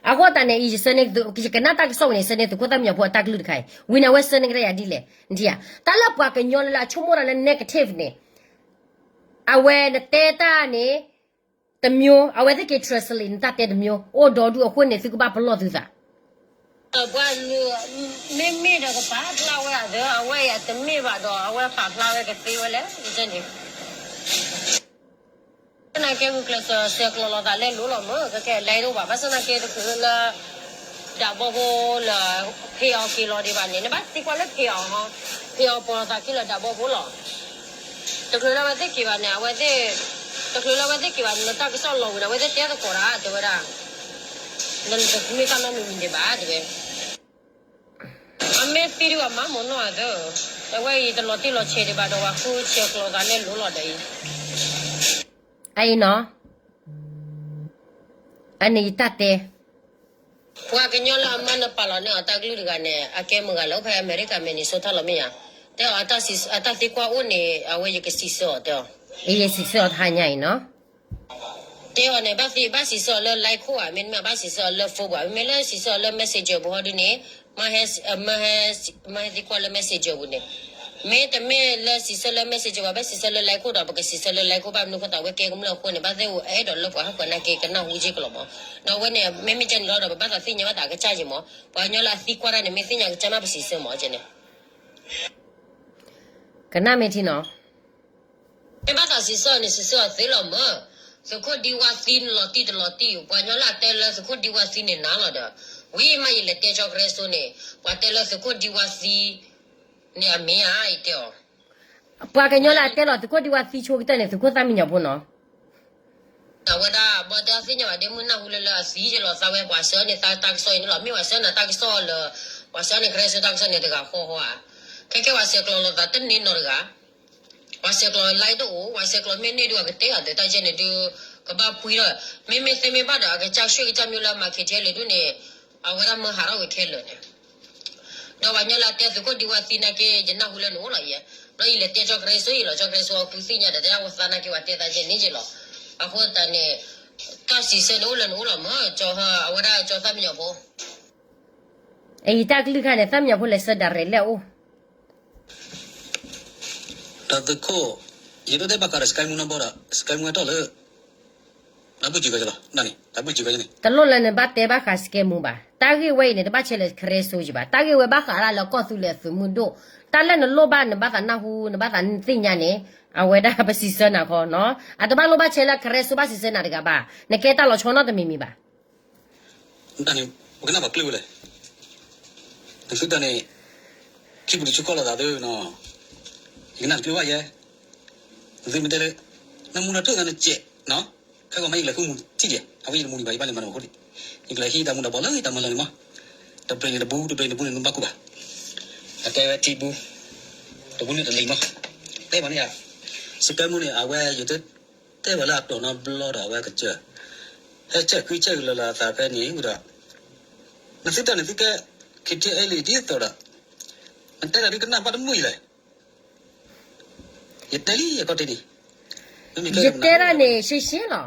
အဃိသတးန့ၣ် ယဆှၢန့ၢ် ယကနၣ်တၢ်ကစီၣ်ဝံၤန့ၣ် ဆှၢန့ၢ်သုးခိၣ်သၣ်မံညီၤဖိအတၢ်ကလုၢ်တခါအံၤ ဝံၤန့ၣ် အဝဲဆှၢန့ၢ်ကဒါယၤဒ်လဲၣ် နထံၣ်ဧါ. တၢ်လၢပှၤကညီလၢလၢအဆိကမိၣ်တၢ်လၢ negative န့ၣ် အဝဲနတဲတၢ်န့ၣ် တမျိုး အဝဲသ့ၣ်က့ၤ translate နတၢ်တဲတမျိုး အိၣ်ဒီဒူၣ်အဃိန့ၣ် သုကဘၣ်ပလီၢ်သုသး. ပှၤ မ့မ့ၢ်ဒီးကပာ်ဖျါဝဲအသး အဝဲအံၤအတမ့ၢ်ဘၣ်ဒီး အဝဲပာ်ဖျါဝဲကသ့ဝဲလဲၣ်န့ၣ် နာ်က့ဂုာ်ကျဲးစၢးဆဲးကျိးလိာ်သးလဲလိၤလီၤမၢ် ကကဲလဲလိၤဘၣ် ဘၣ်ဆၣ်နာ်က့တချုးလၢ ဒၣ်ဘီဖိလၢ ဖ့အီၤက့ၤလီၤဒံးဘၣ်န့ၣ် နဘၣ်သံကွၢ်လၢဖ့အီၤဟီ ဖ့အီၤပိာ်လိာ်သးခံလၢဒၣ်ဘီဖိလီၤ တချုးလၢအဝဲသ့ၣ်က့ၤဘၣ်န့ၣ် အဝဲသ့ၣ် တချုးလၢအဝဲသ့ၣ်က့ၤဘၣ်န့ၣ် နတၢ်ကစီၣ်လီၤဝံၤဒီး အဝဲသ့ၣ်တဲသကိးတၢ် တဲဝဲဒၣ် နတမ့ၢ်တၢ်နီတမံၤမံၤဒံးဘၣ် တဲဝဲ အမ့ၢ်သံဒံးဘၣ်မး မိၢ်နီၢ်အသၢ, အဝဲအံၤတလီၤတံၢ်လီၤဆဲးဒံးဘၣ်ဒီး ပှၤဃုဆဲးကျိးသးလၢလိၤလီၤဒီးအံၤ, အအံၤနီၤ, အန့ၣ်ယတၢ်တဲ, ပှၤကညီလၢအမါနပာ်လီၤန့ၢ်အီၤတၢ်ကလုၢ်တဂၤန့ၣ် အကဲမုၢ်ဂၤလၢအိၣ်ဖဲအမဲရကၤ Minnesota လီၤမ့ၢ်ဧါ, တဲအီၤအတၢ်သံကွၢ်အိၣ်န့ၣ် အဝဲယကစံးဆၢအီၤတဲအီၤ, ယစံးဆၢအီၤတဟါညါအံၤနီၤ တဲအီၤန့ၣ် ဘၣ်သံ ဘၣ်စံးဆၢအီၤလၢ Line ခိၣ်ဧါ, မ့တမ့ၢ်ဘၣ်စံးဆၢအီၤလၢ phone ပှၤ, မ့မ့ၢ်လၢစံးဆၢအီၤလၢ Messenger ပူၤဟီဒုန့ၣ်, မ့ၢ်ဟဲသံကွၢ်လၢ Messenger ပူၤန့ၣ်, မ့တမ့ၢ်လၢစံးဆၢလၢ Messenger ပှၤ ဘၣ်စံးဆၢလၢ Line ခိၣ်ဒီး ပကစံးဆၢလၢ Line ခိၣ်ဘၣ် မနုၤအဃိသတး ဝဲကဲကမျၢၢ်အဃိန့ၣ် ဘၣ်သ့ၣ်အိၣ်အဲၣ်ဒိးလၢပှၤဟီၣ်ခိၣ်နာ်က့ ကနၢ်ဟူက့ကလီၤမး, ဒီးအဝဲန့ၣ် မ့မ့ၢ်ကဲန့ၣ်လီၤဒီး ပဘၣ်သးသ့ၣ်ညါဘၣ်သးအကစၢ်က့မး, ပှၤကညီလၢအသံကွၢ်တၢ်န့ၣ် မ့ၢ်သ့ၣ်ညါကစၢ်မး ပစံးဆၢမးကဲန့ၣ် ကနၣ်မ့ၢ်ထံနီၤ, မ့ၢ်ဘၣ်သးစံးဆၢအီၤန့ၣ် စံးဆၢအီၤသ့လီၤမၢ်, သုးခိၣ်ဒံဝါသံနလီၤတံၢ်တလီၤတံၢ်, ပှၤကညီလၢအတဲလၢသုးခိၣ်ဒံဝါသံန့ၣ်နၤလီၤဒီး, ဝံၤမးယလဲၤတဲကၠီကရၢစိန့ၣ်, ပှၤတဲလၢသုးခိၣ်ဒံဝါသံ န့ၣ်အမ့ၢ်ဧါ ယတဲအီၤ, ပှၤကညီလၢအတဲလီၤသုးခိၣ်ဒံဝါသံဆိကတၢၢ်န့ၣ် သုးခိၣ်သၣ်မံညီၤဖိနီၤ အဝဲဒၣ် ဘၣ်တဲအီၤသ့ၣ်ညါဘၣ်ဒ့မုၢ်နၢ်ဟူလၢလၢအသံက့လီၤ, သးဝဲပှၤဆှၢန့ၢ်သးတၢ်ကစီၣ်အံၤန့ၣ်လီၤ, မ့ၢ်ပှၤဆှၢနၤတၢ်ကစီၣ်လၢ, ပှၤဆှၢန့ၢ်ကရၢစိတၢ်ကစီၣ်န့ၣ်တဂၤဃီဃီဧါ, ခဲကဲပှၤဆဲးကျိးလိာ်သးတန့ၢ်နီတဂၤ, ပှၤဆဲးကျိး Line တအိၣ်, ပှၤဆဲးကျိးမ့ၢ်န့ၢ်ဒုးအကတဲအီၤသ့တၢ်ကဲန့ၣ်ဒုး, ကဘၣ်ပှံၤထီၣ်, မ့မ့ၢ်သ့မ့ၢ်ဘၣ်ဒီး အကစၢ်ဆှၢကစၢ်မ့ၢ်လၢအမၤ KTLA ဒုးန့ၣ်, အဝဲဒၣ်မၢဟးထီၣ်ဝဲခဲလၢာ်န့ၣ် ဒီးပှၤကညီလၢအတဲသုးခိၣ်ဒံဝါသံနာ်က့ ယနၢ်ဟူလၢနအိၣ်လီၤယဲ, ဘျီယလဲၤတဲကၠီကရၢစိအံၤလီၤ, ကၠီကရၢစိအီၤဃုသ့ၣ်ညါဒီး တဲဒၣ်ဝဲသးနာ်က့ ပှၤတဲသးကဲန့ၣ်က့လီၤ, အဃိသတးန့ၣ်, တၢ်စံးဆၢန့ၣ်အိၣ်လၢနအိၣ်လီၤမၢ်, အဝဲဒၣ်ကၠီသၣ်မံညီၤဖိ အံၤတၢ်ကလုၢ်ခါန့ၣ် သၣ်မံညီၤဖိလဲၤဆှၢ direct လဲၣ်အိၣ် ဒီးသုးခိၣ်, ယဒိးတဲဘၣ်ဃးဒီး စကဲမူနီတဘျီဒီး စကဲမူဟဲထီၣ်လၢ, တၢ်ဘုၣ်စံးကဲလီၤ, တၢ်ဘုၣ်စံးကဲန့ၣ်, တလိၣ်လၢနဘၣ်တဲဘၣ်ဃးစကဲမူဘၣ်, တၢ်ဂ့ၢ်ဝဲအံၤန့ၣ် တဘၣ်ဆဲးလၢကရၢစိယံၤဘၣ်, တၢ်ဂ့ၢ်ဝဲဘၣ်ဃးဒၣ်လၢကီၢ်သူလ့ၤအသုးမုၢ်ဒိၣ်, တၢ်လၢနလိၣ်ဘၣ်နဘၣ်သးနၢ်ဟူ နဘၣ်သးသ့ၣ်ညါန့ၣ်, အဝဲဒၣ်ပစံးဆၢနၤခီနီၤ, အတဘၣ်လိၣ်ဘၣ်ဆဲးလၢကရၢစိဘၣ်စံးဆၢနၤတဂၤဘၣ်, နကဲတၢ်လီၤဆီနီတမံၤမံၤဘၣ် တၢ်န့ၣ် ပကနၣ်ပှၤကျၢၢ်ဝဲလဲၣ်, နသုတၢ်န့ၣ်, ခံပူၤတဆူကီၢ်လိာ်သးသ့နီၤ, ယကနၣ်တကျၢၢ်ဘၣ်ယဲ, နသုမ့ၢ်တဲလၢ, နမူနထၢၣ်သးနစဲး, ခဲကီးမ့ၢ်ယကလဲၤဃုမူထံၣ်ယဲ, အဝဲယတမူဒံးဘၣ် ယဘၣ်လဲၤမၤနမူခိၣ်ဒံး, ယကလဲၤဟံးတၢ်မူဒီးဘီလၢယတၢ်မၤလီၤန့ၣ်မး, တဘျီန့ၣ်တဘူ တဘျီန့ၣ်တဘူန့ၣ် နဘၣ်ကူၣ်ဘၣ်, အတဲဝဲထံဘူ, တဘူန့ၣ်တလံၤမး, တဲဘၣ်န့ၣ်ဧါ, စကဲမူန့ၣ် အဝဲယတ တဲဝဲလၢအတီၢ်နီတဘျီဒီးအဝဲကစၢၢ်, ဟဲဆဲးဃုဆဲးကလၢၤလၢအသးဖဲန့ၣ်ဝံၤဒီး, နသုတၢ်န့ၣ်သုကဲ, ခံထံအဲလံဒ်သိးဒီး, နတဲတၢ်ဒုကနၣ်ဘၣ်တမုာ်အံၤလဲၣ်, ယတဲလံယကီၢ်တ့ၢ်န့ၣ်, ယတဲတၢ်န့ၣ်ရှဲရှဲလီၤ,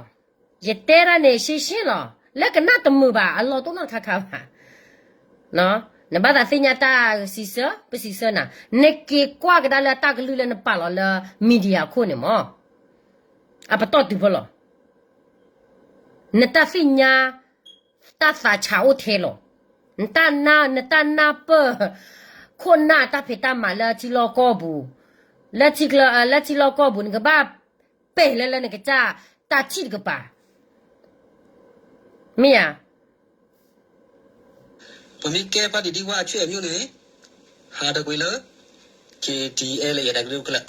ယတဲတၢ်န့ၣ်ရှဲရှဲလီၤ, လၢကနၣ်တမုာ်ဘၣ် အလီၢ်တအိၣ်နီတခါခါဘၣ် နဘၣ်သးသ့ၣ်ညါတၢ်စံးဆၢ ပစံးဆၢနၤ, နက့ၤကွၢ်ကဒါလၢတၢ်ကလုၢ်လၢနပာ်လီၤလၢ media ခိၣ်န့ၣ်မး, အပတီၢ်တုၤဖဲလီၤ, နတၢ်သ့ၣ်ညါ, တၢ်သးဆးအိၣ်ထဲလီၤ, နတၢ်နၢ်, နတၢ်နၢ်ပၢၢ်, ခိၣ်နၢ်တၢ်ဖံးတၢ်မၤလၢထံလီၢ်ကီၢ်ပူၤ, လၢထံ, လၢထံလီၢ်ကီၢ်ပူၤ နကဘၣ်ပဲာ်လၢလၢနကစၢ်တၢ်ထံၣ်တကပၤ, မ့ၢ်ဧါ ပမ့ၢ်ကဲဖါတံၢ်ဒံဝါအဆွေမျိုးန့ၣ်, ဟးတကွံာ်လၢ KTLA အတၢ်ကလုာ်ကလၢာ်,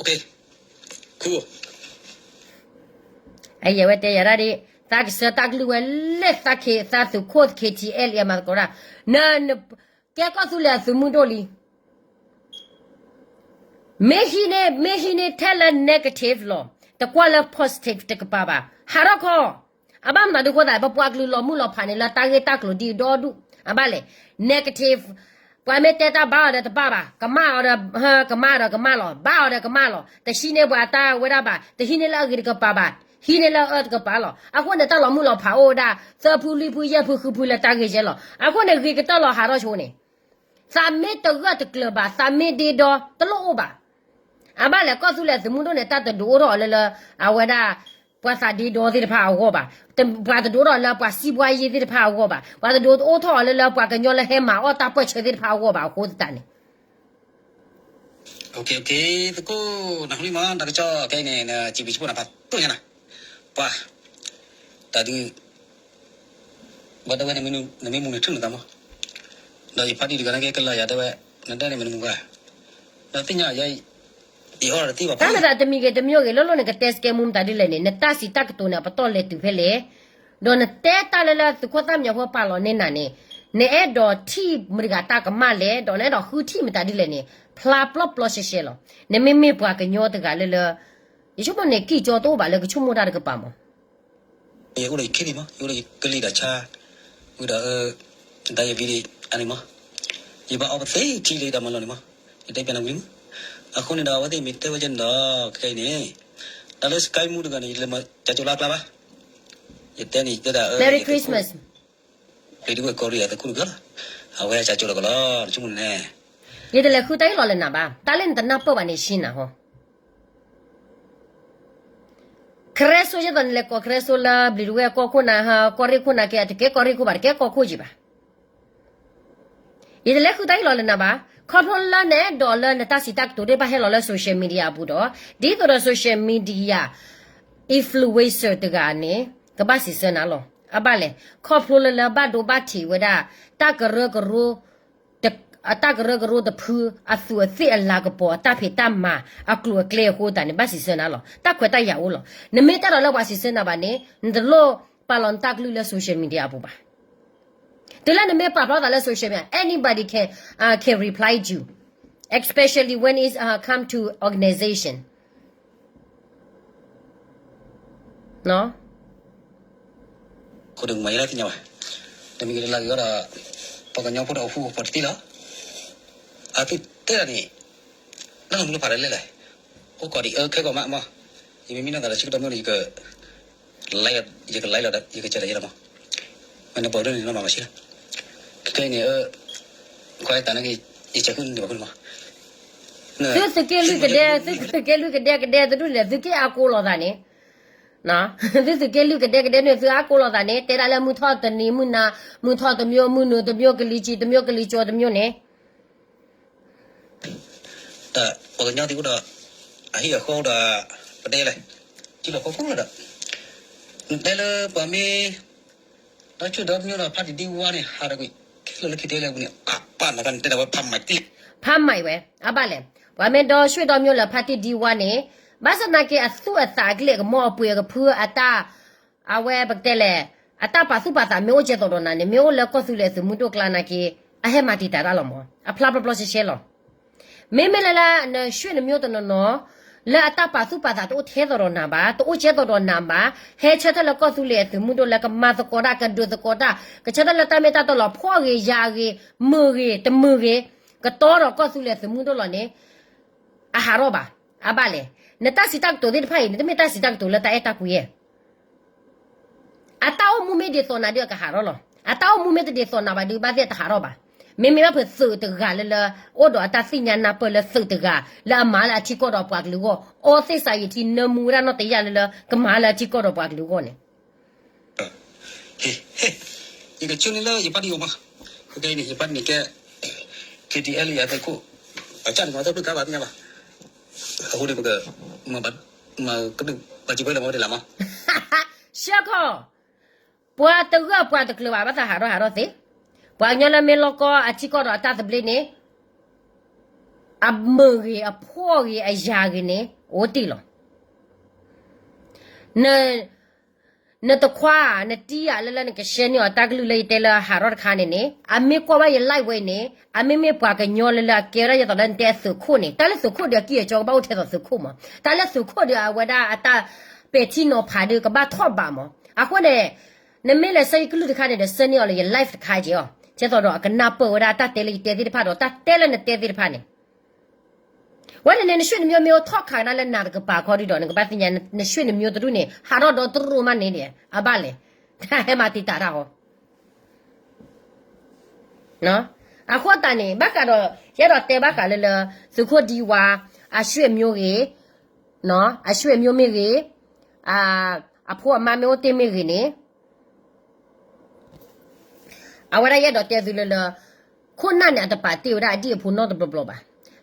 အဝဲတဲယၤဒၣ်, သးကစၢ်တၢ်ကလုၢ်ဝဲလဲၣ်, သးသုးခိၣ် KTLA အမၤသကိးတၢ်, န, ကဲကီၢ်သူလ့ၤအသုးမုၢ်ဒိၣ်လံ မ့ၢ်ဟံးန့ၢ်, မ့ၢ်ဟံးန့ၢ်ထဲလၢ negative လီၤ, တကွၢ်လၢ positive တကပၤဘၣ်, ဟးထီၣ်ခီ, အဘၣ်မနုၤဒ်အဃိသတး ပပှၤကလုာ်လီၤမုၢ်လီၤဖးန့ၣ် လၢတၢ်ဂ့ၢ်တၢ်ကျိၤဒ်အံၤဒီဒူၣ်, အဘၣ်လဲၣ်, negative, ပှၤမ့ၢ်တဲတၢ်ဘၣ်အီၤဒီးတဘၣ်ဘၣ်, ကမၣ်အီၤဒီး, ကမၣ်ဒီးကမၣ်လီၤ, ဘၣ်အီၤဒီးကမၣ်လီၤ, တဟံးန့ၢ်ပှၤတၢ်ဝဲဒၣ်ဘၣ်, တဟံးန့ၢ်လၢအဂ့ၤတကပၤဘၣ်, ဟံးန့ၢ်လၢအအၢတကပၤလီၤ, အဃိန့ၣ် တၢ်လီၤမုၢ်လီၤဖးအိၣ်ဝဲဒၣ် သၢဖုလွံၢ်ဖုယဲၢ်ဖုဃုဖုလၢတၢ်ဂ့ၢ်ယဲလီၤ, အဃိန့ၣ် ဂ့ၤကတၢၢ်လီၤဟးထီၣ်ဆိန့ၣ် သးမ့ၢ်တဂၢၢ်တကျၢၤဘၣ်, သးမ့ၢ်ဒ့ဒီ တလိၣ်အိၣ်ဘၣ်. အဘၣ်လဲၣ် ကီၢ်သူလ့ၤသုးမုၢ်ဒိၣ်န့ၣ် တၢ်တဒုးအိၣ်ထီၣ်အီၤလၢလၢ အဝဲဒၣ် ပှၤသးဒ့ဒီသ့ၣ်တဖၣ်အဂီၢ်ဘၣ်, ပှၤတဒိးထီၣ်လၢပှၤစံးဘှါယ့သ့ၣ်တဖၣ်အဂီၢ်ဘၣ်, ပှၤတဒိးအိၣ်ထီၣ်အီၤလၢလၢပှၤကညီလၢဟဲမၤအီၣ်တၢ်ပၢၢ်ဆၢသ့ၣ်တဖၣ်အဂီၢ်ဘၣ်အဃိသတးန့ၣ် သကိး နဃုလံမး တၢ်ကစီၣ်ခဲအံၤန့ၣ် နစံးဘျုးစံးဖှိၣ်နၤဖးဒိၣ်ညါနၤ, ပှၤ တၢ်ဒုး ဘၣ်တဲဝဲ နမ့ၢ်မူန့ၣ် ထုးနသးမး, ဒီးယဖါတံၢ်တဂၤန့ၣ်က့ၤကလၢယၤတဲဝဲ, နဒၣ်န့ၣ်မ့ၢ်နမူဂၤ, ဒီးသ့ၣ်ညါယၤ ယအီၣ်တၢ်တသ့ဘၣ်ဖဲ တၢ်မ့ၢ်သးတမံၤဂ့ၤတမံၤဂ့ၤ လီၤလီၤန့ၣ်ကတဲစကဲမူမတၤဒ်လဲၣ်န့ၣ် နတၢ်စံးတၢ်ကတိၤန့ၣ် အပတီၢ်လဲၤတုၤဖဲလဲၣ်, ဒီးနတဲတၢ်လၢလၢသုးခိၣ်သၣ်မံညီၤဖိပာ်လီၤန့ၢ်နၤန့ၣ်, နအဲၣ်ဒိးထံၣ်မတၤတဂၤတၢ်ကမၣ်လဲၣ် ဒီးနအဲၣ်ဒိးဃုထံၣ်မတၤဒ်လဲၣ်န့ၣ် ဖျါပျီပျီရှဲရှဲလီၤ. နမ့မ့ၢ်ပှၤကညီတဂၤလၢလၢ ယဆိကမိၣ်န့ၣ် ကံၢ်ကၠီတအိၣ်ဘၣ်လၢကဆိကမိၣ်တၢ်တကပၤမး ယအိၣ်ဒီးယခ့လံမး, ယအိၣ်ဒီးယကလံၤဒီးဆါ, ဝံၤဒီး ဒၣ်ယဝံၤဒံးအန့ၣ်မး, ယဘၣ်အီပသ့ထံလၢယတၢ်မၤလီၢ်န့ၣ်မး, ယတဲပျးနဝံၤမး, အဃိန့ၣ်ဒီး အဝဲသ့ၣ်မ့ၢ်တဲဝဲကဲန့ၣ်ဒီး ခဲအံၤန့ၣ်, တၢ်လၢ Sky မူတဂၤန့ၣ် ယလဲၤမၤကၠးကၠိလၢအကျါဘၣ်, ယတဲန့ၣ် ယတဲဒၣ် Merry Christmas ပျံၤဒုဝဲၢ်ကီၢ်ရ့ၣ်အသုးခိၣ်တဂၤလီၤ, အဝဲကၠးကၠိလီၤကလီလီၤ နဆိကမိၣ်န့ၣ် ယတလဲၤဃုတၢ်ဟ့ၣ်လီၤလၢနၤဘၣ်, တၢ်လၢနတနၢ်ပၢၢ်ဘၣ်န့ၣ် ရှင်းနၤဟီ ကရၢစိ ယဲသိးနလဲၤကိးကရၢစိလၢ ဘျံးဒဝဲၢ်ကီၢ်ခိၣ်နၤ ကီၢ်ရ့ၣ်ခိၣ်နၤက့ အတကဲကီၢ်ရ့ၣ်ခိၣ်ဘၣ် တကဲကီၢ်ခိၣ်က့ဘၣ်. ယတလဲၤဃုတၢ်ဟ့ၣ်လီၤလၢနၤဘၣ်, ခီဖျိလၢနအဲၣ်ဒိးလၢနတၢ်စံးတၢ်ကတိၤဒ်ဘၣ်ဟဲလီၤလၢ social media အပူၤဒီး ဒ်သိးဒီး social media influencer တဂၤန့ၣ် ကဘၣ်စံးဆၢနၤလီၤ. အဘၣ်လဲၣ်, ခီဖျိလၢလၢဘၣ်ဒိဘၣ်ထံးဝဲဒၣ် တၢ်ကရၢကရိ တ အတၢ်ကရၢကရိတဖု အသူးအသ့ၣ်အလၤကပီၤ အတၢ်ဖံးတၢ်မၤ အကျိၤအကျဲအဃိသတးန့ၣ် ဘၣ်စံးဆၢနၤလီၤ. တၢ်ခွဲးတၢ်ယာ်အိၣ်လီၤ. နမ့ၢ်တအဲၣ်ဒိးလၢပှၤစံးဆၢနၤဘၣ်န့ၣ် နတလိၣ်ပာ်လီၤနတၢ်ကလုၢ်လၢ social media အပူၤဘၣ်. တုၤလၢနမ့ၢ်ပာ်ဖျါသးလၢ social media, anybody can, uh, can reply you, especially when it, uh, come to organization. ခိၣ်ဒုးမၤယဲလၢသ့ၣ်ညါဘၣ်, တမံၤကတလၢက့ၤဒီး ပှၤကညီဖိဒီးအိၣ်ဖှိၣ်ဖိတသ့လီၤ. အသုတဲဒၣ်န့ၣ် လၢနမူလၢဖးတလဲၣ်လဲၣ်, အိၣ်ကီးဒံးအခဲကီးမးမး, ယမ့ၢ်မံနီၢ်သးဒီးဆၢကတီၢ်မ့ၢ်ဒီး ယက ယက live လီၤ ယကစၢ်ဒီးယဲလီၤမး, မ့ၢ်နပှၤဒိၣ်န့ၣ်နီၢ်မးမးဆံလီၤ. ခဲအံၤန့ၣ် ခွါတၢ်န့ၣ်က့ၤ ယကဟုၣ်န့ၢ်ဘၣ်ဃိန့ၣ်မး, သုသုးက့လွံၢ်ကဒဲ သုသုးက့လွံၢ်ကဒဲကဒဲတဒူၣ်န့ၣ် သုက့ၢ်အါကိးလိာ်သးန့ၣ် သုသုးက့လွံၢ်ကဒဲကဒဲန့ၣ် သုအါကိးလိာ်သးန့ၣ် တဲဒၣ်လၢမုၢ်ထီၣ်တနံၤမုၢ်နၤ, မုၢ်ထီၣ်တမျိုး မုၢ်နုာ်တမျိုး ကလံၤဆံးတမျိုး ကလံၤစိးတမျိုးန့ၣ် တၢ်ပှၤကညီသ့ၣ်အိၣ်ဒီး အဟံၣ်အဃီအိၣ်ဒီး ပတဲလဲၣ်, ထံလီၢ်ကီၢ်ခိၣ်လီၤဒီး နတဲလၢပှၤမ့ၢ် ဒီးဆူၣ်ဒီးမျိုးဒီး ဖါတံၢ်ဒံဝါန့ၣ် ဟးဒီးကွံာ် ခဲလၢာ်လၢခံတဲလဲၣ်ပူၤန့ၣ် အပၢ်နကနတဲဒၣ်ဝဲဖးမးတံၢ် ဖးမးဝဲ အဘၣ်လဲၣ်, ပှၤမ့ၢ်ဒီးဆူၣ်ဒီးမျိုးလၢဖါတံၢ်ဒံဝါန့ၣ် ဘၣ်ဆၣ်သနာ်က့ အသူၣ်အသးအကလုၢ်အကမီၤအပှ့ၤအကဖုအတၢ် အဝဲပကတဲလဲၣ် အတၢ်ပာ်သူၣ်ပာ်သးမ့ၢ်အိၣ်ကဲသိးဒီးနၤန့ၣ် မ့ၢ်အိၣ်လၢကီၢ်သူလ့ၤအသုးမုၢ်ဒိၣ်ကျါနာ်က့ အဟဲမၤတံာ်တာ်တၢ်လီၤမး အဖျါပျီပျီရှဲရှဲလီၤ. မ့မ့ၢ်လၢလၢ နဆူၣ်နမျိုးတနီၤနီၤ လၢအတၢ်ပာ်သူၣ်ပာ်သးတအိၣ်ထဲသိးဒီးနၤဘၣ် တအိၣ်ကဲသိးဒီးနၤဘၣ် ဟဲဆၢထၢၣ်လၢကီၢ်သူလ့ၤအသုးမုၢ်ဒိၣ်လၢကမၤသကိးတၢ် ကဒုးသကိးတၢ် ကဆၢထၢၣ်လၢတၢ်မ့ၢ်တၢ်တီလီၤ ဖှီၣ်ဂ့ၤယာ်ဂ့ၤ မုာ်ဂ့ၤ တမုာ်ဂ့ၤ ကတီဒီးကီၢ်သူလ့ၤအသုးမုၢ်ဒိၣ်လီၤန့ၣ် အဟးထီၣ်ဘၣ် အဘၣ်လဲၣ်. နတၢ်စံးတၢ်ကတိၤသ့ၣ်တဖၣ်အံၤန့ၣ် တမ့ၢ်တၢ်စံးတၢ်ကတိၤလၢတၢ်အဲၣ်တၢ်ကွံဧါ အတၢ်အိၣ်မူမ့ၢ်ဒ်သိးနၤဒုးအကဟးထီၣ်လီၤ. အတၢ်အိၣ်မူမ့ၢ်တဒ်သိးနၤဘၣ်ဒုး ဘၣ်သ့ၣ်တဟးထီၣ်ဘၣ်. မ့မ့ၢ်ဘၣ်ဖုးသုးတဂၤလၢလၢ အိၣ်ဒီးအတၢ်သ့ၣ်ညါနၢ်ပၢၢ်လၢသုးတဂၤ လၢအမၤလၢအထံကီၢ်ဒီးပှၤကလုာ်အဂီၢ် အီသ့ၣ်စးယံာ်ထံ နၢမူဝဲဒၣ်နီၢ်တယၢ်လၢလၢ ကမၤလၢအထံကီၢ်ဒီးပှၤကလုာ်အဂီၢ်န့ၣ် ယကဆိန့ၢ်လၢယပၢ်တံၢ်အီၤမး, ခဲအံၤန့ၣ် ယပၢ်တံၢ်န့ၣ်ကဲ KTLA အသုးခိၣ်, အကၢ်န့ၣ်မၤတၢ်ဖုၣ်ကါဘၣ်သ့ၣ်ညါဘၣ်, အဃိန့ၣ် ပက မၤကဒုး ပှၤစံးပှဲလၢမၤတ့ၢ်လၢမး, ဆှၢခီ, ပှၤတဂၢၢ်ပှၤတကျၢၤဘၣ် ဘၣ်သးဟးထီၣ်ဟးထီၣ်သ့, ပှၤကညီလၢမ့ၢ်လီၢ်ကီၢ်အထံကီၢ်ဒီးအတၢ်သဘျ့န့ၣ် အမုာ်ဂ့ၤ အဖှီၣ်ဂ့ၤ အယာ်ဂ့ၤန့ၣ် အိၣ်တ့ၢ်လီၤ. နတခွါ နတံၤဧါ လၢလၢနကရှဲန့ၢ်အီၤတၢ်ကလုၢ်လၢယတဲလၢဟးထီၣ်တခါန့ၣ်န့ၣ် အမ့ၢ်ကွၢ်ဘၣ်ယ live ဝဲအံၤန့ၣ် အမ့မ့ၢ်ပှၤကညီလၢလၢအကဲဝဲဒၣ်ယသိးလၢနတဲအသုးခိၣ်န့ၣ် တၢ်လၢသုးခိၣ်ဒီးအကံၢ်အကီကဘၣ်အိၣ်ထဲသိးသုးခိၣ်မး တၢ်လၢသုးခိၣ်ဒီးအဝဲဒၣ်အတၢ်ပဲာ်ထံနီၤဖးဒီးကဘၣ်ထီၣ်ဘးမး အဃိန့ၣ် နမ့ၢ်လဲၤဆၢယကလုၢ်တခါန့ၣ်ဒီး ဆၢန့ၢ်အီၤလၢယ live တခါက့ၤအီၤ ကဲသိးဒီးအကနၢ်ပၢၢ်ဝဲဒၣ်တၢ်တဲလၢယတဲသ့ၣ်တဖၣ်ဒီးတၢ်တဲလၢနတဲသ့ၣ်တဖၣ်န့ၣ် ဝဲန့ၣ်န့ၣ် နဆွေမျိုးမ့ၢ်အိၣ်ထီၣ်ခးကဒါလၢနၤတကပၤခီဒုဒီး နကဘၣ်သ့ၣ်ညါ နဆွေမျိုးတဒူၣ်န့ၣ် ဟးထီၣ်ဒီတရူၢ်မးန့ၣ်ဒီး အဘၣ်လဲၣ်, တၢ်ဟဲမၤတံာ်တာ်တၢ်ဟီ အဃိသတးန့ၣ် ဘၣ်ဃးဒီး ယအဲၣ်ဒိးတဲဘၣ်ဃးလၢလၢ သုးခိၣ်ဒံဝါ အဆွေမျိုးဂ့ၤ, အဆွေမျိုးမ့ၢ်ဂ့ၤ, အ အဖိအမါမ့ၢ်အိၣ်တ့ၢ်မ့ၢ်ဂ့ၤန့ၣ် အဝဲဒၣ်ယအဲၣ်ဒိးတဲသုလၢလၢ ခိၣ်နၢ်န့ၣ် အတပာ်တ့ၢ်ဝဲဒၣ်အဒံၣ်အဖိနီတဘျီဘျီဘၣ်.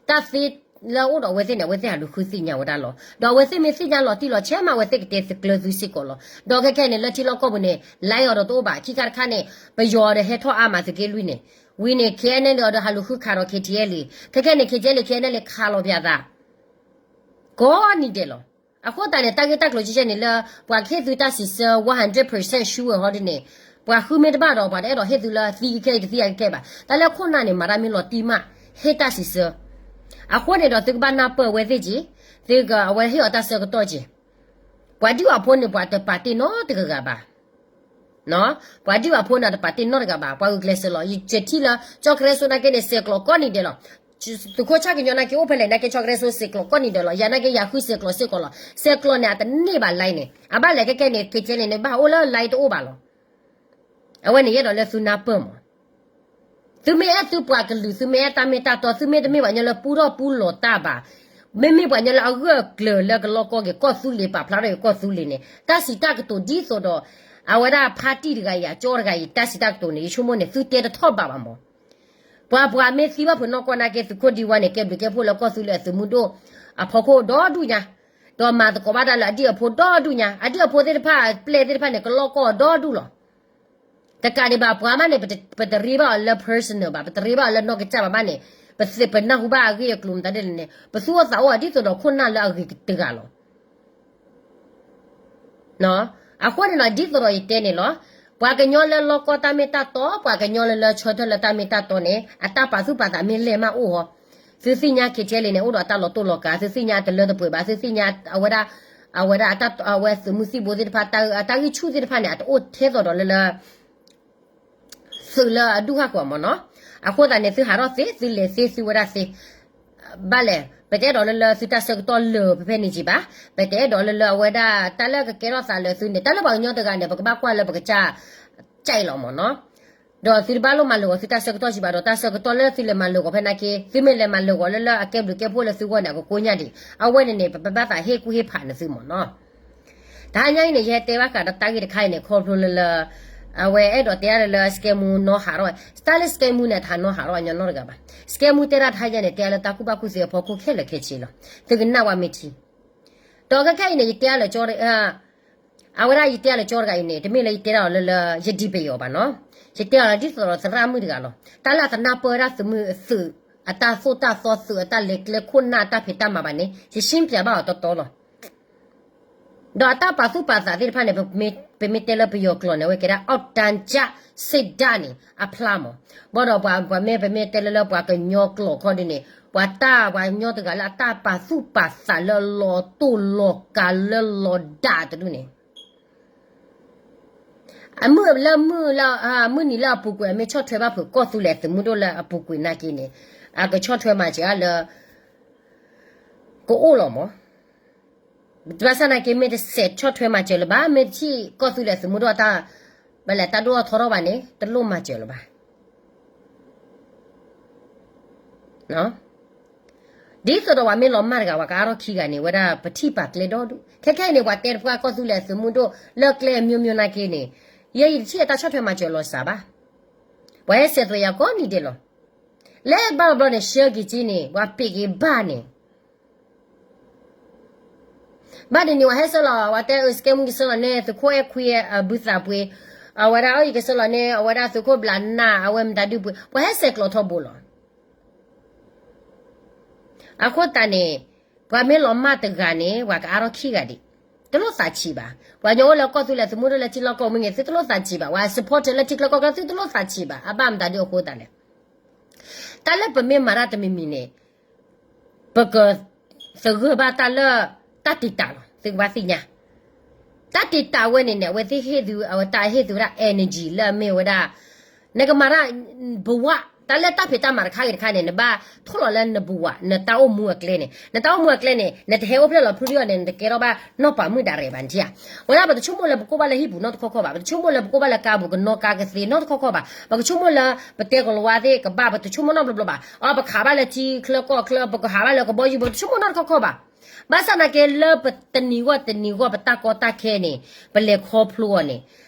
တၢ်သ့လၢအအိၣ်ဒီးအဝဲသ့ၣ်န့ၣ် အဝဲသ့ၣ်ဟးလူၤဃုသ့ၣ်ညါဝဲဒၣ်လီၤ. ဒီးအဝဲသ့ၣ်မ့ၢ်သ့ၣ်ညါလီၤတံၢ်လီၤဆဲးမး အဝဲသ့ၣ်ကတဲသုကျၢၤသုစ့ၢ်ကီးလီၤ. ဒီးခဲခဲန့ၣ် လၢထံလီၢ်ကီၢ်ပူၤန့ၣ် live အီၤဒီးတအိၣ်ဘၣ်. ခံခါတခါန့ၣ် ပယီၤဒီးဟဲထီၣ် အါမး သုးက့လွံၢ်န့ၣ်, ဝံၤန့ၣ် ခဲခဲန့ၣ်လံအီၤဒီးဟးလူၤဃုခးဒီး KTLA, ခဲခဲန့ၣ် KTLA ခဲခဲန့ၣ်လံခးလီၤပၠးသး ကိးနံၤဒဲးလီၤ. အဃိသတးန့ၣ် တၢ်ဂ့ၢ်တၢ်ကျိၤကဲကဲန့ၣ်လၢ ပှၤကဟ့ၣ်သုတၢ်စံးဆၢ one hundred percent sure ဟီဒ်န့ၣ်, ပှၤဃုမ့ၢ်တဘၣ်ဒီး ပှၤတအဲၣ်ဒိးဟ့ၣ်သုလၢသံကဲကဲအံၤတသံကဲကဲဘၣ်. တၢ်လၢခိၣ်နၢ်န့ၣ် မၤတၢ်မ့ၢ်လီၤတံၢ်မး ဟ့ၣ်တၢ်စံးဆၢ. အဃိန့ၣ်ဒီး သုကဘၣ်နၢ်ပၢၢ်အဝဲသ့ၣ်က့ၤ, သုက အဝဲဟ့ၣ်အီၤတၢ်ဆၢကတီၢ်က့ၤ. ပှၤဒံၣ်အဖိန့ၣ် ပှၤတပာ်တ့ၢ်နီတဂၤဂၤဘၣ် ပှၤဒံၣ်အဖိန့ၣ် တပာ်တ့ၢ်နီတဂၤဘၣ်, ပှၤဂုာ်ကျဲးစၢးလီၤ. ယထံၣ်လၢ ကၠီကရဲစိနာ်က့န့ၣ် ဆဲးကျိးကိးနံၤဒဲးလီၤ. သုးခိၣ်ဆၣ်ကညီနာ်က့အိၣ်ဖဲလဲၣ်နာ်က့ ကၠီကရဲစိဆဲးကျိးကိးနံၤဒဲးလီၤ. ယၤနာ်က့ယၤဃုဆဲးကျိးစ့ၢ်ကီးလီၤ. ဆဲးကျိးန့ၣ် အတန့ၢ်ဘၣ် line န့ၣ် အဘၣ်လဲၣ်ခဲခဲန့ၣ် KTLA န့ၣ် ဘၣ်အိၣ်လၢ line တအိၣ်ဘၣ်လီၤ. အဝဲန့ၣ်ယအဲၣ်ဒိးလၢသုနၢ်ပၢၢ်မး သုမ့ၢ်အဲၣ်သုပှၤကလုာ် သုမ့ၢ်အဲၣ်တၢ်မ့ၢ်တၢ်တီ သုမ့ၢ်တမ့ၢ်ပှၤကညီလၢပူထီၣ်ပူလီၤတၢ်ဘၣ်, မ့မ့ၢ်ပှၤကညီလၢအဂၢၢ်အကျၢၤလၢကလီကီက့ၤကီၢ်သူလ့ၤ ပာ်ဖျါထီၣ်က့ၤကီၢ်သူလ့ၤန့ၣ် တၢ်စံးတၢ်ကတိၤဒ်သိးဒီး အဝဲဒၣ်ဖါတံၢ်တဂၤအံၤ အကၠီတဂၤအံၤ တၢ်စံးတၢ်ကတိၤန့ၣ် ယဆိကမိၣ်န့ၣ် သုတဲတထီၣ်ဘးဘၣ်မး. ပှၤပှၤမ့ၢ်သံဘၣ်ဖုးနီၢ်ကီၢ်နာ်က့ သုးခိၣ်ဒံဝါန့ၣ် ကဲဘျုးကဲဖှိၣ်လၢကီၢ်သူလ့ၤအသုးမုၢ်ဒိၣ်အဖီခိၣ်ဒီဒူၣ်ညါ, ဒီးမၤသကိးဘၣ်တၢ်လၢအဒံၣ်အဖိဒီဒူၣ်ညါ, အဒံၣ်အဖိသ့ၣ်တဖၣ် ပျဲၢ်သ့ၣ်တဖၣ်န့ၣ် ကလီကီၢ်ဒီဒူၣ်လီၤ. တကးဒံးဘၣ် ပှၤမးန့ၣ် ပတရ့ဘၣ်အီၤလၢ personal ဘၣ်, ပတရ့ဘၣ်အီၤလၢနီၢ်ကစၢ်ဘၣ်မးန့ၣ်, ပသ့ၣ်ပနၢ်ဟူဘၣ်အဂ့ၢ်အကျိၤမတၤဒ်လဲၣ်န့ၣ် ပသူၣ်အိၣ်သးအိၣ်အီၤဒ်သိးဒီးခိၣ်နၢ်လၢအဂ့ၤတဂၤလီၤ. အဃိန့ၣ်နီၤ ဒ်သိးဒီးယတဲန့ၣ်လီၤ. ပှၤကညီလၢလီကီၢ်တၢ်မ့ၢ်တၢ်တီ, ပှၤကညီလၢလၢဆၢထၢၣ်လၢတၢ်မ့ၢ်တၢ်တီန့ၣ် အတၢ်ပာ်သူၣ်ပာ်သးမ့ၢ်လဲၢ်မးအိၣ်ဟီ, သုသ့ၣ်ညါ KTLA န့ၣ် အိၣ်ဒီးတၢ်လီၤတိၢ်လီၤကး, သုသ့ၣ်ညါတလၢတပှဲၤဘၣ်, သုသ့ၣ်ညါအဝဲဒၣ်, အဝဲဒၣ် အဝဲသုးမုၢ်သံၣ်ဘိသ့ၣ်တဖၣ် တၢ်ဂံၢ်ဆူၣ်သ့ၣ်တဖၣ်န့ၣ် အတအိၣ်ထဲသိးဒီးလၢလၢ သုးလၢအဒူၣ်ဃၣ်ဃၢၤမးနီၤ. အဃိသတးန့ၣ် သုဟးထီၣ်သ့, သုလဲၤသ့, သုဝဲဒၣ်သ့ ဘၣ်လဲၣ်, ပတအဲၣ်ဒိးလၢလၢသုတၢ်ဆၢကတီၢ်လၢာ်ဖဲဖဲန့ၣ်က့ၤဘၣ်. ပတအဲၣ်ဒိးလၢလၢအဝဲဒၣ် တၢ်လၢကကဲထီၣ်သးလၢသုန့ၣ် တၢ်လၢပှၤကညီတဂၤန့ၣ် ပကဘၣ်ကွၢ်လၢပကစၢ် ကြိုက်လီၤမးနီၤ. ဒီးသုတဘၣ်လိၣ်မၤလၢာ်ဂီၤသုတၢ်ဆၢကတီၢ်က့ၤဘၣ်ဒီး တၢ်ဆၢကတီၢ်လၢသုလဲၤမၤလၢာ်ဂီၤဖဲနာ်က့ သုမ့ၢ်လဲၤမၤလၢာ်ဂီၤလၢလၢအကဲဘျုးကဲဖှိၣ်လၢသုဂီၢ်န့ၣ် အကကိညၢ်ဒံး. အဝဲန့ၣ်န့ၣ် ပဘၣ်သးဟ့ၣ်ကူၣ်ဟ့ၣ်ဖးန့ၢ်သုမးနီၤ. တဟါညါအံၤန့ၣ် ယဟဲတဲဘၣ်ဃးဒီးတၢ်ဂ့ၢ်တခါအံၤန့ၣ် ခီဖျိလၢလၢ အဝဲအဲၣ်ဒိးတဲဒၣ်လၢလၢ စကဲမူနီၢ်ဟးထီၣ်, တၢ်လၢစကဲမူန့ၣ် တဟးနီၢ်ဟးထီၣ်ညီနီတဂၤဘၣ်. စကဲမူတဲဒၣ်တဟါညါန့ၣ် တဲလၢတၢ်ကူၣ်ဘၣ်ကူၣ်သ့အဖီခိၣ်ခဲလၢာ်ခဲဆ့လီၤ. သုကနၣ်ဝဲမ့ၢ်ထံ ဒီးခဲခဲအံၤန့ၣ် ယတဲအါလၢ အဝဲဒၣ်ယတဲအါလၢကၠီတဂၤအံၤန့ၣ် တမ့ၢ်လၢယတဲဒၣ်အီၤလၢလၢ ယဒံးပယီၤဘၣ်နီၤ. ယတဲအီၤဒ်သိးဒီးသရၣ်မုၣ်တဂၤလီၤ. တၢ်လၢအတနၢ်ပၢၢ်ဝဲဒၣ်သုးမုၢ်သုး အတၢ်သိၣ်တၢ်သီ သုးအတၢ်လဲၤကျဲ ခိၣ်နၢ်အတၢ်ဖံးတၢ်မၤဘၣ်န့ၣ် ယရှင်းပြဘၣ်အီၤတီတီလီၤ. ဒီးအတၢ်ပာ်သူၣ်ပာ်သးသ့ၣ်တဖၣ်န့ၣ် ပမ့ၢ်တဲလၢပယီၤကျိာ်န့ၣ် အဝဲကဲဒၣ် အီၣ်တၢ်ကၢ်စ့ဒၣ်န့ၣ် အဖျါမး. ဘၣ်ဒီးပှၤမ့ၢ် ပမ့ၢ်တဲလၢလၢပှၤကညီကျိာ်ခီဒ်န့ၣ် ပှၤတၢ်ပှၤကညီတဂၤလၢအတၢ်ပာ်သူၣ်ပာ်သးလၢလီၤတိၢ်လီၤကးလၢလီၤဒၣ်တဒူၣ်န့ၣ် အမုၢ်လၢမုၢ်လၢ မုၢ်နံၤလၢအပူၤကွံာ် အမ့ၢ်ဆီၣ်ထွဲဘၣ်ဖုးကီၢ်သူလ့ၤသုးမုၢ်ဒိၣ်လၢအပူၤကွံာ်နာ်က့န့ၣ် အကဆီၣ်ထွဲမၤစၢၤအါလၢ ကအိၣ်လီၤမး. ဘၣ်ဆၣ်နာ်က့ မ့ၢ်တစဲးဆီၣ်ထွဲမၤစၢၤလၢၤဘၣ်, မ့ၢ်တထံၣ်ကီၢ်သူလ့ၤသုးမုၢ်ဒိၣ်အတၢ် ဘၣ်လဲၣ် တၢ်ဒိၣ်ထီၣ်ထီထီၣ်ဘၣ်န့ၣ် တလိၣ်မၤစၢၤလၢၤဘၣ်. ဒ်သိးဒီးပှၤမ့ၢ်လီၤမၢ်တဂၤ ပှၤကအါထီၣ်ခံဂၤန့ၣ် ဝဲဒၣ်ပထံၣ်ပာ်ကျဲဒီဒူၣ်. ခဲခဲအံၤန့ၣ် ပှၤတဲတပှၢ်ကီၢ်သူလ့ၤသုးမုၢ်ဒိၣ်လၢကျဲအမျိုးမျိုးနာ်က့န့ၣ် ယဲယတထံၣ်အတၢ်ဆီၣ်ထွဲမၤစၢၤလီၤစှၤဘၣ်. ပှၤဟဲဆဲးကျိးယၤကိးနံၤဒဲးလီၤ. လၢဘၣ်တဘျီန့ၣ် ဆှၢက့ၤက့ၤန့ၣ် ပှၤပ့းက့ၤဘၣ်န့ၣ် ဘၣ်ဒ်န့ၣ် ပှၤဟဲဆှၢလီၤ ပှၤတဲအၢစကဲမူကဆှၢလီၤန့ၢ် သုးခိၣ်အဲၣ်ခွံအဘုသးပှ့ၤ, အဝဲဒၣ်အီၣ်ယကဆှၢလီၤန့ၢ် အဝဲဒၣ်သုးခိၣ်ဘျးနၢ် အဝဲမတၤဒုပှ့ၤ ပှၤဟဲဆဲးကျိးထီဘိလီၤ. အဃိသတးန့ၣ် ပှၤမ့ၢ်လီၤမၢ်တဂၤန့ၣ် ပှၤကအါထီၣ်ခံဂၤဒံး, တလိၣ်သးဆံးဘၣ်. ပှၤကညီအိၣ်လၢကီၢ်သူလ့ၤသုးမုၢ်ဒိၣ်လၢထံလီၢ်ကီၢ်ပူၤမ့ၢ်ဂ့ၤ သုတလိၣ်သးဆံးဘၣ်. ပှၤ supporter လၢထံချၢကီၢ်ချၢ သုတလိၣ်သးဆံးဘၣ်. အဘၣ်မတၤဒုအဃိသတးလဲၣ်. တၢ်လၢပမ့ၢ်မၤတၢ်တမံၤမံၤန့ၣ် ပကသဂၢၢ်ဘၣ်တၢ်လၢ တၢ်တံာ်တာ်လီၤ. သုကဘၣ်သ့ၣ်ညါ တၢ်တံာ်တာ်ဝဲန့ၣ်န့ၣ် အဝဲသ့ၣ်ဟ့ၣ်သု အဝဲတၢ်ဟ့ၣ်သုဝဲဒၣ် energy လၢအမ့ၢ်ဝဲဒၣ် နကမၤတၢ် ဘဝ တၢ်လၢတၢ်ဖံးတၢ်မၤတခါဂ့ၤတခါန့ၣ် နဘၣ်ထိၣ်လီၤလၢနဘဝ နတၢ်အိၣ်မူအကျဲန့ၣ်, နတၢ်အိၣ်မူအကျဲန့ၣ် နတဟဲအိၣ်ဖျဲၣ်လီၤဖုရံၣ်အီၤန့ၣ် နတကဲထီၣ်ဘၣ်နီၢ်ပၤမုၣ်ဒၣ်ရဲၣ်ဘၣ်နထံၣ်ဧါ. ဝဲဒၣ်ပတဆိကမိၣ်လၢပကိၢ်ဘၣ်လၢဟံၣ်ပူၤနီတခီခီဘၣ်, ပတဆိကမိၣ်လၢပကိၢ်ဘၣ်လၢကါပူၤကနီၣ်ကါကသ့နီတခီခီဘၣ်, ပကဆိကမိၣ်လၢပတဲကလၤဝါသ့ၣ်ကဘၣ် ပတဆိကမိၣ်နီတဘျီဘျီဘၣ်. အီ ပကဟးဘၣ်လၢထံချၢကီၢ်ချၢ ပကဟးဘၣ်လၢကဘီယူၤ ပတဆိကမိၣ်နီတခီခီဘၣ်. ဘၣ်ဆၣ်သနာ်က့လၢပတနံၤဂီၢ်တနံၤဂီၢ်ပတၢ်ကီတၢ်ခဲန့ၣ် ပလဲၤခီဖျိအီၤန့ၣ်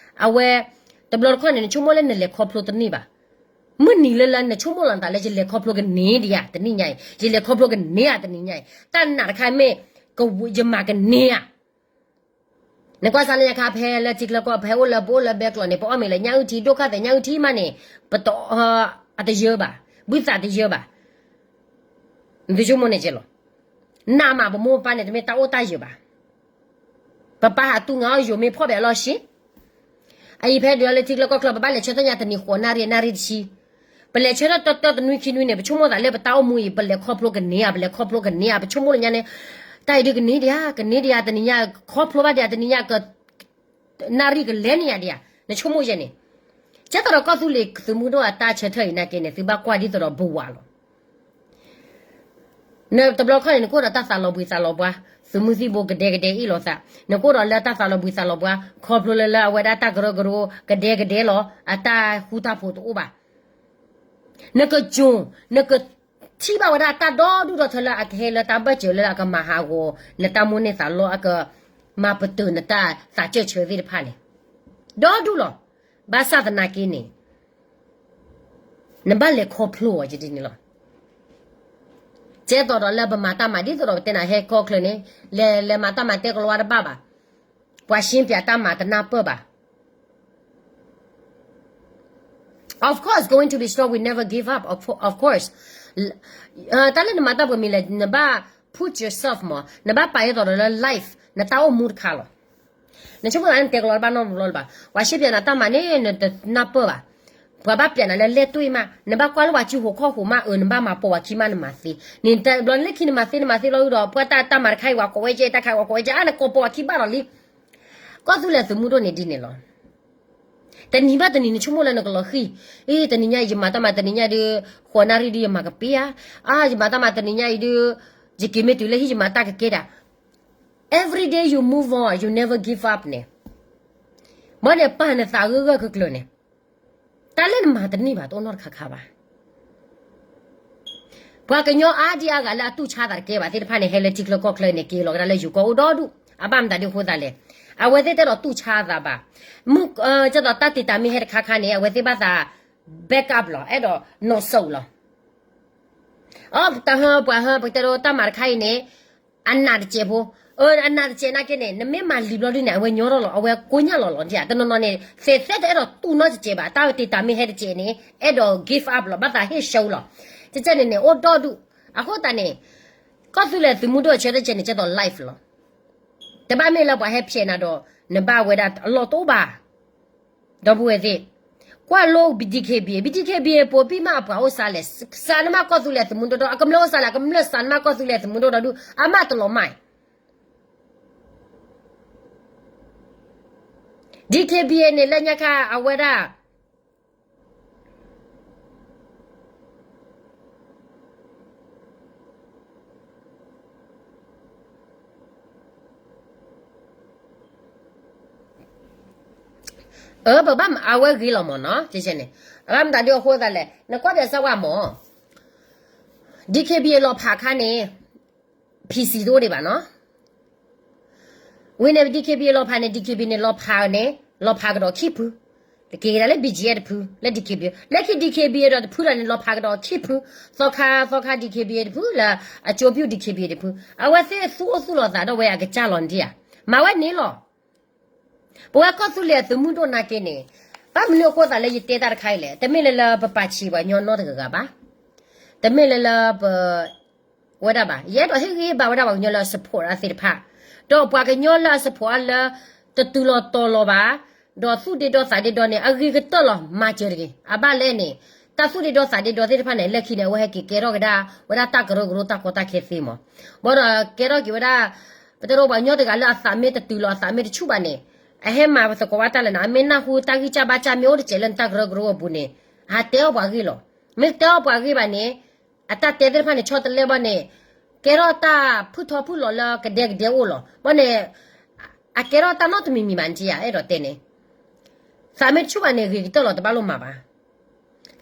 အဝဲ တဘျီတခီၣ်န့ၣ် နဆိကမိၣ်လၢနလဲၤခီဖျိတန့ၢ်ဘၣ်. မုၢ်နံၤလၢလၢနဆိကမိၣ်လီၤနသးလၢယလဲၤခီဖျိကန့ၢ်ဒံးဧါတနံၤညါအံၤ, ယလဲၤခီဖျိကန့ၢ်ဧါတနံၤညါအံၤ, တၢ်နာ်တခါမ့ၢ် ယမၤကန့ၢ်ဧါ. နကွၢ်စးလၢညါခါ ဖဲလၢထံချၢကီၢ် ဖဲအိၣ်လၢပအိၣ်လၢဘဲကျိၤန့ၣ် ပအီၣ်မ့ၤလၢညၣ်အုၣ်ထံ ဒိၣ်ခါသဲးညၣ်အုၣ်ထံမးန့ၣ် ပတအီ အတယၢဘၣ်, ဘုသးတယၢဘၣ်. နသုဆိကမိၣ်န့ၣ်ကဲလီၤ. နာ်မးပမိၢ်ပပၢ်န့ၣ် တမ့ၢ်တၢ်အိၣ်တၢ်ယၢၤဘၣ်. ပပၢ်ဟးတူၢ်ငါအီၣ်ယိၤမ့ၢ်ဖီၣ်ဘဲအလီၢ်ဆံ အအံၤဖဲဒုးလၢထံချၢကီၢ်ချၢ ပဘၣ်လဲၤဆၢထၢၣ်ညါတနံၤဃိးနၣ်ရံၣ်နၣ်ရံၣ်တဆံ, ပလဲၤဆၢထၢၣ်တၢတၢတနွံခံနွံန့ၣ် ပဆိကမိၣ်သးလၢပတၢ်အိၣ်မူအံၤ ပလဲၤခီဖျိကန့ၢ်ဧါ, ပလဲၤခီဖျိကန့ၢ်ဧါ, ပဆိကမိၣ်လၢညါန့ၣ် တၢ်အံၤဒုးကန့ၢ်ဒံးဧါ, ကန့ၢ်ဒံးဧါ, တနံၤညါ ခီဖျိဘၣ်ဒံးဧါ, တနံၤညါက နၣ်ရံၣ်ကလဲၤန့ၢ်ယၤဒံးဧါ, နဆိကမိၣ်ယဲန့ၣ်. ကဲသိးဒီးကီၢ်သူလ့ၤသုးမုၢ်ဒိၣ်အတၢ်ဆၢထၢၣ်အံၤနာ်က့န့ၣ် သုဘၣ်ကွၢ်ဒ်သိးဒီးဘဝးလီၤ. နတဘျီခီန့ၣ် နကအိၣ်ဒီးတၢ်သးလီၤဘှံးသးလီၤဘှါ, သုးမုၢ်သံၣ်ဘိကဒဲကဒဲအ့ၣ်လိာ်သး, နကအိၣ်ဒီးလၢတၢ်သးလီၤဘှံးသးလီၤဘှါ ခီဖျိလၢလၢအဝဲဒၣ်တၢ်ကရၢကရိကဒဲကဒဲလီၤ, အတၢ်ဃူတၢ်ဖိးတအိၣ်ဘၣ်. နကကိ, နကထံၣ်ဘၣ်ဝဲဒၣ်တၢ်ဒီဒူၣ်ဒီထၢလၢအကဟဲလၢတၢ်ဘၢၣ်စၢၤလၢအကမၤဟးဂီၤနတၢ်မိၣ်န့ၢ်သးလီ အကမၤပတုာ်နတၢ်သးစၢၢ်ဆၢသ့ၣ်တဖၣ်န့ၣ် ဒီဒူၣ်လီၤ. ဘၣ်ဆၣ်သနာ်က့န့ၣ် နဘၣ်လဲၤခီဖျိအီၤဒ်န့ၣ်လီၤ. ကဲသိးဒီးလၢပမၤတၢ်မၤဒ်သိးဒီးပတဲနၤဟဲကီၢ်ချၢန့ၣ် လဲၤလဲၤမၤတၢ်မၤတဲကလီဝါတဘၣ်ဘၣ်. ပှၤရှ့ပၠးတၢ်မၤတနၢ်ပၢၢ်ဘၣ်. Of course, going to be strong, we never give up, of course. တၢ်လၢနမၤတၢ်ပှဲၤမံၤလဲၣ် နဘၣ် put yourself မး, နဘၣ်ပာ်အသိးဒီးလၢ life နတၢ်အိၣ်မူတခါလီၤ. နဆိကမိၣ်သးနတဲကလီတဘၣ်နီတဘျီလၢၤဘၣ်. ပှၤရှ့ပၠးနၤတၢ်မၤန့ၣ် နတနၢ်ပၢၢ်ဘၣ်. ပှၤဘၣ်ပၠးနၤလၢလဲၣ်တွ့ၢ်မး, နဘၣ်ကွၢ်လၢပှၤစုဟိးခီၣ်ဟိးမး, အၢ နဘၣ်မၤပိာ်ပှၤခံမး နမၤသ့. နတဘျီလၢခံနမၤသ့ နမၤသ့လီၤအုဒီး ပှၤတၢ်တၢ်မၤတခါအံၤ ပှၤကိးဝဲကဲ တၢ်ခါအံၤ ပှၤကိးဝဲကဲ အါ နကိးပိာ်ပှၤခံဘၣ်ဒီးလံ. ကီၢ်သူလ့ၤသုးမုၢ်ဒိၣ်န့ၣ်ဒ်န့ၣ်လီၤ. တနံၤဘၣ်တနံၤ နဆိကမိၣ်လၢနကလီၤဃံၢ်, အ့ တနံၤညါအံၤ ယမၤတၢ်မၤတနံၤညါဒုး ဃိးနၣ်ရံၣ်ဒုး ယမၤကပ့ၤဧါ, အါ ယမၤတၢ်မၤတနံၤညါအံၤဒုး ယက့ၤမ့ၢ်တုၤလၢဟံၣ် ယမၤတၢ်ကကဲဒၣ်. Every day you move on, you never give up န့ၣ်, ဘၣ်န့ၣ်ပာ်နသးဂၢၢ်ဂၢၢ်ကျၢၤကျၢၤန့ၣ်, တၢ်လၢနမၤတန့ၢ်ဘၣ် တအိၣ်နီတခါခါဘၣ်. ပှၤကညီအါဒံအါဂၤလၢအတူၢ်ဆါသးတကဲဘၣ်သ့ၣ်တဖၣ်န့ၣ် ဟဲလၢထံချၢကီၢ်ချၢန့ၣ် က့ၤလီၤကဒါလၢယိၤကီၢ်အိၣ်ဒီဒူၣ်, အဘၣ်မတၤဒ်အဃိသတးလဲၣ်, အဝဲသ့ၣ်တအဲၣ်ဒိးတူၢ်ဆါအသးဘၣ်. မုၢ် ကဲသိးတၢ်တံာ်တာ်မ့ၢ်ဟဲတခါခါန့ၣ် အဝဲသ့ၣ်ဘၣ်သး back up လီၤ, အဲၣ်ဒိးနီၣ်စိၤလီၤ. အ တၢ်ဟၢပှၤဟၢ ပကတဲဒိးတၢ်မၤတခါအံၤန့ၣ် အနးတစဲးဖိ, အ အနးတစဲးနာ်က့န့ၣ် နမ့ၢ်မၤလံၤဘျီဒုန့ၣ် အဝဲညီထီၣ်လီၤ, အဝဲကိးညၣ်လီၤလီၤဒ်ဧါ. တနီၤနီၤန့ၣ် သဲးသဲတအဲၣ်ဒိးတူၢ်နီတစဲးဘၣ်, တၢ်တံာ်တာ်မ့ၢ်ဟဲတစဲးန့ၣ် အဲၣ်ဒိး give up လီၤ, ဘၣ်သးဟ့ၣ်ဆှၢလီၤ. ကဲန့ၣ်န့ၣ် အိၣ်ဒီဒူၣ်, အဃိသတးန့ၣ် ကီၢ်သူလ့ၤသုးမုၢ်ဒိၣ်အဆၢတကဲန့ၣ် ကဲသိး life လီၤ. တဘၣ်မ့ၢ်လၢပှၤဟဲဖျဲးနၤဒီး နဘၣ်ဝဲဒၣ်အလီၢ်တအိၣ်ဘၣ်. ဒီပုၢ်ဝဲၢ်သ့ၣ်, ကွၢ်လိ BDKB, BDKB ပိာ်ပံၣ်မးအပှၤအိၣ်စးလဲၣ်, စးနမးကီၢ်သူလ့ၤသုးမုၢ်ဒိၣ်ဒီး အကမျၢၢ်အိၣ်စးလဲၣ်, အကမျၢၢ်စးနမးကီၢ်သူလ့ၤသုးမုၢ်ဒိၣ်ဒီးဒုး အမးတလီၤမၢ် DKBA န့ၣ် လၢညါခါအဝဲဒၣ် အၢ ပဘၣ်မၤအဝဲဂ့ၤလီၤမၢ်နီၤ, န့ၣ် အဘၣ်မတၤဒ်အဃိသတးလဲၣ်, နကွၢ်ပၠးစၢ်ဝဲမၢ် DKBA လီၤဖးအခါန့ၣ် PC တအိၣ်ဒံးဘၣ်နီၤ. ဝံၤန့ၣ် DKBA လီၤဖးန့ၣ် DKBA န့ၣ် လီၤဖးန့ၣ် လီၤဖးကဒီးခံဖု, တက့ၤကဒါလၢ BGF တဖု လၢ DKBA, လၢခံ DKBA ဒီးတဖုလီၤန့ၣ် လီၤဖးကဒီးခံဖု, သီခါ သီခါ DKBA တဖု လၢအကၠိပူၤ DKBA တဖု, အဝဲသ့ၣ်သူၣ်အိၣ်သူၣ်လီၤသးဒီးဝဲအကစၢ်လီၤဒံးဧါ, မၤဝဲန့ၣ်လီၤ. ပဝဲကီၢ်သူလ့ၤအသုးမုၢ်ဒိၣ်နာ်က့န့ၣ်, ဘၣ်မနုၤအဃိသတးလၢယတဲတၢ်တခါအံၤလဲၣ်, တမ့ၢ်လၢလၢပပာ်ဆံးပှၤကညီနီတဂၤဂၤဘၣ်, တမ့ၢ်လၢလၢပ ဝဲဒၣ်ဘၣ်, ယအဲၣ်ဒိးဟ့ၣ်ဂံၢ်ဟ့ၣ်ဘါဝဲဒၣ်ပှၤကညီလၢအ support အသ့ၣ်တဖၣ်, ဒီးပှၤကညီလၢအ support အလၢ တတုၤလီၤတီၤလီၤဘၣ်, ဒီးသူၣ်ဒ့ဒီသးဒ့ဒီန့ၣ် အဂ့ၤကတၢၢ်လီၤ မၤစၢၤတဂ့ၤ. အဘၣ်လဲၣ်န့ၣ်, တၢ်သူၣ်ဒ့ဒီသးဒ့ဒီသ့ၣ်တဖၣ်န့ၣ် လၢခံန့ၣ် အဝဲဟဲက့ၤကဲထီၣ်ကဒါ ဝဲဒၣ်တၢ်ကရၢကရိတၢ်ကီတၢ်ခဲသ့မး, ဘၣ်ဒီးကဲထီၣ်က့ၤဝဲဒၣ် ပတဲဒိးပှၤကညီတဂၤလၢအသးမ့ၢ်တတုၤလီၤ အသးမ့ၢ်တဆူၣ်ဘၣ်န့ၣ်, အဟဲမၤပသကိးဘၣ်တၢ်လဲၣ်န့ၣ်, အမ့ၢ်နၢ်ဟူတၢ်ဂံၢ်စၢ်ဘါစၢ်မ့ၢ်အိၣ်တစဲးလၢနတၢ်ကရၢကရိအပူၤန့ၣ်, အဟးတဲအီၣ်ပှၤဂ့ၢ်လီၤ. မ့ၢ်တဲအီၣ်ပှၤဂ့ၢ်ဘၣ်န့ၣ်, အတၢ်တဲသ့ၣ်တဖၣ်န့ၣ် ဆီတလဲဘၣ်န့ၣ်, ကဲထီၣ်တၢ်ဖုၣ်ထီဖုၣ်လီၤလၢကဒဲကဒဲအိၣ်လီၤ. ဘၣ်န့ၣ်, အကဲထီၣ်တၢ်နီတမံၤမံၤဘၣ်န့ၣ်ဧါ, အဲၣ်ဒိးတဲန့ၣ်, သးမ့ၢ်တဆူၣ်ဘၣ်န့ၣ် ဂ့ၤကတၢၢ်လီၤ တဘၣ်လိၣ်မၤဘၣ်.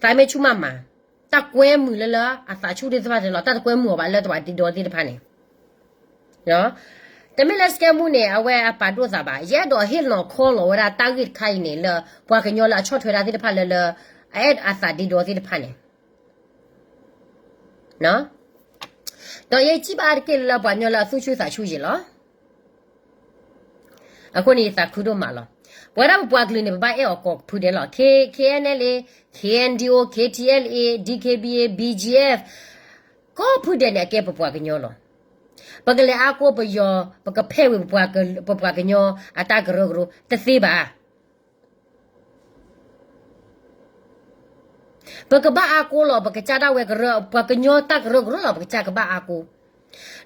သးမ့ၢ်ဆူၣ်မးမၤ, တၢ်ကွဲမုာ်လၢလၢအသးဆူၣ်သ့ၣ်တဖၣ်န့ၣ်လီၤ, တၢ်တကွဲမုာ်အီၤဘၣ်လၢတဝၤဒ့ဒီသ့ၣ်တဖၣ်န့ၣ်, တမ့ၢ်လၢစကဲမူန့ၣ် အဝဲအပာ်ဒိၣ်သးဘၣ်. ယအဲၣ်ဒိးဟ့ၣ်လီၤခီလီၤဝဲဒၣ်တၢ်ဂ့ၢ်တခါအံၤန့ၣ် လၢပှၤကညီလၢအဆီၣ်ထွဲတၢ်သ့ၣ်တဖၣ်လၢ လၢအအဲၣ်အသးဒ့ဒီသ့ၣ်တဖၣ်န့ၣ် ဒီးယစံးဘၣ်အါတက့ၢ်လၢပှၤကညီလၢအသူၣ်ဆူၣ်သးဆူၣ်ယံာ်လီၤ. အဃိန့ၣ်ယသးခုဒိၣ်မးလီၤ. ပဝဲဒၣ်ပပှၤကလုာ်န့ၣ် ပဘၣ်အဲၣ်အီၤကိးဖုဒဲးလီၤ. K-, KNLA, KNDO, KTLA, DKBA, BGF ကိးဖုဒဲးန့ၣ် အကဲပပှၤကညီလီၤ. ပကလဲၤအါကိးပယီၤ ပကဖဲဝံၤပပှၤကညီအတၢ်ကရၢကရိတသ့ဘၣ်. ပကဘၣ်အါကိးလီၤ ပကစၢ်ဒၣ်ဝဲကရၢ ပှၤကညီတၢ်ကရၢကရိလီၤ ပကစၢ်ကဘၣ်အါကိး.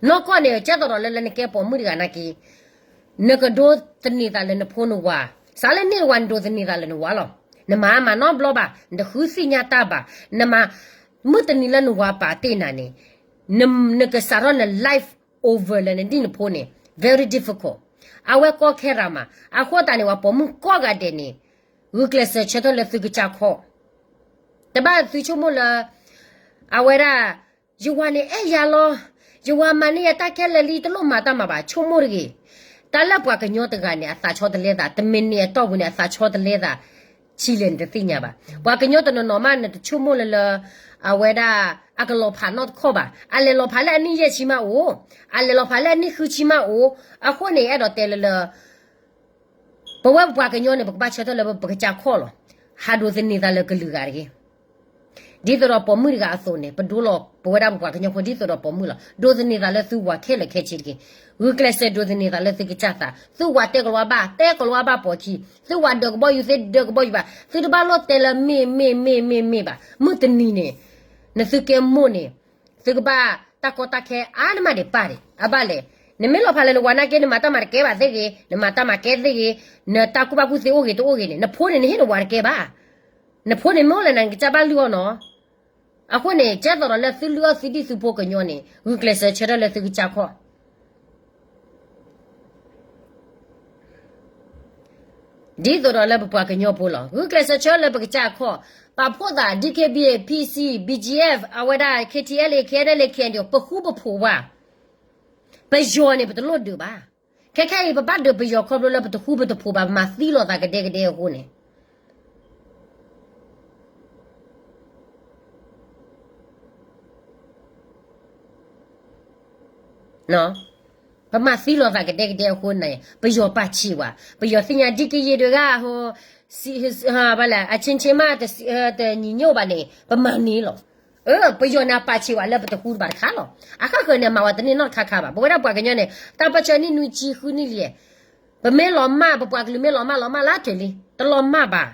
နီၢ်ကီၢ်န့ၣ် ကဲသိးဒီးလၢလၢနကဲပိာ်မုၣ်တဂၤနာ်က့ နကဒိသန့ၤသးလၢနဖိနဝၤ, စးလၢန့ၢ်တဝၤနဒိသန့ၤသးလၢနဝၤလီၤ. နမၤမၤနီတဘျီဘၣ်, နတဃုသ့ၣ်ညါတၢ်ဘၣ်, နမၤ မုၢ်တနံၤလၢနဝၤပာ်တ့ၢ်နၤန့ၣ် နကစးထီၣ်န life over လၢနဒံၣ်နဖိန့ၣ် very difficult. အဝဲကီခဲရၤမး, အဃိသတးန့ၣ် ပှၤပိာ်မုၣ်ကိးဂၤဒဲးန့ၣ် ဂုာ်ကျဲးစၢးဆၢထၢၣ်လၢသုကစၢ်ခီၣ် တဘၣ်သုဆိကမိၣ်လၢ အဝဲဒၣ် ယဝၤန့ၣ်အဲၣ်ယၤလီၤ, ယဝၤမၤန့ၢ်ယၤတၢ်ခဲလၢာ်လံ တလိၣ်မၤတၢ်မၤဘၣ် ဆိကမိၣ်တဂ့ၤ. တၢ်လၢပှၤကညီတဂၤန့ၣ် အသးဆီတလဲသး, တမံးနံးအတီၢ်ပူၤန့ၣ် အသးဆီတလဲသး ဆံးလဲၣ်နတသ့ၣ်ညါဘၣ်. ပှၤကညီတနီၤနီၤမး နတဆိကမိၣ်လၢလၢ အဝဲဒၣ် အကလီၤဖးနီတခီၣ်ဘၣ်. အလဲၤလီၤဖးလၢအနံၣ်ယဲၢ်ဆံမးအိၣ်, အလဲၤလီၤဖးလၢအနံၣ်ဃုဆံမးအိၣ်. အဃိန့ၣ် အဲၣ်ဒိးတဲလၢလၢ ပဝဲပပှၤကညီန့ၣ် ပကဘၣ်ဆၢထၢၣ်လၢပကစၢ်ခီၣ်လီၤ. ဟးဒိးသန့ၤသးလၢကလုာ်ဂၤတဂ့ၤ. ဒ်သိးဒီးပိာ်မုၣ်တဂၤအသိးန့ၣ် ပဒိလီၤပဝဲဒၣ်ပပှၤကညီဖိ ဒ်သိးဒီးပိာ်မုၣ်လီၤ. ဒိးသန့ၤသးလၢသုဝၤခဲလၢာ်ခဲဆ့တဂ့ၤ. ဂုာ်ကျဲးစၢးဒိးသန့ၤသးလၢသုကစၢ်သး, သုဝၤတဲကလီၤဘၣ်, တဲကလီၤဘၣ်ပိာ်ခံ, သုဝၤဒၢးကဘီယူၤသ့ဒၢးကဘီယူၤဘၣ်, သုတဘၣ်လိၣ်တဲလၢမ့ၢ်မ့ၢ်မ့ၢ်မ့ၢ်မ့ၢ်ဘၣ်. မုၢ်တနံၤန့ၣ် နသုကဲမိၢ်န့ၣ် သုကဘၣ်တၢ်ကီတၢ်ခဲအါန့ၢ်မးဒံးပၢ်ဒံး အဘၣ်လဲၣ်. နမ့ၢ်လီၤဖးလၢနဝၤနာ်က့ နမၤတၢ်မၤတကဲဘၣ်သ့ဂ့ၤ, နမၤတၢ်မၤကဲသ့ဂ့ၤ, နတၢ်ကူၣ်ဘၣ်ကူၣ်သ့အိၣ်ဂ့ၤတအိၣ်ဂ့ၤန့ၣ် နဖိန့ၣ် နဟ့ၣ်နဝၤတကဲဘၣ်. နဖိန့ၣ်မ့ၢ်အိၣ်လၢနၤ နကစၢ်ဘၣ်လုၢ်အီၣ်နီၤ. အဃိန့ၣ် ကဲသိးဒီးလၢသုလုၢ်အီၣ်သုဒံၣ်သုဖိကညီန့ၣ် ဂုာ်ကျဲးစၢးဆၢထၢၣ်လၢသုကစၢ်ခီၣ် ဒ်သိးဒီးလၢပပှၤကညီဖိလီၤ. ဂုာ်ကျဲးစၢးဆၢလၢပကစၢ်ခီၣ်, ပာ်ဖှိၣ်သး DKBA, PC, BGF အဝဲဒၣ် KTLA, KNLA, KNDO ပဃူပဖိးဝဲ, ပယီၤန့ၣ် ပတလိၣ်ဒုးဘၣ်. ခဲခဲအံၤ ပဘၣ်ဒုးပယီၤခီဖျိလၢပတဃူပတဖိးဘၣ်, ပမၤသံလိာ်သးကဒဲကဒဲအဃိန့ၣ် ပမၤသံလိာ်သးကဒဲကဒဲအဃိန့ၣ် ပယီၤပာ်ဆံးဝဲ, ပယီၤသ့ၣ်ညါ ဒ်ကယံာ်ဒုးဂၤ ဘၣ်လဲၣ် အဆ့ဆ့မး တညီညွတ်ဘၣ်န့ၣ် ပမၤန့ၢ်လီၤ. ပယီၤန့ၣ် အပာ်ဆံးဝဲလၢပတဃူတဖိးတခါလီၤ. အဃၣ်ဃၢၤန့ၣ် မၤဝဲတန့ၢ်နီတခါခါဘၣ်. ပဝဲဒၣ်ပှၤကညီန့ၣ် တၢ်ပၢၢ်ဆၢနံၣ်နွံဆံဃုနံၣ်လံ, ပမ့ၢ်လီၤမၢ် ပပှၤကလုာ်မ့ၢ်လီၤမၢ် လီၤမၢ်လၢတၢ်လံ, တလီၤမၢ်ဘၣ်.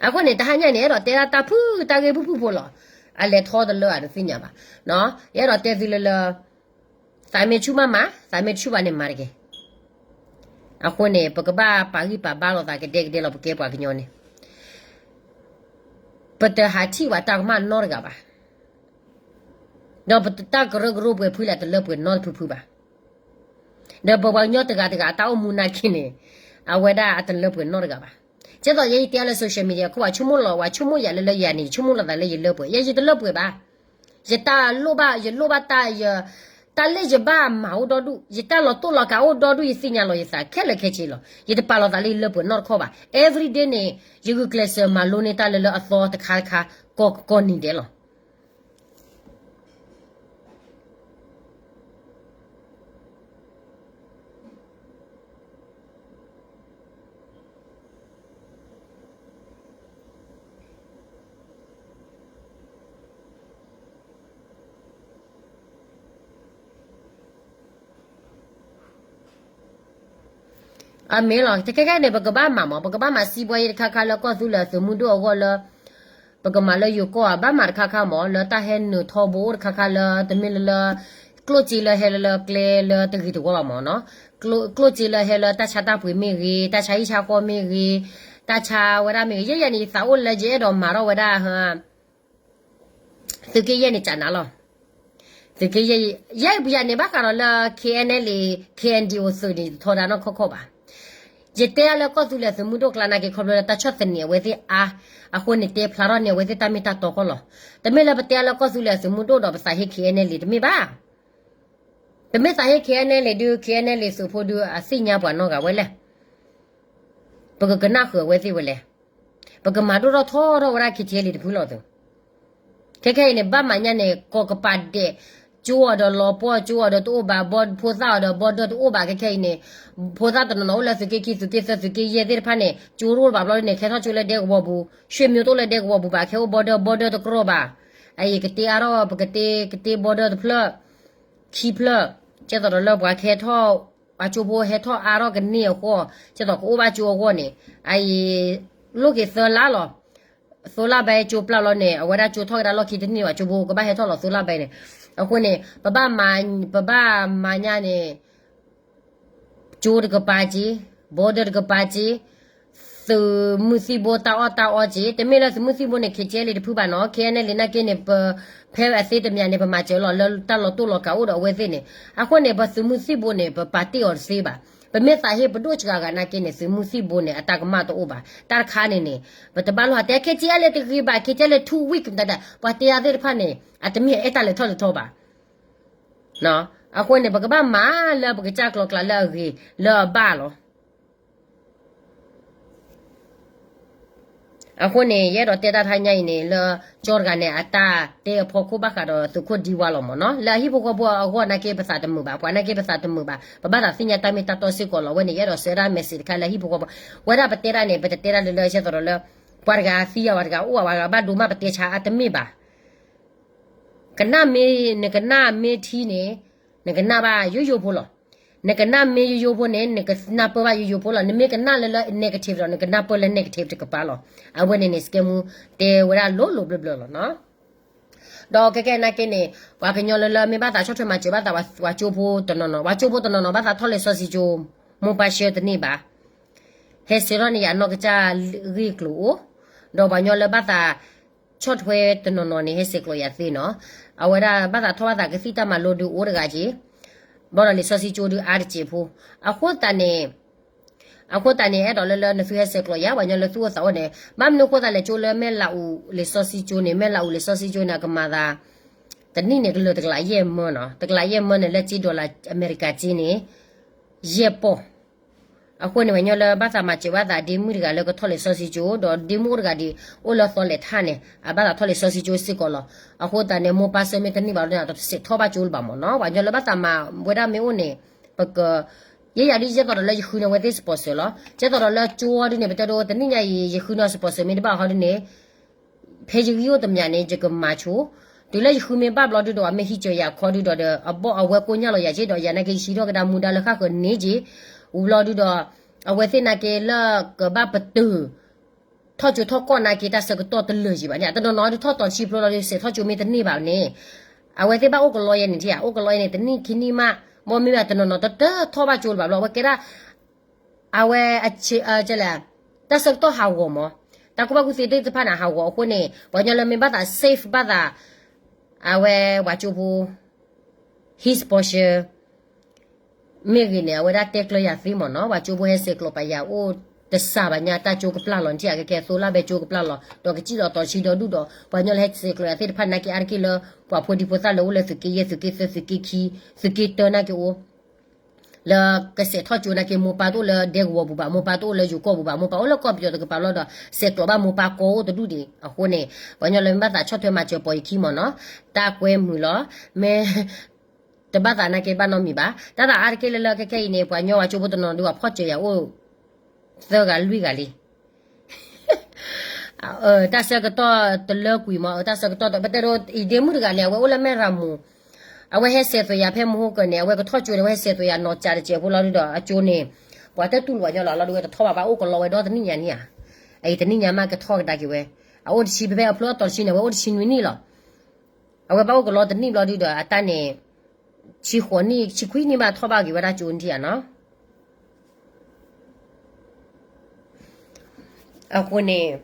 အဃိန့ၣ် တဟါညါန့ၣ် အဲၣ်ဒိးတဲဒၣ်တၢ်ဖုၣ်တၢ်ဂ့ၢ်ဖုၣ်ဖုၣ်ဖိလီၤ. အလဲၤထီတလၢအတသ့ၣ်ညါဘၣ်. ယအဲၣ်ဒိးတဲသုလၢလၢ သးမ့ၢ်ဆူၣ်မးမၤ, သးမ့ၢ်တဆူၣ်ဘၣ်န့ၣ်မၤတက့ၢ်. အဃိန့ၣ် ပကဘၣ်ပာ်ဂံၢ်ပာ်ဘါလိာ်သးကဒဲကဒဲလီၤ ပကဲပှၤကညီန့ၣ် ပတဟးထံၣ်ဝဲတၢ်ကမၣ်နီတဂၤဘၣ်. ဒီးပတၢ်ကရၢကရိပှဲၤဖုလၢအတလၢပှဲၤနီတဖုဖုဘၣ်. ဒီးပပှၤကညီတဂၤတဂၤအတၢ်အိၣ်မူနာ်က့န့ၣ် အဝဲဒၣ်အတလၢပှဲၤနီတဂၤဘၣ်. ကဲသိးယဲယတဲလၢ social media ခိၣ် ပှၤဆိကမိၣ်လီၤ ပှၤဆိကမိၣ်ယၤလၢလၢယၤန့ၣ် ယဆိကမိၣ်လီၤသးလၢယလၢပှဲၤ, ယဲယတလၢပှဲၤဘၣ်. ယတၢ်လိၣ်ဘၣ် ယလိၣ်ဘၣ်တၢ် တၢ်လၢယဘၣ်မၤအိၣ်ဒီဒူၣ်, ယတၢ်လီၤတိၢ်လီၤကးအိၣ်ဒီဒူၣ် ယသ့ၣ်ညါလီၤယသးခဲလၢာ်ခဲဆ့လီၤ. ယတပာ်လီၤသးလၢယလၢပှဲၤနီတခီဘၣ်. Everyday န့ၣ် ယဂုာ်ကျဲးစၢးမၤလိန့ၢ်တၢ်လၢလၢအသီတခါတခါ ကိးကိးနံၤဒဲးလီၤ. အမ့ၢ်လီၤ, တခဲခဲန့ၣ် ပကဘၣ်မၤမး, ပကဘၣ်မၤစံးဘှီယဲတခါခါလၢကီၢ်သူလ့ၤအသုးမုၢ်ဒိၣ်အဂီၢ်လၢ ပကမၤလၢယိၤကီၢ်ဧါ, ဘၣ်မၤတခါခါမး လၢတၢ်ဟဲနုာ်ထီဘိအိၣ်တခါခါလၢ တမ့ၢ်လၢလၢ ကျိၣ်စ့လၢဟဲလၢလၢကျဲလၢတဂ့ၤတဝီဘၣ်မးနီၤ, ကျိၣ်စ့လၢဟဲလၢတၢ်ဆါတၢ်ပှ့ၤမ့ၢ်ဂ့ၤ, တၢ်ဆါဟံၣ်ဆါဃီမ့ၢ်ဂ့ၤ, တၢ်ဆါဝဲဒၣ်မ့ၢ်ဂ့ၤ, ယဲယဲန့ၣ် ယသးအိၣ်လၢယအဲၣ်ဒိးမၤထီၣ်ဝဲဒၣ် သုးက့ယဲၢ်န့ၣ် ကနၤလီၤ. သုးက့ယဲၢ်, ယဲပယၤန့ၣ် ဘၣ်ဃးဒီးလၢ K N L A, K N D O သုးန့ၣ် ယတထီဒါနီၢ်ခီၣ်ခီၣ်ဘၣ်. ယတဲအါလၢကီၢ်သူလ့ၤအသုးမုၢ်ဒိၣ်ကျါနာ်က့ ခီဖျိလၢတၢ်ဆီၣ်သနံးအဝဲသ့ၣ်အါ, အဃိန့ၣ် တဲဖျါထီၣ်န့ၢ်အဝဲသ့ၣ်တၢ်မ့ၢ်တၢ်တီဃီလီၤ. တမ့ၢ်လၢပတဲအါလၢကီၢ်သူလ့ၤအသုးမုၢ်ဒိၣ်ဒီးပသးဟ့ K N L A တမ့ၢ်ဘၣ်. ပမ့ၢ်သးဟ့ K N L A ဒုး K N L A သုးဖိဒုး အသ့ၣ်ညါပှၤနီတဂၤဝဲလဲၣ်. ပကကနၣ်ဃုာ်အဝဲသ့ၣ်ဝဲလဲၣ်. ပကမၤဒိၣ်ထီၣ်ထီထီၣ်ဝဲဒၣ် K T L A တဖုလီၤသုး ခဲခဲအံၤန့ၣ် ဘၣ်မၤညါန့ၣ် ကိးကပၤဒဲး, ကၠိအီၤဒီးလီၤပှီၢ်, ကၠိအီၤဒီးတအိၣ်ဘၣ်, ဘီဖိသၣ်အီၤဒီး border တအိၣ်ဘၣ်. ခဲခဲအံၤန့ၣ် ဖိသၣ်တနီၤနီၤအိၣ်လၢသုးက့ခံ သုးက့ယဲၢ်သ့ၣ်တဖၣ်န့ၣ် ကၠိတအိၣ်ဘၣ်ဘျီန့ၣ် ခဲထီၣ်ကၠိလၢဒဲကဝီၤပူၤ, ရွှေမြို့တအိၣ်လၢဒဲကဝီၤပူၤဘၣ်, ခဲအိၣ် border, border တကြၢးဘၣ်. အအံၤကတ့အါထီၣ် ပကတ့ ကတ့ border တဖျၢၣ်, ခံဖျၢၣ်, ကဲသိးဒီးလၢပှၤကဟဲထီၣ်, အကၠိဖိဟဲထီၣ်အါထီၣ်ကန့ၢ်အဃိ, ကဲသိးကအိၣ်ဘၣ်ကၠိအဂီၢ်န့ၣ်, အအံၤ လိၣ်က့ၤသၢလါလီၤ. သၢလါဘဲကၠိပျၢ်လီၤန့ၣ် အဝဲဒၣ်ကၠိထီၣ်ကဒါလီၢ်ခံတန့ၢ်ဘၣ်, ကၠိဖိကဘၣ်ဟဲထီၣ်လီၤသၢလါဘဲန့ၣ်. အဃိန့ၣ် ပဘၣ်မၤ, ပဘၣ်မၤညါန့ၣ် ကၠိတကပၤက့, border တကပၤက့, သုးမုၢ်သံၣ်ဘိတၢ်အီၣ်တၢ်အီက့, တမ့ၢ်လၢသုးမုၢ်သံၣ်ဘိန့ၣ် K T L A တဖုဘၣ်နီၤ, K N L A နာ်က့န့ၣ် ပ, ဖဲအသ့တမံၤန့ၣ် ပမၤစၢၤလီၤလၢတၢ်လီၤတိၢ်လီၤကးအိၣ်ဒီးအဝဲသ့ၣ်န့ၣ်. အဃိန့ၣ် ပသုးမုၢ်သံၣ်ဘိန့ၣ် ပပာ်တ့ၢ်အီၤတသ့ဘၣ်. ပမ့ၢ်သးဟ့ပဒိၣ်စှၤဂၤနာ်က့န့ၣ် သုးမုၢ်သံၣ်ဘိန့ၣ် အတၢ်ကမၣ်တအိၣ်ဘၣ်. တၢ်တခါန့ၣ်န့ၣ် ပတဘၣ်လိၣ်ဟးတဲ K T L A တဂ့ၤဘၣ်, K T L A too weak မတၤဒၣ်, ပှၤတဲအါသ့ၣ်တဖၣ်န့ၣ် အတမ့ၢ်အဲၣ်တၢ်လဲၤထီၣ်လဲၤထီဘၣ်. အဃိန့ၣ် ပကဘၣ်မၤလၢပကစၢ်ကျိၤကျါလၢအဂ့ၤလၢအဘၣ်လီၤ. အဃိန့ၣ် ယအဲၣ်ဒိးတဲတၢ်တဟါညါအံၤန့ၣ် လၢကၠီတဂၤန့ၣ် အတၢ်တဲအဖီခိၣ်ဘၣ်ဃးဒီးသုးခိၣ်ဒံဝါလီၤမ့ၢ်နီၤ. လၢအဟံၣ်ဖိဃီဖိအဂီၢ်နာ်က့ ပသးတမုာ်ဘၣ်, ပှၤနာ်က့ပသးတမုာ်ဘၣ်, ပဘၣ်သးသ့ၣ်ညါတၢ်မ့ၢ်တၢ်တီစ့ၢ်ကီးလီၤ. ဝဲန့ၣ် ယအဲၣ်ဒိးစံးဝဲဒၣ် message တခါလၢဟံၣ်ဖိဃီဖိ, ဝဲဒၣ်ပတဲဒၣ်န့ၣ် ပတတဲဒၣ်လၢလၢ ကဲသိးဒီးလၢ ပှၤတဂၤသံယၤ ပှၤတဂၤအိၣ်ဝဲပှၤတဂၤဘၣ်ဒိမး ပတဲဆါအါတမ့ၢ်ဘၣ်. ကနၣ်မ့ၢ်, နကနၣ်မ့ၢ်ထံန့ၣ် နကနၣ်ဘၣ်ယိယိဖိလီၤ. နကနၣ်မ့ၢ်ယိယိဖိန့ၣ် နကနၢ်ပၢၢ်ဘၣ်ယိယိဖိလီၤ. နမ့ၢ်ကနၣ်လၢလၢ negative ဒီး နကနၢ်ပၢၢ်လၢ negative တကပၤလီၤ. အဝဲန့ၣ်န့ၣ် စကဲမူတဲဝဲဒၣ်လိၤလိၤဘျၢဘျၢလီၤနီၤ. ဒီးခဲကဲနာ်က့န့ၣ် ပှၤကညီလၢလၢမ့ၢ်ဘၣ်သးဆီၣ်ထွဲမၤစၢၤဘၣ်သး ပှၤကၠိဖိတနီၤနီၤ, ပှၤကၠိဖိတနီၤနီၤ ဘၣ်သးထီၣ်လံာ်စီဆှံကၠိ မိၢ်ပၢ်ဆှၢတန့ၢ်ဘၣ်. ဟဲဆှၢထီၣ်န့ၢ်ယၤနီၢ်ကစၢ်ဂ့ၢ်ကျိၤအိၣ်, ဒီးပှၤကညီလၢဘၣ်သး ဆီၣ်ထွဲတနီၤနီၤန့ၣ် ဟဲဆဲးကျိးယၤသ့နီၤ. အဝဲဒၣ်ဘၣ်သးထီၣ်ဘၣ်သးကသံၣ်တၢ်မၤလိဒုးအိၣ်တဂၤက့ၤ, ဘၣ်ဒီးလံာ်စီဆှံကၠိဒုးအါတစဲးဖိ. အဃိသတးန့ၣ်, အဃိသတးန့ၣ် အဲၣ်ဒိးလၢလၢနသုဟဲဆဲးကျိးယၤ ပှၤကညီလၢသူၣ်အိၣ်သးအိၣ်န့ၣ်, ဘၣ်မနုၤအဃိသတးလဲၣ် ကၠိလၢမဲၢ်လးအူလံာ်စီဆှံကၠိန့ၣ်, မဲၢ်လးအူလံာ်စီဆှံကၠိန့ၣ် အကမၤသး တနံၣ်န့ၣ် ကလၢာ်တကလးယဲၢ်မၢနီၤ, တကလးယဲၢ်မၢန့ၣ် လၢကၠ့ဒီးလၢအမဲရကၤကၠ့န့ၣ် ယဲၢ်ပီၢ်. အဃိန့ၣ် ပှၤကညီလၢဘၣ်သးမၤစၢၤဘၣ်သးဒ့မုၣ်တဂၤလၢကထီၣ်လံာ်စီဆှံကၠိ, ဒီးဒ့မုၣ်အိၣ်တဂၤဒံး အိၣ်လၢသီလဲၤထၣ်န့ၣ် အဘၣ်သးထီၣ်လံာ်စီဆှံကၠိစ့ၢ်ကီးလီၤ. အဃိသတးန့ၣ် မိၢ်ပၢ်ဆှၢမ့ၢ်တန့ၢ်ဘၣ်ဒီး တစဲးထီၣ်ဘၣ်ကၠိလၢၤဘၣ်မၢနီၤ. ပှၤကညီလၢဘၣ်သးမၤဝဲဒၣ်မ့ၢ်အိၣ်န့ၣ်, ပက, ယဲယၤဒ်ယဲသိးဒီးလၢယဃုန့ၢ်အဝဲသ့ၣ် sponsor လီၤ. ယဲသိးဒီးလၢကၠိဒ်န့ၣ် ပတဲဒိတနံၣ်ညါအံၤ ယဃုန့ၢ် sponsor မ့ၢ်တဘၣ်ဟီဒ်န့ၣ် ဖဲယဂံၢ်အိၣ်တမံၤန့ၣ် ယကမၤဆိ, တုၤလၢယဃုမ့ၢ်ဘၣ်ဘျီဒုဒီး အမ့ၢ်ဟံးစၢၤယၤခီဒုဒီး အဘီၣ်အဝဲကိညၢ်လီၤယၤက့ၤဒီး ယၤနာ်က့ ယဟံးထီၣ်ကဒါမူဒါလၢဃၣ်ဃၢၤန့ၣ်က့ၤ, ဝံၤဘျီဒုဒီး အဝဲသ့ၣ်နာ်က့လၢကဘၣ်ပတုာ် ထီၣ်ကၠိထီၣ်ကီၢ်နာ်က့ တၢ်ဆၢကတီၢ်တလၢာ်ယံၤဘၣ်န့ၣ်, တနီၤနီၤဒုးထီၣ်တီၤတဆံဖျိလီၤဒုး စဲးထီၣ်ကၠိမ့ၢ်တန့ၢ်ဘၣ်န့ၣ်, အဝဲသ့ၣ်ဘၣ်အိၣ်ကလီယဲန့ၣ်ထံၣ်ဧါ, အိၣ်ကလီယဲန့ၣ် တနံၣ်ခံနံၣ်မး, ဘီမ့ၢ်ဘၣ်တနီၤနီၤတထီၣ်ဘၣ်ကၠိလၢၤဘၣ်ဘျီ အဝဲကဲဒၣ် အဝဲ, လဲၣ်, တၢ်ဆၢကတီၢ်ဟးဂီၤမး, တၢ်ကူၣ်ဘၣ်ကူၣ်သ့သ့ၣ်တဖၣ်န့ၣ် ဟးဂီၤအဃိန့ၣ် ပှၤကညီလၢမ့ၢ်ဘၣ်သး save ဘၣ်သး အဝဲပှၤကၠိဖိ ဟံၣ် sponsor မ့ၢ်ဂ့ၤန့ၣ် အဝဲဒၣ်တဲကျၢၤယၤသ့မၢနီၤ, ပှၤကၠိဖိဟဲဆဲးကျိးပာ်ယၤအိၣ်တစှၤဘၣ်ညါ တၢ်ကၠိကပျၢ်လီၤန့ၣ်ထံၣ်ဧါ, ကဲကဲသိလၢဘဲကၠိကပျၢ်လီၤ, ဒီးကစံၣ်လီၤတီၤဆံဒီဒူၣ်ဒီး ပှၤကညီလၢဟဲဆဲးကျိးယၤသ့ၣ်တဖၣ်နာ်က့ အါတက့ၢ်လၢ ပှၤဖိဒံဖိသၣ်လၢအိၣ်လၢသုးက့ယဲၢ် သုးက့သၢ သုးက့ခံ သုးက့တၢနာ်က့အိၣ် လၢကစဲးထီၣ်ကၠိနာ်က့ မိၢ်ပၢ်တအိၣ်လၢဒဲကဝီၤပူၤဘၣ်, မိၢ်ပၢ်တအိၣ်လၢယိၤကီၢ်ပူၤဘၣ်, မိၢ်ပၢ်အိၣ်လၢကီၢ်ပယီၤတကပၤလီၤဒီး ဆဲးကျိးဘၣ်မိၢ်ပၢ်ကီအိၣ်တဒူၣ်ဒံးအဃိန့ၣ် ပှၤကညီလၢမ့ၢ်ဘၣ်သးဆီၣ်ထွဲမၤစၢၤပိာ်ယခံမၢနီၤ, တၢ်ကွဲမုာ်လီၤ, မ့ၢ်တဘၣ်သးနာ်က့ဘၣ်နီတမံၤဘၣ်, တၢ်သးအါတက့ၢ်လၢလၢခဲခဲအံၤန့ၣ် ပှၤကညီပှၤကၠိဖိတနီၤဒုး ပှၤဖီၣ်စၢၤယၤအိၣ် သၢဂၤလွံၢ်ဂၤလံ တၢ်ဆၢကတီၢ်တလၢကွံာ်မး, တၢ်ဆၢကတီၢ်တ ပတဲဒိ အံၤဒ့မုၣ်တဂၤန့ၣ် အဝဲအိၣ်လၢမဲၢ်ရၤမူၤ, အဝဲဟဲဆဲးသွဲးယၤဖဲမဟိကၢန့ၣ် အဝဲကထီၣ်ကၠိန့ၣ် အဝဲဟဲဆဲးသွဲးယၤနီၢ်ကၠးတစဲးဖိလီၤဒုဒီး အကၠိန့ၣ် ပှၤတတူၢ်လိာ်ပှၤကညီလီၤလီၤဒုဝဲတထီၣ်ဘၣ် ဘၣ်အိၣ်ကလီဝဲဒီတနံၣ်ညါန့ၣ်ဧါ, အအံၤတနံၣ်ညါမးကထီၣ်ကဒါက့ၤဝဲ, အအိၣ်တဆံဖဲဖဲအဖျိအတီၤတဆံန့ၣ် အဝဲအိၣ်တဆံနွံနံၣ်လီၤ အဝဲဘၣ်အိၣ်ကလီတနံၣ်ဘျီဒုဒီး အတၢ်န့ၣ် ဆံဃိးနံၣ် ဆံခွံနံၣ်ဘၣ်ထီၣ်ဘၣ်က့ၤဝဲဒၣ်ကၠိနထံၣ်ဧါနီၤ. အဃိန့ၣ်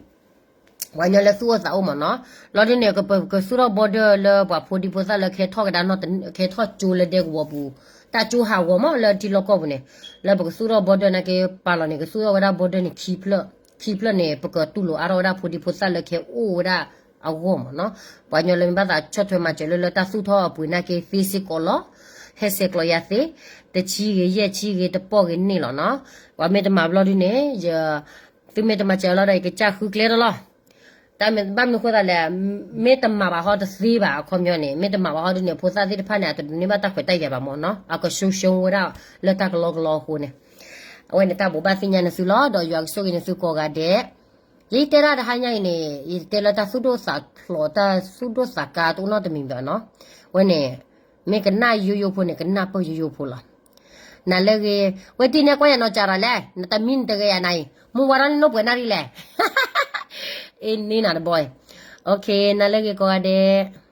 ပှၤကညီလၢသူၣ်အိၣ်သးအိၣ်မၢနီၤ, လီၤဒုန့ၣ် ကသူၣ်ထီၣ် border လၢပှၤဖိဒံဖိသၣ်လၢကဟဲထီၣ်ကဒါနီၢ် ကဟဲထီၣ်ကၠိလၢဒဲကဝီၤပူၤ တၢ်ကၠိဟးဂီၤမးလၢထံလီၢ်ကီၢ်ပူၤန့ၣ်, လၢပကသူၣ်ထီၣ် border နာ်က့ ပာ်လီၤန့ၣ် ကသူၣ်ထီၣ်ဝဲဒၣ် border န့ၣ် ခံဖျၢၣ်, ခံဖျၢၣ်န့ၣ် ပကတူၢ်လိာ်အါထီၣ်ဝဲဒၣ်ဖိဒံဖိသၣ်လၢကဟဲအိၣ်ဝဲဒၣ်အဂီၢ်မးနီၤ. ပှၤကညီလၢမ့ၢ်ဘၣ်သးဆီၣ်ထွဲမၤစၢၤလၢ လၢတၢ်သူၣ်ထီၣ်အပူၤနာ်က့ သ့စ့ၢ်ကီးလီၤ. ဟဲဆဲးကျိးယၤသ့, တဆံဂ့ၤ ယဲၢ်ဆံဂ့ၤ တပီၢ်ဂ့ၤန့ၢ်လီၤနီၤ. ပှၤမ့ၢ်တမၤဘျီဒုန့ၣ် ယ သုမ့ၢ်တမၤစၢၤလီၤဒီး ယကစၢ်ဃုကျဲတလီၤ. တၢ်မ့ၢ်ဘၣ်မနုၤဃိသတးလဲၣ်, မ့ၢ်တမၤဘၣ်ဟီတသ့ဘၣ် အခီပညီန့ၣ်, မ့ၢ်တမၤဘၣ်ဟီဒုန့ၣ် ဖိသၣ်သ့ၣ်တဖၣ်န့ၣ် အတဒိးန့ၢ်ဘၣ်တၢ်ခွဲးတၢ်ယာ်ဘၣ်မးနီၤ, အကရှုံးရှုံးဝဲဒၣ်လၢတၢ်ကလီကလီအဃိန့ၣ်. အဝဲန့ၣ်တၢ်ဘိးဘၣ်သ့ၣ်ညါနသုလီၤ, ဒီးယွၤကဆိၣ်ဂ့ၤနသုကိးဂၤဒဲး. ယတဲဒၣ်တဟါညါအံၤန့ၣ် ယတဲလၢတၢ်သူၣ်ဒိၣ်သးဖျိး တၢ်သူၣ်ဒိၣ်သးကါတအိၣ်နီတမံၤဘၣ်နီၤ. ဝဲန့ၣ် မ့ၢ်ကနၣ်ယိယိဖိန့ၣ် ကနၣ်ပၢၢ်ယိယိဖိလီၤ. နၤလၢဂ့ၤ, ဝဲတံၢ်န့ၣ်ကွၢ်ယၤနီၤ ကၢ်ဒီးလဲၣ်, နတမံနတဂ့ၤယၤနၤအံၤ, မုၢ်ဝါထီၣ်န့ၣ် နိၣ်ပှဲၤနၣ်ရံၣ်လဲၣ်. အ့ၣ် န့ၢ်နၤတဘီအံၤ. နၤလၢဂ့ၤကိးဂၤဒဲး.